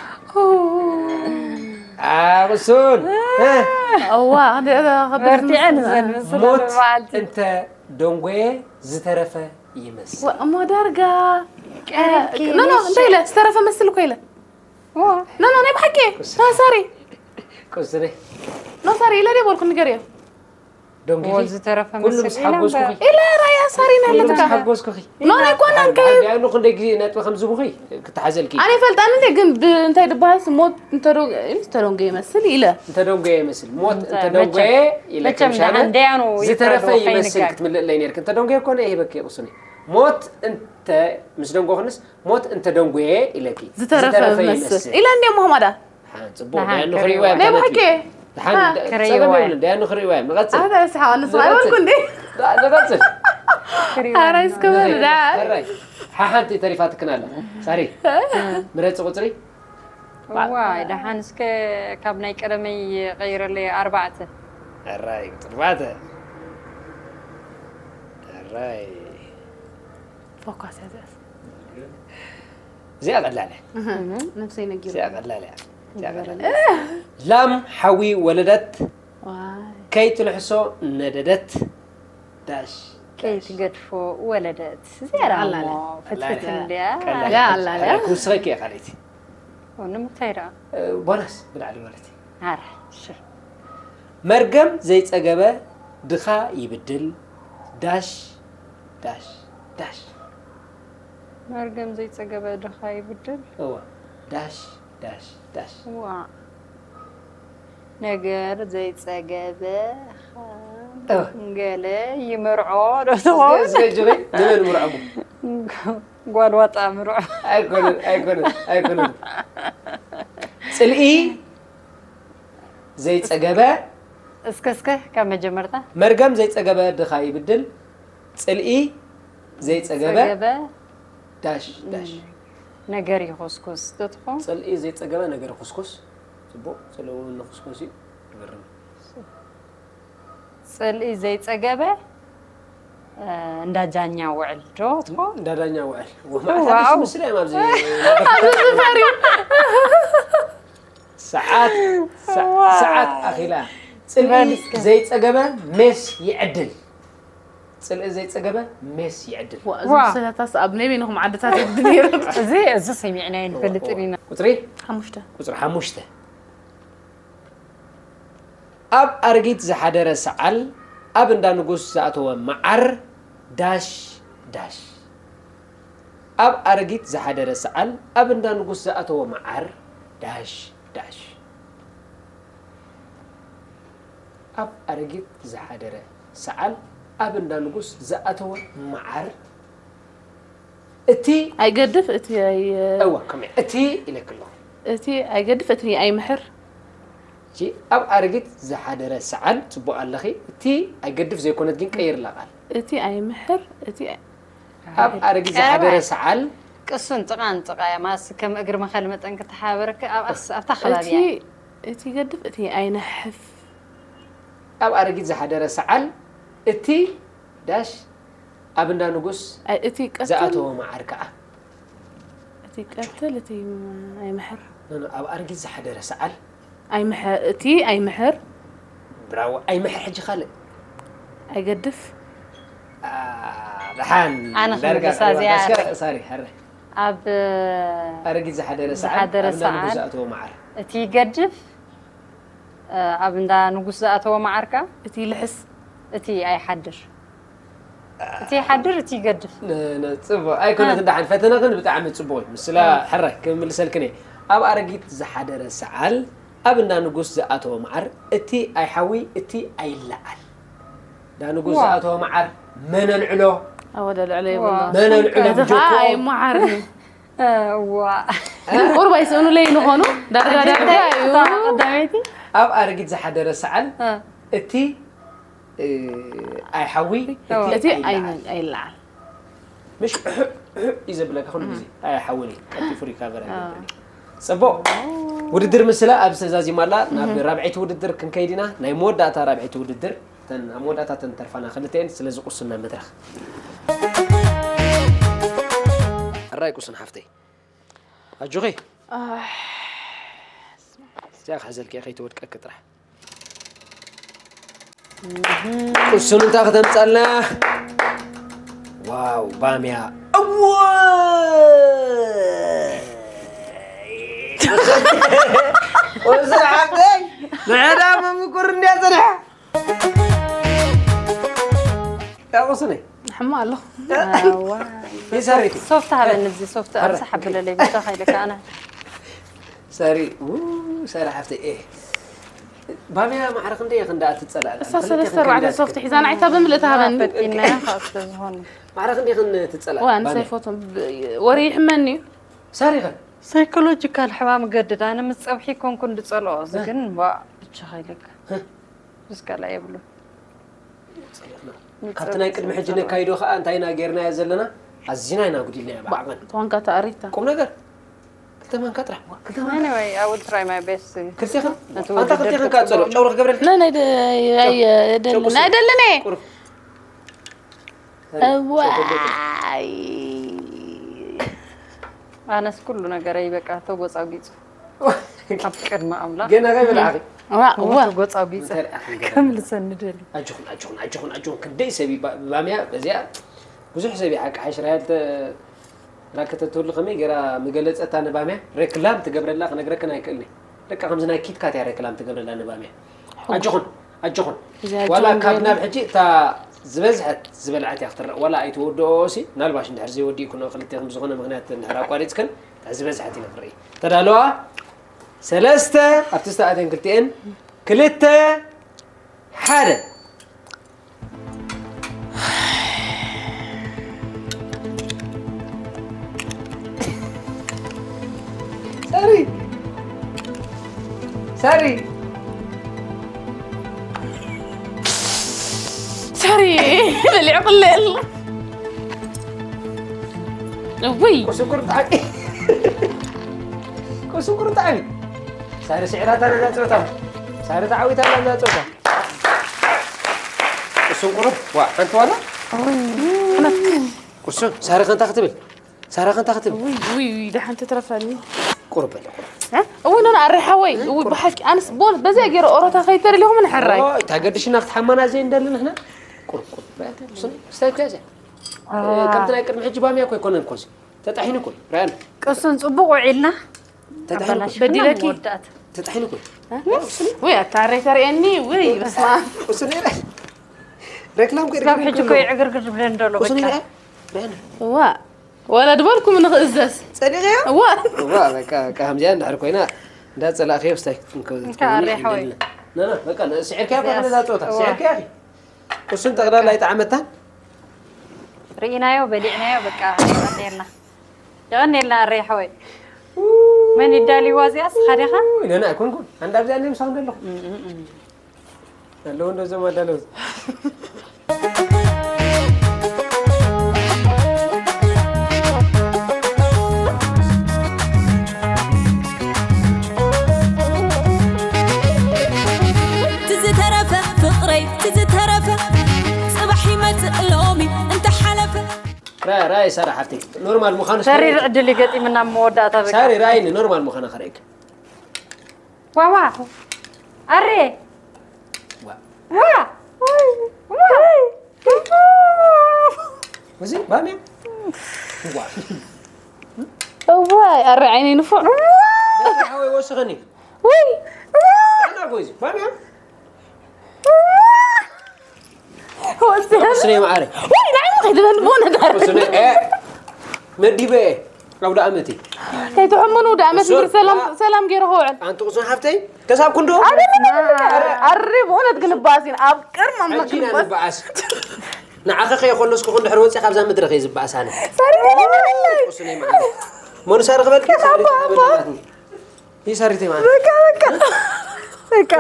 ኣቕሱን እዋ ከበርቲዐን ዘንብስ ሞት እንተ ደንጎየ ዝተረፈ ይመስል። እሞ ዳርጋ ኖ ኖ እንታይ ኢለ ዝተረፈ መስል እኮ ኢለ ኖ ኖ ናይ ብሓቂ ኖ ሳሪ ቁስሪ ኖ ሳሪ ኢለ ደይ በልኩ ንገር እየ ደንጎየ ዝተረፈ ኩሉ መስል ምስ ኢና እምበር ሓጎዝኩኺ ኢለ ራያ ሳሪ ኩሉ ምስ ናለትካ ሓጎዝኩኺ ኖ ናይ ጓና እንከ ዲኣ ክንደይ ግዜ ነጥቢ ከም ዝቡኺ ክትሓዘልኪ ኣነ ይፈልጣን እንደ ግን እንታይ ድበሃል ሞት እንተደንጎ ይመስል ኢለ እንተደንጎየ ይመስል ሞት እንተ- እንተደንጎየ ኢለ መቸም ከምሻነ ደሓን ደያኑ ዝተረፈ ይፍረዱ ይመስል ከይንጋግ። ክትምልእለይ ነርክ እንተደንጎየ ኮነ ይህበኪ ቁስኒ ሞት እንተ ምስ ደንጎኽንስ ሞት እንተደንጎየ ኢለኪ ዝተረፈ መስል ኢለ እንደ ሞህማዳ ሓን ጽቡቕ ደያኑ ክርእይዋ እዮም ናይ ማለት ብሓቂ እዩ። ደሓን ሃ። ደ- ክርእይዋ ጸገም እዮም። የብሉን ደያኑ ክርእይዋ እዮም ንቐጽል ኣታ ስሓ ንስኻ ይበልኩ እንዴ ንቐጽል ሓራይ እስከ በል ደሓን ሕራይ ሓሓንቲ ተሪፋትክን ኣላ ሳሪ ምረፂ ቁፅሪ ዋይ ደሓን እስከ ካብ ናይ ቀደመይ ቀይረለይ ኣርባዕተ ሕራይ ቁፅሪ ባተ ሕራይ ፎካስ ያዘስ እዚኣ ቀላለ ነፍሰይ ነጊሩ እዚኣ ቀላለ እዚኣ ቀላለ ላም ሓዊ ወለደት ዋይ ከይትልሕሶ ነደደት ዳሽ ከይትገድፎ ወለደት እዚኣ ደኣ ኣላለ። እሞ ፍትፍት እንድያ ያ ኣላለ ክውስኸኪ እየ ካልእቲ ንምንታይ ደኣ ቦናስ ብላዕሊ ማለት እዩ ኣረ ሽር መርገም ዘይፀገበ ድኻ ይብድል ዳሽ ዳሽ ዳሽ መርገም ዘይፀገበ ድኻ ይብድል እዋ ዳሽ ዳሽ ዳሽ ዋ ነገር ዘይፀገበ እዋ ገለ ይምርዖ ዶ ትኸውን እስከ ጅሪ ንመን ምርዐጉ ጓል ዋጣ ምርዖ ኣይኮነን ኣይኮነን ኣይኮነን ፅልኢ ዘይፀገበ እስከ እስከ ካብ መጀመርታ መርገም ዘይፀገበ ድኻ ይብድል ፅልኢ ዘይፀገበ ፀገበ ዳሽ ዳሽ ነገር ይኾስኮስ ዶ ትኸውን ፅልኢ ዘይፀገበ ነገር ኩስኩስ ፅቡቅ ፅልኢ እውን ንኩስኩስ እዩ ይገርም ፅልኢ ዘይፀገበ እ፣ እንዳጃኛ ውዕል ዶ ትኸውን እንዳዳኛ ውዕል ወማዕታሽ ምስላ እዮም ኣብዚ ሰዓት ሰ- ሰዓት ኣኺላ ፅልኢ ዘይፀገበ ሜስ ይዕድል ፅልኢ ዘይፀገበ ሜስ ይዕድል እዞም ስለታስ ኣብ ናይ በይንኹም ዓድታት ይብድ ነይሩ እዚ እዚ ሰሚዕና ይንፈልጥን ኢና ቁፅሪ ሓሙሽተ ቁፅሪ ሓሙሽተ ኣብ ኣረጊት ዝሓደረ ሰዓል ኣብ እንዳ ንጉስ ዝኣተወ መዓር ዳሽ ዳሽ ኣብ ኣረጊት ዝሓደረ ሰዓል ኣብ እንዳ ንጉስ ዝኣተወ መዓር ዳሽ ዳሽ ኣብ ኣረጊት ዝሓደረ ሰዓል ኣብ እንዳ ንጉስ ዝኣተወ መዓር እቲ ኣይገድፍ እቲ ኣይ- እዋ ከመይ እቲ ኢለክ ኣለኹ እቲ ኣይገድፍ እቲ ኣይምሕር እጂ ኣብ ኣረጊት ዝሓደረ ሰዓል ጽቡቕ ኣለኺ እቲ ኣይገድፍ ዘይኮነት ግን ቀይርላ ቃል እቲ ኣይምሕር እቲ ኣብ ኣረጊት ዝሓደረ ሰዓል ቅሱን ጥቓን ጥቓ እያ ማስ ከም እግሪ መኸል መጠን ክትሓበረክ ኣብ ኣስ- ኣብታ እቲ ከባቢ እያ እቲ ይገድፍ እቲ ኣይነሕፍ ኣብ ኣረጊት ዝሓደረ ሰዓል እቲ ዳሽ ኣብ እንዳ ንጉስ ኣይ- እቲ ቀትል ዝኣተወ መዓር ከዓ እቲ ቀትል እቲ ኣይምሕር ኖ፣ ኖ፣ ኣብ ኣረጊት ዝሓደረ ሰዓል ኣይምሕር እቲ ኣይምሕር ብራዎ ኣይምሕር ሕጂ ካልእ ኣይገድፍ አ፣ ደሓን ኣነ ዳርጋ ክምልሳ እዚኣ ኣስከ- ሳሪ ሕረ ኣብ ኣረጊት ዝሓደረ ሰዓል ዝሓደረ ኣብ እንዳ ንጉስ ሰዓል። ዝኣተወ መዓር እቲ ይገድፍ እ፣ ኣብ እንዳ ንጉስ ዝኣተወ መዓርካ እቲ ልሕስ እቲ ኣይሓድር እቲ ይሓድር፣ እቲ ይገድፍ። ነ- ነ- ጽቡቕ ኣይኮነትን። ደሓን ፈተና ግን ብጣዕሚ ጽቡቕ እዩ። ምስላ ሕራይ ክምልሰልክን እየ። ኣብ ኣረጊት ዝሓደረ ሰዓል ኣብ እንዳ ንጉስ ዝኣተወ መዓር እቲ ኣይሓዊ እቲ ኣይለዓል። እንዳ ንጉስ ዝኣተወ መዓር መን ኣልዕሎ? ኣወዳልዕሎ የብሎ። መን ኣልዕሎ? እቲ ከዓ ኣይመዓርን እዩ። እዋ ግን ቁርብ ኣይስእኑለይ ንኾኑ ዳርጋ ዳርጋ እዩ። ቀዳመይቲ ኣብ ኣረጊት ዝሓደረ ሰዓል እቲ ኣይሓዊ እቲ ኣይለዓል። ምሽ እዩ ዘብለካ ኩሉ ግዜ ኣይሓውኒ ቀልጢፉ ሪካቨር ኣይገብርን። ጽቡቕ ውድድር ምስላ ኣብ ዝተዛዚማ ኣላ። ናብ ራብዐይቲ ውድድር ክንከይድ ኢና። ናይ መወዳእታ ራብዐይቲ ውድድር እተን ኣብ መወዳእታ እተን ተርፋና ክልተኤን ስለዚ ቁስና መድረኽ ሕራይ ቁስን ሓፍተይ ኣጆኺ እዚኣ ክሕዘልኪ እየ ከይትወድቀኪ ጥራሕ ቁሱን እንታይ ክተምፀልና ዋው ባምያ እወ ቁሱን ሓፍተይ ንዕዳ መምቁር እንዲያ ፅንሐ ቁሱነይ ሕማ ኣሎ ይሰሪቲ ሶፍት ሃበኒ እዚ ሶፍት ኣብዛ ሓብለለይ ብቻ ካይለካ ኣነ ሰሪ ሰሪ ሓፍተይ እ ባምያ ማዕረ ክንደይ ክንዳ ትፀላል እሳ ሰለስተ ኣርባዕተ ሶፍት ሒዛ ንዓይታ ብምልእታ ሃበኒ ፈቲናያ ካብ ስለዝኾነ ማዕረ ክንደይ ክን ትፀላል ዋ ንሳይ ፎቶ ወረ ይሕመኒ እዩ ሰሪኸ ሳይኮሎጂካል ሕማም ገድድ ኣነ ምስ ፀብሒ ኮንኩ እንድፀልኦ እዚ ግን ባ ብቻ ካይለካ ብስካላ የብሉ ካብቲ ናይ ቅድሚ ሕጂ ነካይዶ ከዓ እንታይ ኢና ጌርናዮ ዘለና ኣዚና ኢና ጉዲልናዮ ብዓቐን ተኾንካ ተኣሪታ ቁም ነገር ክልተ ማንካ ጥራሕ ክልተ ማንካ Anyway, I will try my best. ክልቴኽን ነቲ ኣንታ ውድድር ክልቴኽን ክትብሎ ካፅሎ ጨውሪ ክገብረልኪ ነን ኣይደልን ጨው ቁስል። ኣይደልን ቁሩብ እዋይ ኣነስ ኩሉ ነገረይ በቃ ተጎፃጒፁ ኣብ ቅድሚ ኣምላኽ ገና ከይበላዕኺ እዋ እዋ ተጎፃጒፀ እንታይ ርኣኽን ገና ከምልሰኒ ደሊ ኣጆኹን ኣጆኹን ኣጆኹን ኣጆኹን ክንደይ ሰብ እዩ ባ- ባምያ በዚኣ ብዙሕ ሰብ እዩ ሓቂ ሓሽራያ ራከተትሉ ከመይ ገይራ ምገለፀታ ንባምያ ሬክላም ትገብረላ ክነግረክን ኣይክእልኒ ደቂ ከምዚ ናይ ኪትካት እያ ሬክላም ትገብረላ ንባምያ ኣጆኹን ኣጆኹን እዚኣ ዋላ ጆን ካብ ሬን- ናብ ሕጂ እታ ዝበዝሐት ዝበልዓት እያ ክትረእ ዋላ ኣይትወድኦ ሲ ምናልባሽ እንድሕር ዘይወዲእኩ ክልተ ከም ዝኾነ ምክንያት እንድሕር ኣቋሪፅክን እታ ዝበዝሐት ኢና ክንርኢ ተዳለዋ ሰለስተ ኣብቲ ዝተኣተን ክልቲኤን ክልተ ሓደ ሰሪ ሰሪ ሰሪ በሊዑ ቅልል እውይ ቁስንኩር ጣዕሚ ቁስንኩር ጣዕሚ ሳሪ ስዕራታ ነዛ ፀወታ ሳሪ ተዓዊታ ነዛ ፀወታ ቁስንኩር ዋ ሓንቲ ዋላ ቁሱን ሳሪ ከንታ ክትብል ሳሪ ከንታ ክትብል ውይ ውይ ውይ ደሓን ትትረፈኒ ቁርብ በለ ቁርብ እውይ ኖን ኣሬ ሓወይ እውይ ብሓቂ ኣንስ ቦን በዚኣ ገይረ ኦሮታ ከይተደሊኹም ንሕራይ ታገድሽና ክትሓመና ዘይ እንደሊ ንሕና ቁርብ ቁርብ ስታይ ከዚያ ከምቲ ናይ ቅድሚ ሕጂ ባምያ እኮ ኣይኮነን እኮ እዚ ተጣሒኑ እኮ ራያን ቅሱን ፅቡቅ ውዒልና ተጣሒኑ እኮ በዲለኪ ወዳእት ተጣሒኑ እኮ ወይ ኣታ ሬተርእየኒ ወይ በስማ እሱ ነይረ ሬክላም እኮ ስጋብ ሕጂ እኮ ይዕግርግር ዝብለን ደሎ እሱ በቃ ነይረ ራያን ዋ ወላ ድበልኩም ንኽእዘዝ ጸዲቕዮ ዋ ዋ በቃ በቃ ከምዚኣ እንድሕር ኮይና እንዳጸላእኽዮ ስታይ እንካ ኣሬ ሓወይ። ና ና በቃ ስዒርክያ እኮ ነዛ ጸወታ ስዒርክያ እሱን ጠቕላላ ኣይጠዓመታን ርኢናዮ በሊዕናዮ በቃ የቐኔልና የቐኔልና ኣሬ ሓወይ መን ይዳልይዋ እዚኣ ስኻ ዲኻ ነና ኣይኮንኩን ኣንዳ ኣብዚኣ እኔ ምሳኹም ዘለኹ ኣለዎ እንዶ እዞም ኣዳለውቲ ትዝተረፈ ፍቕረይ ትዝተረፈ ጽባሕ ይመጽእ ሎሚ እንተሓለፈ ራይ ራይ ሳራ ሓፍቲ ኖርማል ምዃኑ ተሪር ዕድል ይገጢምና መወዳእታ በቃ ሳሪ ራይኒ ኖርማል ምዃና ክርእየክ ዋዋ ኣሬ ዋ ዋ እዚ ባምያ ዋ እዋይ ኣረ ዓይነይ ንፉዕ ሓወይ ወስኸኒ ውይ እና ጎይዚ ባምያ ወስነ ማዕረ። ወይ ናይ ምኺድ ለንቦነ ዳር ወስነ እ መዲበ ኣብ ዳእመቲ ከይትሕምኑ ዳእመት እሱ- ምር ሰላም ሰላም ገይረ ክውዕል ኣንቲ ቁሱን ሓፍተይ ከሳብ ክንዶ ኣሪ ብእውነት ግንባሲን ኣብ ቅርም ሕጂ ኢና ኣምላክ ንበኣስ ንዓኸ ከየኮለስኩ ክንድሕር ወፂ ካብዛ ምድሪ ከይዝበኣስ ኣነ ቁሱነ ማዕረ መኑሳሪ ክበልኪ ይሳሪተይ ማለት በቃ በቃ በቃ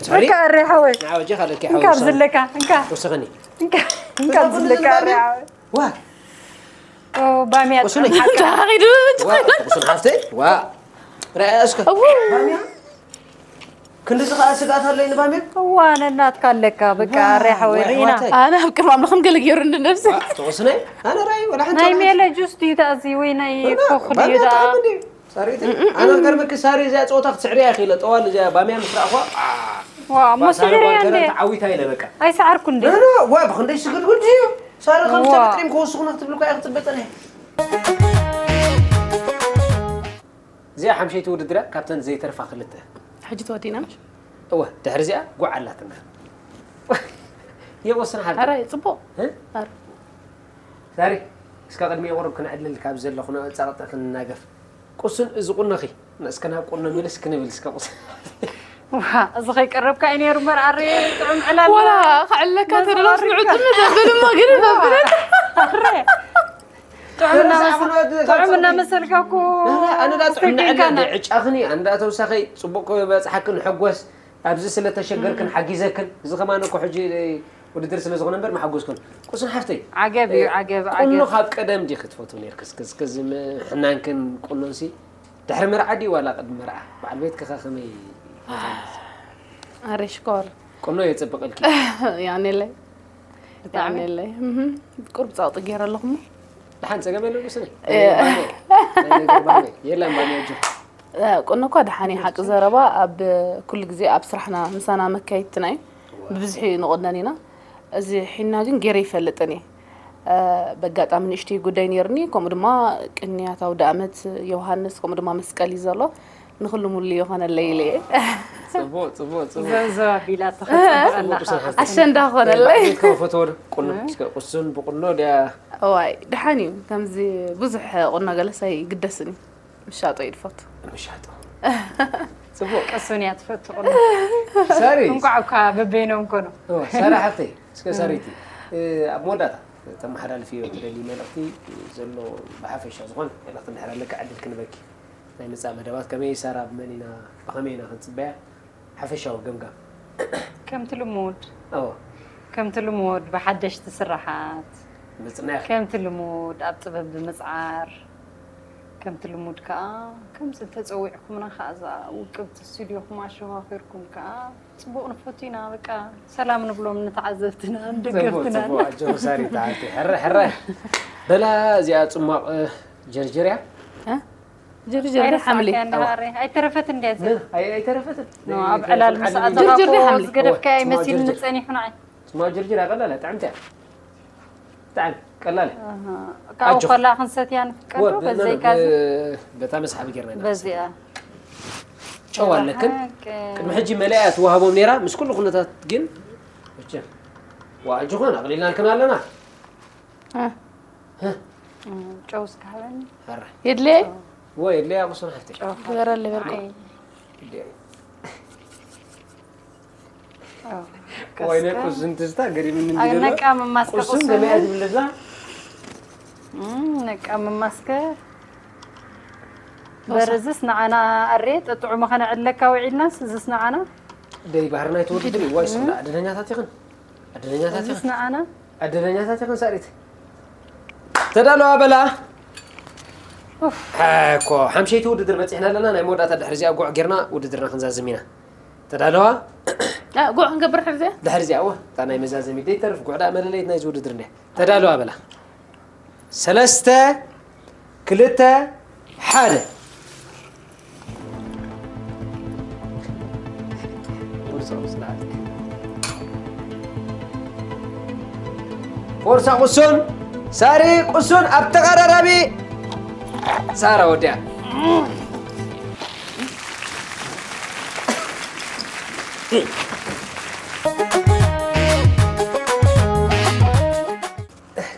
ሰሪ በቃ ኣሪ ሓወይ ንዓወጀ ካለኪ እንካ ሓወሳ ዝለካ እንካ ወሰኸኒ እንካ እንካ ዝለካ ኣሪ ሓወይ ዋ ኦ ባሚያ ወስነ ጥዑም ሓቂ። ዋ ቁሱን ሓፍተይ ዋ ረኣያ እስከ ባሚያ ክንዲ ዝኸኣ ስግኣት ኣለይ ንባሚያ እዋ ነናትካ ኣለካ በቃ ኣሪ ሓወይ ሪኢና ኣሕዋተይ ኣነ ኣብ ቅድሚ ኣምላኽም ገለ ገይሩ ንነብሲ ተወስነ ኣነ ራይ ወላ ሓንቲ ናይ ወላ ሜለ ጁስ ድዩ ተኣዚ ወይ ናይ ኮክ ድዩ ባሚያ ደኣ ጥዑም እንዲ ሳሪት ኣነ ገርምክ ሳሪ እዚኣ ፀወታ ክትስዕርያ ኢኽኢለ ጠዋል እዚኣ ባሚያ ምስ ረኣኹዋ ዋ እሞ ስዕርያ እንዴ ተዓዊታ ኢለ በቃ ኣይሰዓርኩ እንዴ ዋ ብክንደይ ስግድጉድ እዩ ሳሪ ከም ዋ። ሰበጥሪም ክወስኹና ክትብል እኳ ክትፅበጠነ እዚኣ ሓምሸይቲ ውድድር እያ ካብተን ዘይተርፋ ክልተ ሕጂ ተወዲና እወ ድሕሪ እዚኣ ጉዕ ኣላትና የወስን ሓር ኣረ ፅቡቅ ዛሬ እስካ ቅድሚ የቁርብ ክንዕልል ካብ ዘለኹ ጸቕጢ ክንናገፍ ቁሱን እዚ ቁኖኺ እስከ ናብ ቁኖ ምልስ ክንብል እስከ ቁሱን ዋ፣ እዚ ከይቀረብካ እዩ ነይሩ እምበር ኣረ ጥዑም ዕላል ወላ ክዕለካ ተደሎ ስምዑ ጥም ዘብል እሞ ግን ዘብል ጥዑም እናመሰልካ እኮ ኣነዳ ጥዕምና ዕጫኽኒ ኣንዳ ተውሳኸይ ፅቡቅ ክበፅሓክን ሕጎስ ኣብዚ ስለተሸገርክን ሓጊዘክን እዚ ከማን እኮ ሕጂ ውድድር ስለ ዝኾነ እምበር መሓጎስኩን ቁሱን ሓፍተይ ዓገብ እዩ ዓገብ ቁኖ ዓገብ ካብ ቀደም ዲ ክትፈትው ነርክስ ክስክዚ ሕናንክን ቁኖንሲ ድሕሪ መርዓ ዲ ዋላ ቅድሚ መርዓ በዓል ቤት ከኸ ከመይ ኣረ ሽኮር ቁኖ የፅብቀልኪ ያኔለይ ያኔለይ ቁርብ ፃውጢ ገይረ ኣለኹሞ ድሓን ፀገም የለ ቁስኒ የለን ባኒ ኣጆ ቁኖ እኳ ደሓን እዩ ሓቂ ዘረባ ኣብ ኩሉ ግዜ ኣብ ስራሕና ምሳና መካየድትና እዩ ብብዝሒ ንቆነን ኢና እዚ ሒና ግን ገይረ ይፈልጥን እየ በጋጣሚ ንእሽተይ ጉዳይ ነይርኒ ከምኡ ድማ ቅንያት ኣውደ ኣመት ዮሃንስ ከምኡ ድማ መስቀል እዩ ዘሎ ንኩሉ ሙሉ ይኾነለይ ኢለ እየ ፅቡቅ ፅቡቅ ፅቡቅ ዘብዘብ ኣቢላ ተኸፅበላ ኣሸንዳ ኾነለይ ከፈትወ ቁኖ ቁሱን ብቁኖ ድያ እዋይ ደሓን እዩ ከምዚ ብዙሕ ቁኖ ገለስ ኣይግደስን እዩ ምሻጦ እዩ ድፈቱ ምሻጦ ፅቡቅ ቅሱን እያ ትፈቱ ቁኖ ሰሪ እንኳዕ እኳ በበይኖም ኮኖ ሰራ ሓፍተይ እስከ ሰሪቲ ኣብ መወዳእታ ተመሓላልፍዮ ትደሊ መልእኽቲ ዘሎ ብሓፈሻ ዝኾነ መልእኽቲ እንድሕር ኣለካ ዕድል ክንበኪ ናይ ምፃእ መደባት ከመይ ይሰራ ብመን ኢና ብኸመይ ኢና ክንፅበያ ሓፈሻዊ ገምጋም ከምቲ ልሙድ ኣዎ ከምቲ ልሙድ ብሓደሽቲ ስራሓት ምፅናያ ከምቲ ልሙድ ኣብ ጥበብ ብምፅዓር ከምቲ ልሙድ ከዓ ከምዚ እንተፀዊዕኩምና ከዓ እዛ ውቅብቲ ስቱዲዮኹም ኣሸዋኺርኩም ከዓ ፅቡቅ ንፈቱ ኢና በቃ ሰላም ንብሎም ንተዓዘብትና ንደገፍትና ፅቡቅ ኣጆ ሳሪ ተዓልቲ ሕረ ሕረ በላ እዚኣ ፅሟቅ ጀርጀርያ ጀርጀር ሓምሊ ኣይተረፈት እንድያ ኣይተረፈትን ኣብ ዕላል ምስ ኣተኻኮ ዝገደፍካ ይመሲል ንፀኒሑ ንዓይ ስማ ጅርጅር ኣቀላለ ጥዕምቲ እያ ብጣዕሚ ቀላል እያ ካብኡ ከላ ክንሰትያ ንፍቀዶ በዘይካ በታ መስሓቢ ጌርና ኢና በዚኣ ጨው ኣለክን ቅድሚ ሕጂ መለያ ትዋሃቦም ነይራ ምስ ኩሉ ኩነታት ግን መቸም ዋ ኣጆኾን ኣቕሊልናልክን ኣለና ጨው እስከ ሃበኒ ሕራይ የድልየ ወይ የድልያ ቁሱን ሓፍተይ ግበረለይ በርኮ ወይነ ቁስን ትዝታ ገሪምኒ ነቃ ምማስከ ቁስን ገመያ ዝብልዛ ነቃ ምማስከ በርዝስ ንዓና ኣሬ ጥጥዑ መኸነ ዕለካ ውዒልናስ እዝስ ንዓና ደይ ባህርና ይትወድድሪ ዋይ ስና ዕድለኛታት ይኽን ዕድለኛታት እዝስ ይኽን ንዓና ዕድለኛታት ይኽን ሳሪት ተዳለዋ በላ እኮ ሓምሸይቲ ውድድር በፂሕና ኣለና ናይ መወዳእታ ድሕሪ እዚኣ ጉዕ ጌርና ውድድርና ክንዛዝም ኢና ተዳለዋ ጉዕ ክንገብር ሕርዘ ድሕሪ እዚኣ እወ እታ ናይ መዛዘሚ ደይተርፍ ጉዕ ዳ መለለይት ናይዚ ውድድር እንዲያ ተዳለዋ በላ ሰለስተ ክልተ ሓደ ቁርሳ ቁሱን ሳሪ ቁሱን ኣብ ተቐራራቢ ሳራ ወዲያ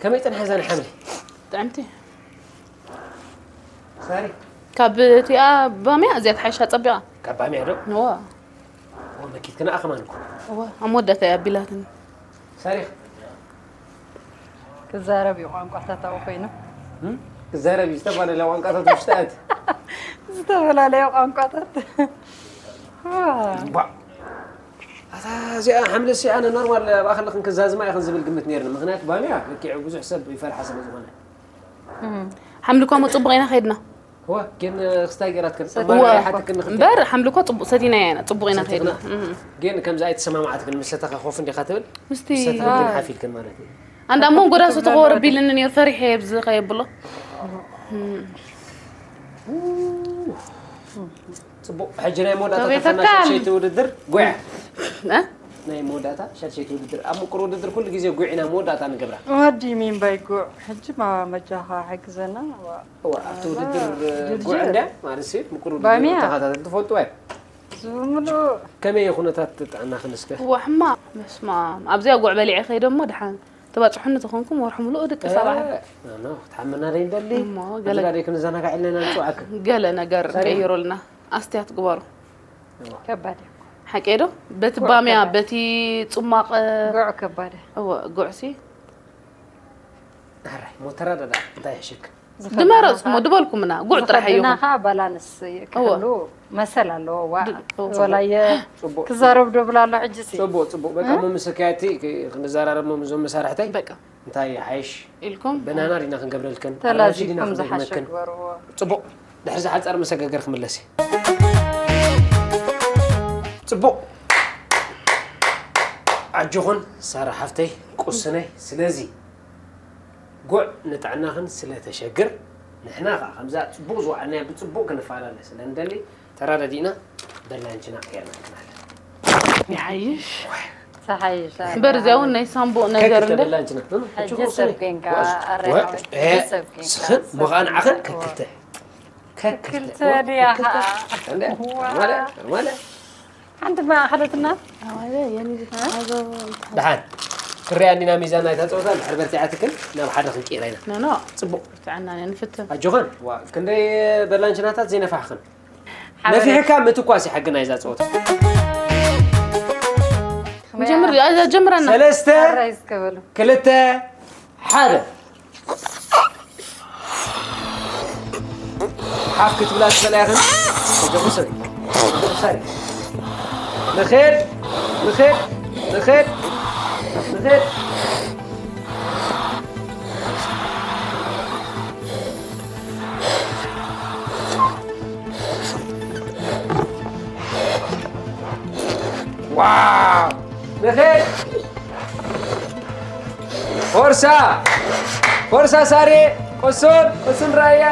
ከመይ ጸንሐ እዛ ናይ ሓምሊ? ጥዕምቲ። ሳሪ፣ ካብ እቲኣ ባምያ እዚኣ ትሓይሻ ጸቢቓ። ካብ ባምያ ዶ? እዋ። ኦ፣ መኪት ከነኣ ከማን እኮ። እዋ፣ ኣብ መወዳእታ እያ ኣቢላትኒ። ሳሪ፣ ክዛረብ እዩ ቋንቋታት ኣብኡ ኮይኑ። እም? ክዛረብ እዩ ዝተፈላለያ ቋንቋታት ውሽጢ ኣት። ዝተፈላለዩ ቋንቋታት። ባ። ኣታ እዚኣ ሓምሊ ሲ ኣነ ኖርማል ኣብኣ ከለኽን ክዛዝማ ኢኽን ዝብል ግምት ነይርኒ። ምኽንያቱ ባምያ በኪዑ ብዙሕ ሰብ ይፈርሓ ስለ ዝኾነ። ሓምሊ እኳ ሞ ጽቡቕ ኢና ከይድና። እዋ፣ ግን ክስታይ ገራትክን ሰቲ እማ እዋ። ሓትክን ንኽልተ። እምበር ሓምሊ እኳ ጽቡቕ ሰቲና ኢና፣ ጽቡቕ ኢና ከይድና። ሰቲና። እም። ግን ከምዚ ኣይተሰማማዓትክን ምስ ሰተኻ ኮፍ እንዲኻ ትብል። ምስቲ ሰተኻ ግን ሓፊልክን ማለት እዩ። ኣንዳ እሞ ጎዳሱ ተኸወረቢልኒ ነይሩ ፈሪሐ እየ ብዚ ከየብሎ። ጽቡቕ። ሕጂ ናይ መወዳእታ ተቤተካ ተፈና ሻድሸይቲ ውድድር ጉዕ። እ? ናይ መወዳእታ ሻድሸይቲ ውድድር። ኣብ ምቁር ውድድር ኩሉ ግዜ ጉዕ ኢና መወዳእታ ንገብራ። What do you mean by ጉዕ? ሕጂ ማ መጃኻ ሕግዘና። ዋ። እዋ፣ ኣብቲ ውድድር ድርጅት። ጉዕ እንድያ ማለት ሲ ምቁር ውድድር ባምያ። ተኸታተልቲ ትፈልጡ ወይ? ዝምሉ ከመይ እዩ ኩነታት ጥዕናኽን እስከ? እዋ ሕማቕ በስመ ኣብ። ኣብዚኣ ጉዕ በሊዐ ከይደ እሞ ድሓን ተባፅሑኒ ተኾንኩም ወርሒ ሙሉእ ድቂ ሰባሕ። እ፣ ኖ፣ ኖ፣ ክትሓመና ደይ እንደሊ። እሞ ገለ- ገለ ደይ ክንዘናጋዕ ኢልና ንፅዋዕክ። ገለ ነገር ሳሪ። ቀይሩልና። ኣስትያት ግበሩ። ከባድ እዩ። ሓቂ ዶ? በቲ ባምያ፣ በቲ ጽማቕ፣ ጉዕ ከባድ እዩ። እወ፣ ጉዕሲ። ኣራይ፣ ሞተራ ዳዳ፣ እንታይ ይሕሸክ? ድመረጽኩሞ፣ ድበልኩምና፣ ጉዕ ጥራሕ እዩ። ዝኸድና ኸዓ ባላንስ ክህሉ መሰል ኣለዎ። ዋ፣ ድ-፣ እወ። ወላየ ጽቡቅ። ክዛረብ ዶ ብላ ኣሎ ሕጂ ሲ። ጽቡቅ፣ ጽቡቅ። በቃ፣ መምሰኪያቲ ክንዛራረብ ሞ፣ እዞም መሳርሕተይ። በቃ። እንታይ ይሓይሽ? ኢልኩም? በናና ዲና ክንገብረልክን? ተላዚብኩም ኣራንሺ ዲና ዝሓሸ ክንደግመክን? ግበርዎ። ጽቡቅ። ድሕሪ ዝሓጻር መሰጋገር ክምለስ እየ። ጽቡቅ። ኣጆኹን ሳራ ሓፍተይ፣ ቁስነይ። ስለዚ ጉዕ ንጥዕናኽን ስለ ተሸግር፣ ንሕና ኸኣ ከምዛ ጽቡቕ ዝወዓልናያ ብጽቡቕ ክንፈላለ ስለ እንደሊ፣ ተራዳዲእና በላንችና ኬርና ይክናል። ይሓይሽ። ተሓይሽ። እምበር እዚኣ እውን ናይ ሳምቡእ ነገር ከክልተ እንደ በላንችና። ሕጂ ሕጂ ሰብ ኬንካ፣ ኣረ፣ ወ-፣ ሕጂ እ፣ ሰብ ኬንካ፣ ስኽን ሰብ ምዃን ዓኸን ኬንካ። ከክልተ። ከክልተ ድያ ኸኣ። እንደ ዋ። ማለ፣ ማለ። ሓንቲ ማእኸለትና። ደሓን ክሪኣ እንዲና ሚዛን ናይታ ፀወታ፣ ድሕሪ በርቲዓትክን ናብ ሓደ ክንቅይራ ኢና። ኖ፣ ኖ። ጽቡቕ። ጥዕና ንፍትን። ኣጆኸን፣ ዋ፣ ክንደይ በላንችናታት ዘይነፋሕኽን። ሓበሬታ። ነፊሕካ ምትኳስ ይሓግና ይዛ ፀወታ። ጀምር፣ ኣዛ ጀምረና። ሰለስተ፣ ራይዝ ከበሉ። ክልተ፣ ሓደ። ሓፍ ክትብላ ትኽእላ ኢኽን። ተጀምሩ ሰብ። ሰሪ። ንኽድ፣ ንኽድ፣ ንኽድ፣ ንኽድ። ዋው! ንኽድ! ፎርሳ! ፎርሳ ሳሬ! ቅሱን! ቅሱን ራያ!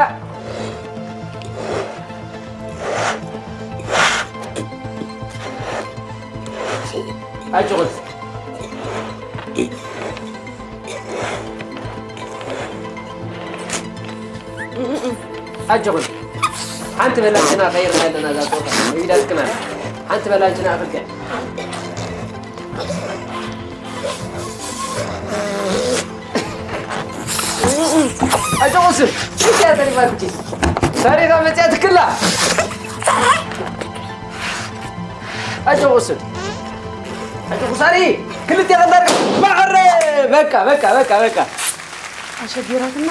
ኣጆኹም። ኣጆኹም። ሓንቲ በላንችና ቀይርና ኣለና እዛ ጸወታ። ኢዳትክና። ሓንቲ በላንችና ኣፍልቀ። ኣጆኹም። እዚኣ ተሪፋትኪ። ታሪኻ መጽያትክላ። ኣጆኹ ስብ። ኣጆኹ ሳሪ። ክልተ ቀንዳር። ማዕረ። በቃ፣ በቃ፣ በቃ፣ በቃ። ኣሸጊራትና።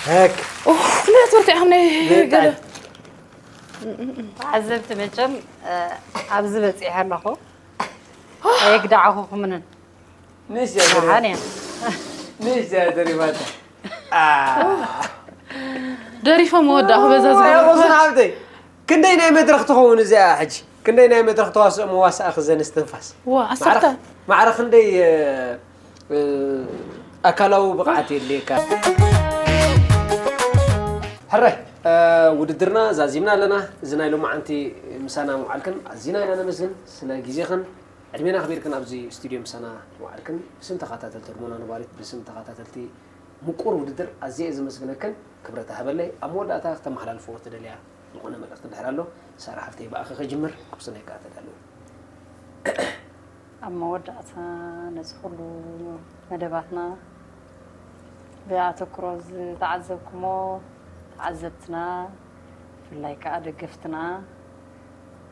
በቃ። ኡፍ፣ ክንደይ ትምህርቲ ኢኹም ናይ ብጣዕሚ። ገለ። ተዓዘብቲ መቸም፣ እ፣ ኣብዚ በጺሐ ኣለኹ። ኣየግዳዕኹኹምንን። ንስ ያ ደሓን እያ። ንስ ያ ተሪፋታ። ኣ። ደሪፎም ወዳእኹ በዛ ኣይ፣ ዝገበርኩ። ቁስን ሓብተይ። ክንደይ ናይ መድረኽ ትኸውን እዚኣ ሕጂ? ክንደይ ናይ መድረኽ ተዋስኦ መዋስኣ ክዘን እስትንፋስ? ዋ፣ ዓሰርተ። ማዕረ፣ ማዕረ ክንደይ፣ እ፣ እ፣ ኣካላዊ ብቕዓት የድልየካ? ሕራይ፣ እ፣ ውድድርና ዛዚምና ኣለና። እዚ ናይ ሎማዓንቲ ምሳና ምውዓልክን ኣዚና ኢና ነመስግን ስለ ግዜኽን። ዕድሜና ኣኽቢርክን ኣብዚ ስቱድዮ ምሳና ምውዓልክን ብስም ተኸታተልቲ ህድሞና ነባሪት፣ ብስም ተኸታተልቲ ምቁር ውድድር ኣዝየ እየ ዘመስግነክን። ክብረት ሃበለይ። ኣብ መወዳእታ ክተመሓላልፍዎ ትደልያ ዝኾነ መልእኽቲ እንድሕር ኣሎ፣ ሳራ ሓፍተይ ብኣኺ ክጅምር፣ ቁስነይ ከኣ ተዳለዊ። ኣብ መወዳእታ ነዚ ኩሉ መደባትና ብኣተኩሮ ዝተዓዘብኩሞ ተዓዘብትና፣ ብፍላይ ከዓ ደገፍትና፣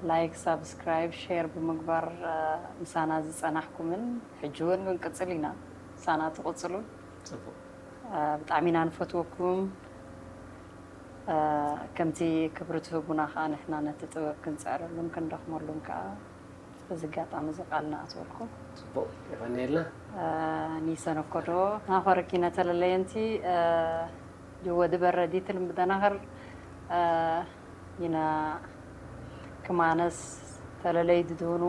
ላይክ፣ ሳብስክራይብ፣ ሼር ብምግባር፣ እ፣ ምሳና ዝጸናሕኩምን ሕጂ እውን ክንቅጽል ኢና። ምሳና ትቕጽሉን። ጽቡቕ። እ፣ ብጣዕሚ ኢና ንፈትወኩም። እ፣ ከምቲ ክብሪ ትህቡና ከዓ ንሕና ነቲ ጥበብ ክንጽዕረሉን ክንደኽመሉን ከዓ በዚ ኣጋጣሚ እዚ ቃል ንኣትወልኩም። ጽቡቕ፣ የቐንየልና። እ፣ ኒሰን እኮ ዶ ናኸርኪ ነተለለየንቲ፣ እ፣ ጅወ ድበረዲት ልምደናኸር፣ እ፣ ይና ክማነስ ተለለይ ድድውኑ፣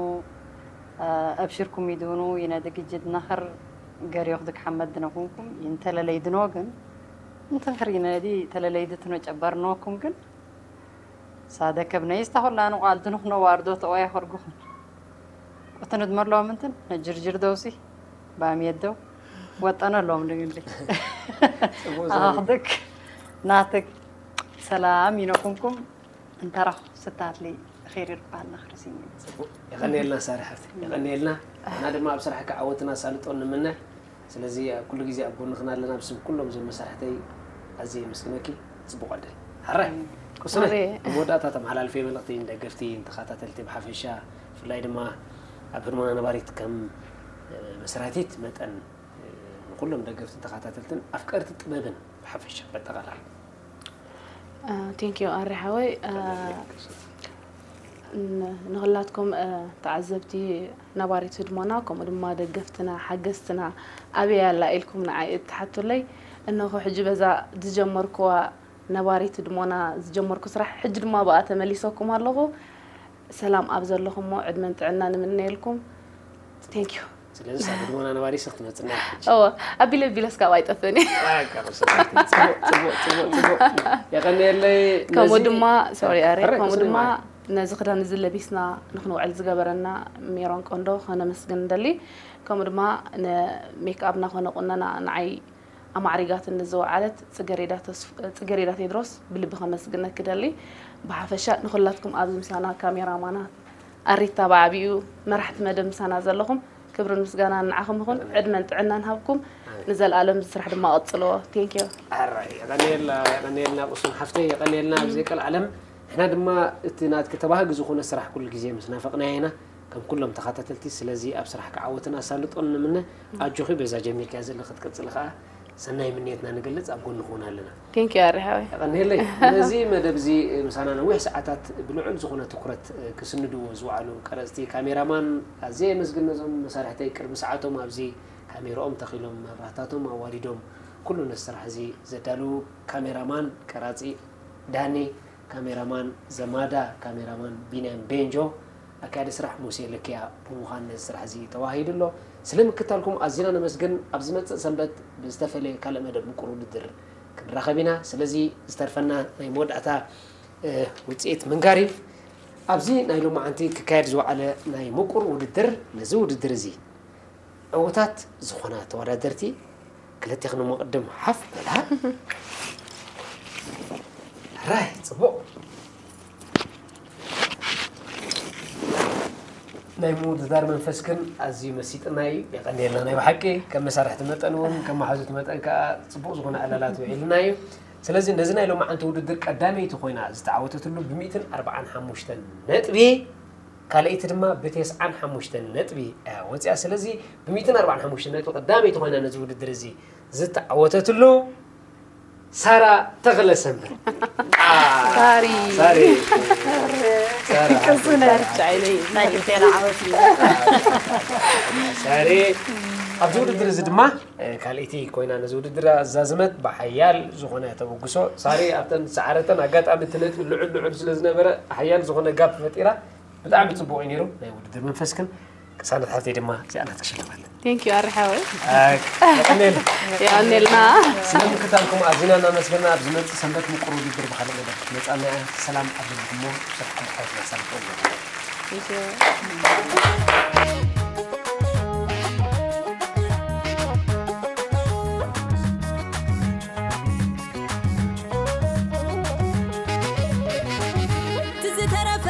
እ፣ ኣብሽርኩም ይድውኑ ይነ ድግጅት ነኸር ገሪዮኽ ድክ ሓመድ ድነኹንኩም ይንተለለይ ድኖ ግን እንትን ኽር ይነዲ ተለለይ ድትኖ ጨበር ኖኩም ግን ሳደከብ ነይስታ ኹላ ንቋል ድንኽ ነዋርዶ ተወያ ኸርጉኹን ቁትን ድመሎም እንትን ነጅርጅር ደውሲ ባሚየደው ወጠነሎም ድግንዲ ጽቡቕ ዘርኢ። ኣኽድክ ናትክ ሰላም ይነኩምኩም እንተራኹ ስታትሊ ኸይር ይርባልና ክርስኝ። ጽቡቕ። የቐንየልና ሳሪ ሓፍቲ፣ የቐንየልና። እና ድማ ኣብ ስራሕካ ዓወትን ኣሳልጦን ንምነ። ስለዚ ኣብ ኩሉ ግዜ ኣብ ጎንኽና ኣለና። ኣብ ስም ኩሎም እዞም መሳርሕተይ ኣዝየ የመስግነኪ። ጽቡቕ ዕድል። ሓራይ፣ ቁስነ፣ ኣረ። ኣብ መወዳእታ ተመሓላልፈ መልእኽቲ ንደገፍቲ፣ ንተኸታተልቲ ብሓፈሻ፣ ብፍላይ ድማ ኣብ ህድሞና ነባሪት ከም፣ እ፣ መስራቲት መጠን፣ እ፣ ንኩሎም ደገፍትን ተኸታተልትን ኣፍቀርቲ ጥበብን ብሓፈሻ በጠቓላላ። ቴንክ ዩ ኣሪ ሓወይ። ን-፣ ንኹላትኩም፣ እ፣ ተዓዘብቲ ነባሪት ህድሞና፣ ከምኡ ድማ ደገፍትና፣ ሓገዝትና ኣበይ ኣላ ኢልኩም ንዓይ እትሓቱለይ፣ እነሆ ሕጂ በዛ ዝጀመርኩዋ ነባሪት ህድሞና ዝጀመርኩ ስራሕ፣ ሕጂ ድማ ብኣ ተመሊሰኩም ኣለኹ። ሰላም ኣብ ዘለኹሞ ዕድመን ጥዕናን ንምነየልኩም። ቴንክ ዩ። ስለዚ ሳብ ህድሞና ነባሪ ስኽ ትመጽና ኢኻ ሕጂ። እወ፣ ኣቢለ ኣቢለ እስካብ ኣይጠፍእን እየ። ኣይ፣ ካብ ሰላምቲ። ጽቡቕ፣ ጽቡቕ፣ ጽቡቕ፣ ጽቡቕ። የቐንየለይ። ከምኡ ነዚ ድማ፣ ሶሪ ኣረ፣ ሕረ፣ ከምኡ ቅስኒ ድማ ማለት። ነዚ ክዳን እዚ ለቢስና ንኽንውዕል ዝገበረና ሜሮን ቆንዶ ከነመስግን ንደሊ። ከምኡ ድማ ንሜክኣፕና ኮነ ቁነና ንዓይ ኣማዕሪጋትኒ ዝወዓለት ጽገሬዳ ተስፍ-፣ ጽገሬዳ ቴድሮስ ብልቢ ከመስግነኪ ደሊ። ብሓፈሻ ንኹላትኩም ኣብዚ ምሳና ካሜራማናት፣ ኣሪታ ብዓቢኡ፣ መራሕቲ መደብ ምሳና ዘለኹም፣ ክብርን ምስጋናን ንዓኹም ይኹን። ዕድመን ጥዕናን ሃብኩም። ኣሜን። ንዘለኣለም እዚ ስራሕ ድማ ቀጽልዎ። ቴንክ ዩ። ኣራይ፣ የቐንየልና፣ የቐንየልና ቁሱን ሓፍተይ፣ የቐንየልና ኣብ ዘይቀል ዓለም። ንሕና ድማ እቲ ናትኪ ተባሃጊ ዝኾነ ስራሕ ኩሉ ግዜ ምስ ናፈቕናዮ ኢና፣ ከም ኩሎም ተኸታተልቲ። ስለዚ ኣብ ስራሕካ ዓወትን ኣሳልጦን ንምነ። ኣጆኺ፣ በዛ ጀሚርካያ ዘለኺ ክትቅጽሊ ከኣ ሰናይ ምንየትና ንገልጽ፣ ኣብ ጎንኺ እውን ኣለና። ቴንክ ዩ ኣሪ ሓወይ። የቐንየለይ። ነዚ መደብ እዚ ምሳና ነዊሕ ሰዓታት ብልዑል ዝኾነ ትኹረት ክስንድዎ ዝወዓሉ ቀረጽቲ፣ ካሜራማን፣ ኣዝየ የመስግን ነዞም መሳርሕተይ ቅድሚ ሰዓቶም ኣብዚ ካሜራኦም ተኺሎም፣ መብራህታቶም ኣዋሪዶም፣ ኩሉ ነዚ ስራሕ እዚ ዘዳልዉ ካሜራማን፣ ቀራጺ ዳኒ፣ ካሜራማን ዘማዳ፣ ካሜራማን ቢንያም ቤንጆ፣ ኣካያዲ ስራሕ ሙሴ ለኪያ ብምዃን ነዚ ስራሕ እዚ ተዋሂዱ ኣሎ። ስለ ምክታልኩም ኣዚና ነመስግን። ኣብ ዝመጽእ ሰንበት ብዝተፈለየ ካልእ መደብ ምቁር ውድድር ክንራኸብ ኢና። ስለዚ ዝተርፈና ናይ መወዳእታ፣ እ፣ ውጽኢት ምንጋር እዩ። ኣብዚ ናይ ሎማዓንቲ ክካየድ ዝወዓለ ናይ ምቁር ውድድር፣ ነዚ ውድድር እዚ ዕዉታት ዝኾና ተወዳደርቲ ክልቴኽን ምቕድም ሓፍ በላ። ራይ፣ ጽቡቕ። ናይ ምውድዳር መንፈስክን ኣዝዩ መሲጥና እዩ። የቐንየልና ናይ ብሓቂ። ከም መሳርሕቲ መጠን እውን፣ ከም መሓዙት መጠን ከኣ ጽቡቕ ዝኾነ ዕላላት ውዒልና እዩ። ስለዚ ነዚ ናይ ሎማዓንቲ ውድድር ቀዳመይቲ ኮይና ዝተዓወተትሉ ብሚእትን ኣርባዓን ሓሙሽተን ነጥቢ፣ ካልኣይቲ ድማ ብተስዓን ሓሙሽተን ነጥቢ እያ ወፂኣ። ስለዚ ብሚእትን ኣርባዓን ሓሙሽተን ነጥቢ ቀዳመይቲ ኮይና ነዚ ውድድር እዚ ዝተዓወተትሉ ሳራ ተኽለ ሰንበት። አ፣ ሳሪ። ሳሪ። ሳራ። ቅሱነ። ርጫ ኢለይ። ናይ ልቤና ዓወት እዩ። ሳሪ። ኣብዚ ውድድር እዚ ድማ፣ እ፣ ካልኣይቲ ኮይና ነዚ ውድድር ኣዛዝመት ብሓያል ዝኾነ ተበግሶ። ሳሪ ኣብተን ዝሰዓረተን ኣጋጣሚ እቲ ነጥቢ ልዑል ልዑል ስለ ዝነበረ ሓያል ዝኾነ ጋፕ ፈጢራ። ብጣዕሚ ጽቡቕ እዩ ነይሩ ናይ ውድድር መንፈስክን። ቅሳነት ሓፍተይ ድማ እዚኣ ናትኪ ሽልማት። ቴንክ ዩ ኣሪ ሓወይ። ኣክ-፣ የቐንየልና። የቐንየልና። ስለ ምክታልኩም ኣዚና እናመስገና፣ ኣብ ዝመጽእ ሰንበት ምቁር ውድድር ብኻልእ መደብ ክትመጻና እያ። ሰላም ኣብ ዘለኹሞ ስራሕኩም ዓወት እናሳልጠ ኣለኹ። ቴንክ ዩ። ትዝተረፈ